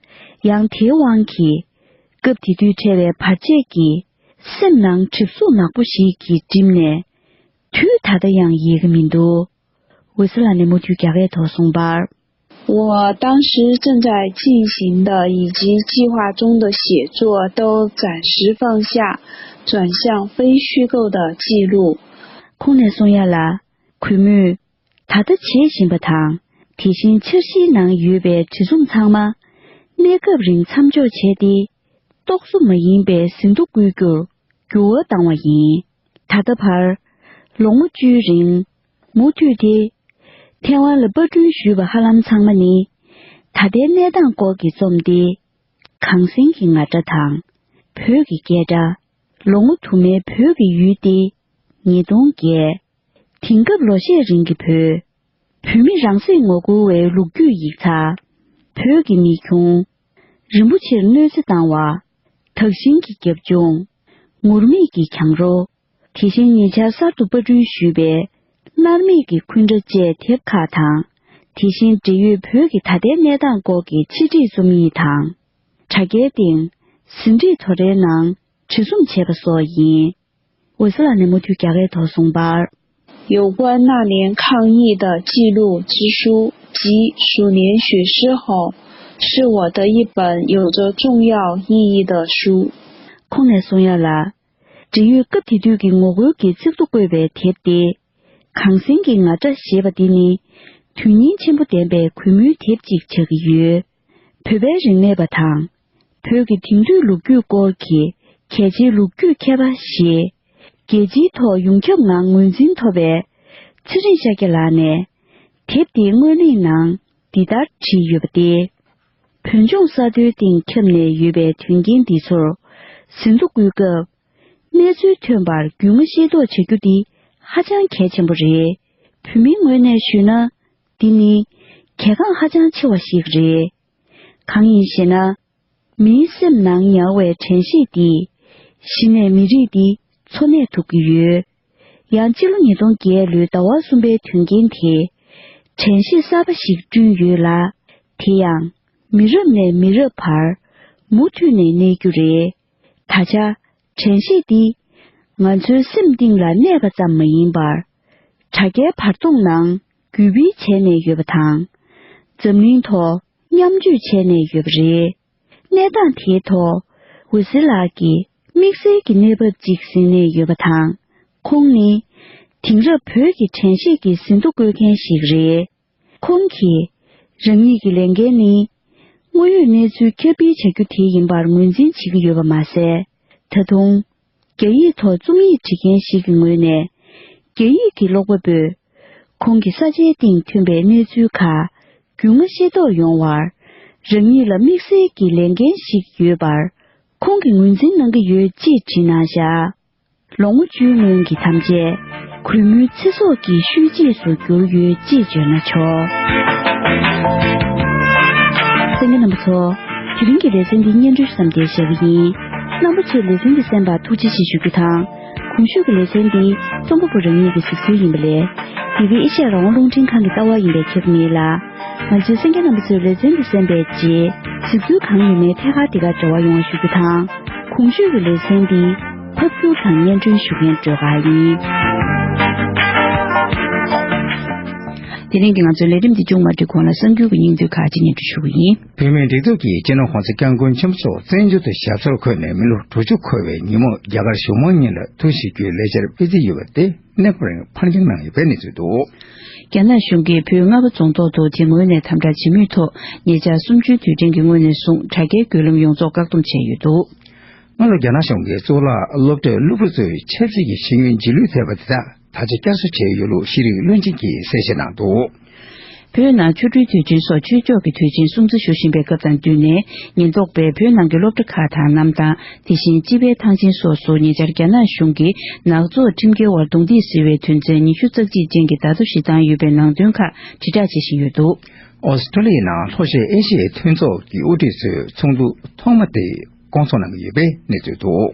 ཡང་དེའི་དབང་གིས། སྐབས་དེ་དུས་འཕྲད་པའི་བར་ཆད་ཀྱིས། སེམས་ནང་གྲིབ་གཟུགས་ནག་པོ་ཞིག་གིས་བསྒྲིབས་ནས། དུས་ད་ལྟ་ཡང་ཡལ་གྱི་མི་འདུག་འོད་ཟེར་ལགས་ནས་མུ་མཐུད་རྒྱ་སྐད་ཐོག་གསུངས་པར། 我当时正在进行的以及计划中的写作都暂时放下，转向非虚构的记录。 ཁོང་ནས་གསུང་ཡ་ལ། གུས་མོས། ད་ལྟ་བྱེད་བཞིན་པ་དང་། དེ་བཞིན་འཆར་གཞིའི་ནང་ཡོད་པའི་བྲིས་རྩོམ་ཚང་མ། གནས་སྐབས་རིང་མཚམས་འཇོག་བྱས་ཏེ། རྟོག་བཟོ་མ་ཡིན་པའི་ཟིན་ཐོ་བཀོད་རྒྱུར། འགྱུར་བ་བཏང་བ་ཡིན། ད་ལྟ་བར། ལོ་ངོ་བཅུའི་རིང་། མུ་མཐུད་དེ། ཐེ་ཝན་ལ་པར་སྐྲུན་ཞུས་པ་ཧ་ལམ་ཚང་མ་ནི། ད་ལྟའི་གནས་སྟངས་སྐོར་གྱི་རྩོམ་སྟེ། གངས་སེང་གི་ང་སྒྲ་དང་། བོད་ཀྱི་སྐད་སྒྲ། ལོ་ངོ་དུ་མའི་བོད་ཀྱི་ཡུལ་ཏེ། ཉིས་སྟོང་བརྒྱད། དེང་སྐབས་ལོ་ཤས་རིང་གི་བོད། བོད་མི་རང་སྲིད་ངོ་རྒོལ་བའི་ལོ་རྒྱུས་ཡིག་ཚགས། བོད་ཀྱི་མི་ཁྱོན། རིན་པོ་ཆེར་གནོད་འཚེ་བཏང་བ། དག་ཞིང་གི་རྒྱབ་ལྗོངས། ངུར་སྨྲིག་གི་གྱང་རོ། དེ་བཞིན་ཉེ་ཆར་གསར་དུ་པར་སྐྲུན་ཞུས་པའི། མནར་མེད་ཀྱི་འཁུན་སྒྲ་བཅས་དེབ་ཁག་དང་། དེ་བཞིན་འབྲེལ་ཡོད་བོད་ཀྱི་ད་ལྟའི་གནས་སྟངས་སྐོར་གྱི་ཆེད་སྒྲིག་རྩོམ་ཡིག་དང་། དྲ་རྒྱའི་སྟེང་། ཟིན་བྲིས་དོ་རའི་ནང་བྲིས་རྩོམ་བྱས་པ་སོགས་ཡིན། འོད་ཟེར་ལགས་ནས་མུ་མཐུད་རྒྱ་སྐད་ཐོག་གསུངས་པར། 有关那年抗议的记录之书及鼠年血诗吼，是我的一本有着重要意义的书。 ཁོང་ནས་གསུང་ཡ་ལ། འབྲེལ་ཡོད་སྐབས་དེ་དུས་ཀྱི་ངོ་རྒོལ་གྱི་ཚིག་ཐོ་བཀོད་པའི་དེབ་སྟེ། གངས་སེང་གི་ང་སྒྲ་ཞེས་པ་འདི་ནི། དོན་སྙིང་ཆེན་པོ་ལྡན་པའི་གུས་མོའི་དེབ་ཅིག་ཆགས་ཀྱི་ཡོད། བོད་པའི་རིག་གནས་པ་དང་། བོད་ཀྱི་དེང་དུས་ལོ་རྒྱུས་སྐོར་གྱི་གལ་ཆེའི་ལོ་རྒྱུས་མཁས་པ་ཞེས། རྒྱལ་སྤྱིའི་ཐོག་ཡོངས་ཁྱབ་ངང་ངོས་འཛིན་ཐོབ་པའི་ཚེ་རིང་ཤཱཀྱ་ལགས་ནས། དེབ་དེའི་སྔོན་གླེང་ནང་འདི་ལྟར་བྲིས་ཡོད་པ་སྟེ། བོད་ལྗོངས་ས་མཐོའི་སྟེང་ཁྱབ་ནས་ཡོད་པའི་དོན་རྐྱེན་འདི་ཚོར་ཟིན་ཐོ་བཀོད་སྐབས། གནས་ཚུལ་ཐོན་པར་རྒྱུས་མངའ་ཤེས་རྟོགས་བྱ་རྒྱུ་འདི་ཧ་ཅང་གལ་ཆེན་པོ་རེད། བོད་མིའི་ངོས་ནས་ཞུས་ན། འདི་ནི་གལ་འགངས་ཧ་ཅང་ཆེ་བ་ཞིག་རེད། གང་ཡིན་ཞེ་ན། མིའི་སེམས་ནང་ཉར་བའི་དྲན་ཤེས་འདིས། གཞི་ནས་མི་རིགས་འདི་འཚོ་གནས་ཐུབ་ཀྱི་ཡོད། ཡང་སྤྱི་ལོ་ཉིས་སྟོང་བརྒྱད་ལོའི་ཟླ་བ་གསུམ་པའི་དོན་རྐྱེན་དེས། དྲན་ཤེས་གསར་པ་ཞིག་བསྐྲུན་ཡོད་ལ། དེ་ཡང་། མི་རབས་ནས་མི་རབས་བར། མུ་མཐུད་ནས་གནས་རྒྱུ་རེད། ད་ཆ། དྲན་ཤེས་འདི། ང་ཚོའི་སེམས་གཏིང་ལ་གནས་པ་ཙམ་མ་ཡིན་པར། དྲ་རྒྱའི་བར་སྟོང་ནང་བརྒྱུད་སྤེལ་བྱས་ནས་ཡོད་པ་དང་། འཛམ་གླིང་ཐོག་མཉམ་སྤྱོད་བྱས་ནས་ཡོད་པ་རེད། གནས་སྟངས་དེའི་ཐོག་འོད་ཟེར་ལགས་ཀྱིས་དམིགས་བསལ་གྱི་གནས་བབ་ཅིག་ཟིན་ནས་ཡོད་པ་དང་། ཁོང་ནི་དེང་རབས་བོད་ཀྱི་དྲན་ཤེས་ཀྱི་ཟིན་ཐོ་བཀོད་མཁན་ཞིག་རེད། ཁོང་གིས་ རང་ཉིད་ཀྱི་ལས་འགན་ནི། དངོས་ཡོད་གནས་ཚུལ་ཁྱབ་སྤེལ་བྱ་རྒྱུ་དེ་ཡིན་པར་ངོས་འཛིན་བྱེད་ཀྱི་ཡོད་པ་མ་ཟད། ད་དུང་། རྒྱ་ཡིག་ཐོག་རྩོམ་ཡིག་བྲིས་མཁན་ཞིག་གི་ངོས་ནས། རྒྱ་ཡིག་གི་ཀློག་པ་པོས། ཁོང་གི་ས་ཆའི་སྟེང་ཐོན་པའི་གནས་ཚུལ་ཁག་རྒྱུས་མངའ་ཤེས་རྟོགས་ཡོང་བར། རང་ཉིད་ལ་དམིགས་བསལ་གྱི་ལས་འགན་ཞིག་ཡོད་པར། ཁོང་གིས་ངོས་འཛིན་གནང་གི་ཡོད་ཅེས་བྲིས་གནང་བཞག་ལོ་ངོ་བཅུའི་སྔོན་གྱི་དམ་བཅའ། གུས་མོའི་ཚེ་སྲོག་གི་ཤུལ་རྗེས་སུ་གྱུར་ཡོད་ཅེས་བརྗོད་ན་ཆོག་གསན་མཁན་རྣམ་པ་ཚོ། དེ་རིང་གི་ལེ་ཚན་འདི་སྙན་སྒྲོན་ཞུ་མཚམས་འདིར་བཞག་གི་ཡིན། རྣམ་པ་ཚོས་ལེ་ཚན་འདི་གསན་པར་ཐུགས་རྗེ་ཆེ་ཞུ་རྒྱུ་དང་། གོང་ཞུས་ཀྱི་ལེ་ཚན་འདི་རྩོམ་པ་པོ་རང་ཉིད་ཀྱི་གཟིགས་ཚུལ་ཡིན་པ་ལས། འདི་གའི་ཨེ་ཤ་ཡ་རང་དབང་རླུང་འཕྲིན་ཁང་གི་ལྟ་བ་ཡིན་པས་ཁྱབ་མེད་ལ། ང་ཚོའི་གསན་མཁན་རྣམ་པ་ཚོས་ལེ་ཚན་འདི་གསན་པའི་རྗེས། གཟིགས་ཚུལ་གང་ཡོད་མེད་ཐད་ཀར་འདི་གར་འབྲེལ་བ་ཡོང་བ་ཞུ་རྒྱུ་དང་། གོང་ཞུས་ཀྱི་ལེ་ཚན་འདི་ཕབ་སྒྱུར་དང་སྙན་སྒྲོན་ཞུ་མཁན་སྒྲོལ་དཀར་ཡིན། དེ་རིང་གི་ང་ཚོའི་ལས་རིམ་འདི་མཇུག་མ་སྒྲིལ་གོང་ལ་གསར་འགྱུར་གྱི་སྙིང་བསྡུས་ཁག་ཅིག་སྙན་སྒྲོན་ཞུ་གི་ཡིན། བོད་མིའི་སྒྲིག་འཛུགས་ཀྱིས་སྤྱི་ནོར་༸གོང་ས་༸སྐྱབས་མགོན་ཆེན་པོ་མཆོག་བཙན་བྱོལ་དུ་ཞབས་སོར་འཁོད་ནས་མི་ལོ་དྲུག་ཅུ་འཁོར་བའི་ཉིན་མོར་རྒྱ་གར་གཞུང་མང་གཉིས་ལ་ཐུགས་ཞིབ་རྒྱུའི་ལས་འཆར་སྤེལ་རྩིས་ཡོད་པ་དེ་གནས་སྐབས་རིང་ཕར་འགྱངས་གནང་ཡོད་པའི་གནས་ཚུལ་འདུག་རྒྱ་ནག་གཞུང་གིས་བོད་རྔ་བ་རྫོང་ཐོག་ཏུ་དེ་ངོས་ནས་དམ་དྲག་བྱེད་མུས་ཐོག་ཉེ་ཆར་གསུམ་བཅུའི་དུས་དྲན་གྱི་སྔོན་ནས་བཟུང་དྲ་རྒྱའི་བརྒྱུད་ལམ་ཡོངས་རྫོགས་བཀག་སྡོམ་བྱས་ཡོད་འདུག་སྔ་ལོ་རྒྱ་ནག་གཞུང་གིས་གཙུག་ལག་སློབ་གྲྭའི་སློབ་ཕྲུག་ཚོའི་ཆབ་སྲིད་ཀྱི་ཤེས་ཡོན་རྗེས་ལུས་ཐེབས་པ་དེ་དག་ད་ཆ་བསྐྱར་གསོ་བྱས་ཡོད་ལུགས་ཤེས་རིག་བློན་ཆེན་གྱིས་གསལ་བཤད་གནང་འདུག་བོད་ནང་ཆོ་འཕྲུལ་དུས་ཆེན་སོགས་ཆོས་ཕྱོགས་ཀྱི་དུས་ཆེན་སྲུང་བརྩི་ཞུ་བཞིན་པའི་སྐབས་དང་བསྟུན་ནས། ཉེན་རྟོག་པས་བོད་ནང་གི་སློབ་གྲྭ་ཁག་དང་གནམ་ཐང་། དེ་བཞིན་སྤྱི་པའི་ཐང་ཆེན་སོགས་སུ་ཉེ་ཆར་རྒྱ་ནག་གཞུང་གིས་ནག་ཚོགས་ཁྲིམས་འགལ་བར་རྡུང་རྡེག་བཟོས་པའི་དོན་ཚན་ཉི་ཤུ་རྩ་གཅིག་ཅན་གྱི་བརྡ་ཐོ་ཞིག་བཏང་ཡོད་པའི་ནང་དོན་ཁག་དྲིལ་བསྒྲགས་བྱེད་བཞིན་ཡོད་འདུག་ཨོ་སི་ཀྲོ་ལི་ཡའི་ནང་ལྷོ་ཤར་ཨེ་ཤི་ཡའི་མཐུན་ཚོགས་ཀྱི་དབུ་ཁྲིད་ཚོས་ཚོགས་འདུ་ཐོག་མ་དེ་བསྐོང་ཚོགས་གནང་གི་ཡོད་པའི་གནས་ཚུལ་འདུག་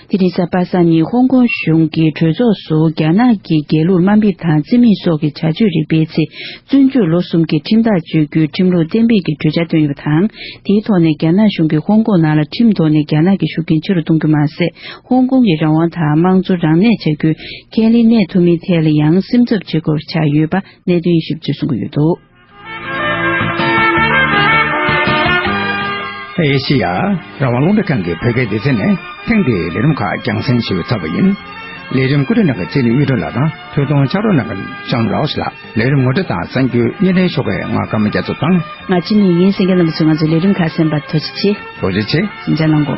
དེ་རིང་གཟའ་པ་སངས་ཉིན་ཧོང་ཀོང་གཞུང་གི་གྲོས་ཚོགས་སུ་རྒྱ་ནག་གི་རྒྱལ་གླུར་དམའ་འབེབས་དང་རྩིས་མེད་སོགས་ཀྱི་བྱ་སྤྱོད་རིགས་སྤེལ་ཚེ། བཙོན་འཇུག་ལོ་གསུམ་གྱི་ཁྲིམས་ཐག་གཅོད་རྒྱུའི་ཁྲིམས་ལུགས་གཏན་འབེབས་ཀྱི་གྲོས་འཆར་བཏོན་ཡོད་པ་དང་། དེའི་ཐོག་ནས་རྒྱ་ནག་གཞུང་གིས་ཧོང་ཀོང་ནང་ལ་ཁྲིམས་ཐོག་ནས་རྒྱ་ནག་གི་ཤུགས་རྐྱེན་ཆེ་རུ་གཏོང་རྒྱུ་མ་ཟད། ཧོང་ཀོང་གི་རང་དབང་དང་དམངས་གཙོ་རང་གནས་བྱ་རྒྱུའི་ཁས་ལེན་གནས་ཐུབ་མིན་ཐད་ལ་ཡང་སེམས་འཚབ་བྱེད་དགོས་པ་ཆགས་ཡོད་པ་གནད་དོན་དབྱེ་ཞིབ་པ་ཚོས་གསུང་གི་ཡོད་འདུག་ཨེ་ཤེ་ཡ་རང་དབང་རླུང་འཕྲིན་ཁང་གི་བོད་སྐད་སྡེ་ཚན་ནས་ཐེངས་འདིའི་ལས་རིམ་ཁག་རྒྱང་སྲིང་ཞུས་ཚར་བ་ཡིན། ལས་རིམ་བཀོད་སྒྲིག་གནང་མཁན་ཚེ་རིང་དབྱི་སྒྲོན་ལགས་དང་ཐོས་གཏོང་ཕྱག་རོགས་གནང་མཁན་ལྕམ་རའོ་ལགས། ལས་རིམ་ངོ་སྤྲོད་དང་གསར་འགྱུར་སྙན་སྒྲོན་ཞུ་མཁན་ང་ཀརྨ་རྒྱ་མཚོ་དང་། ང་ཅི་ནས་ཡིན། གསན་མཁན་རྣམ་པ་ཚོས་ང་ཚོའི་ལས་རིམ་ཁག་གསན་པར་ཐུགས་རྗེ་ཆེ། ཐུགས་རྗེ་ཆེ། ཟིན་བྲིས་གནང་གོ།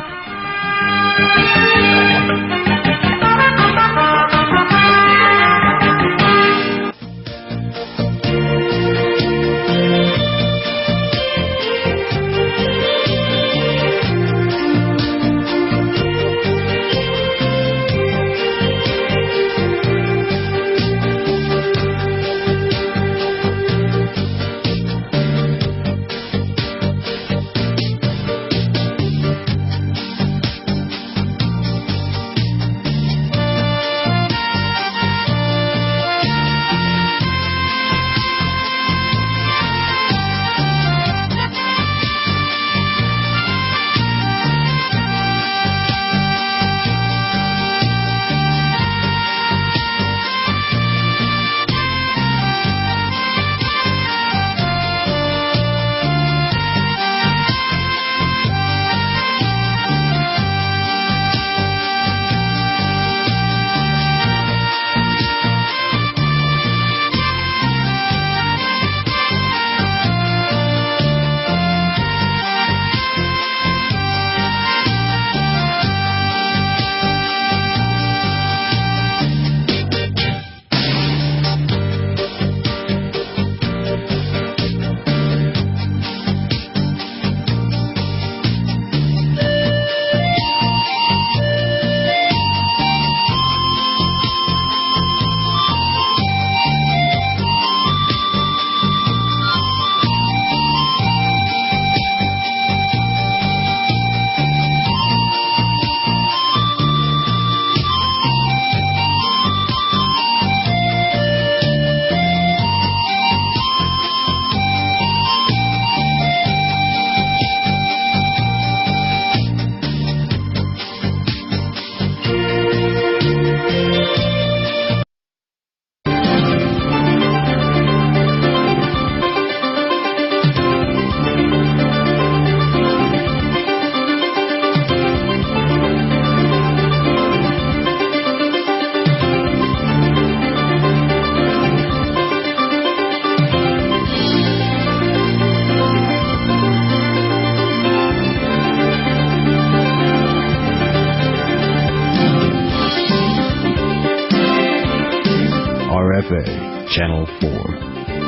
Channel four.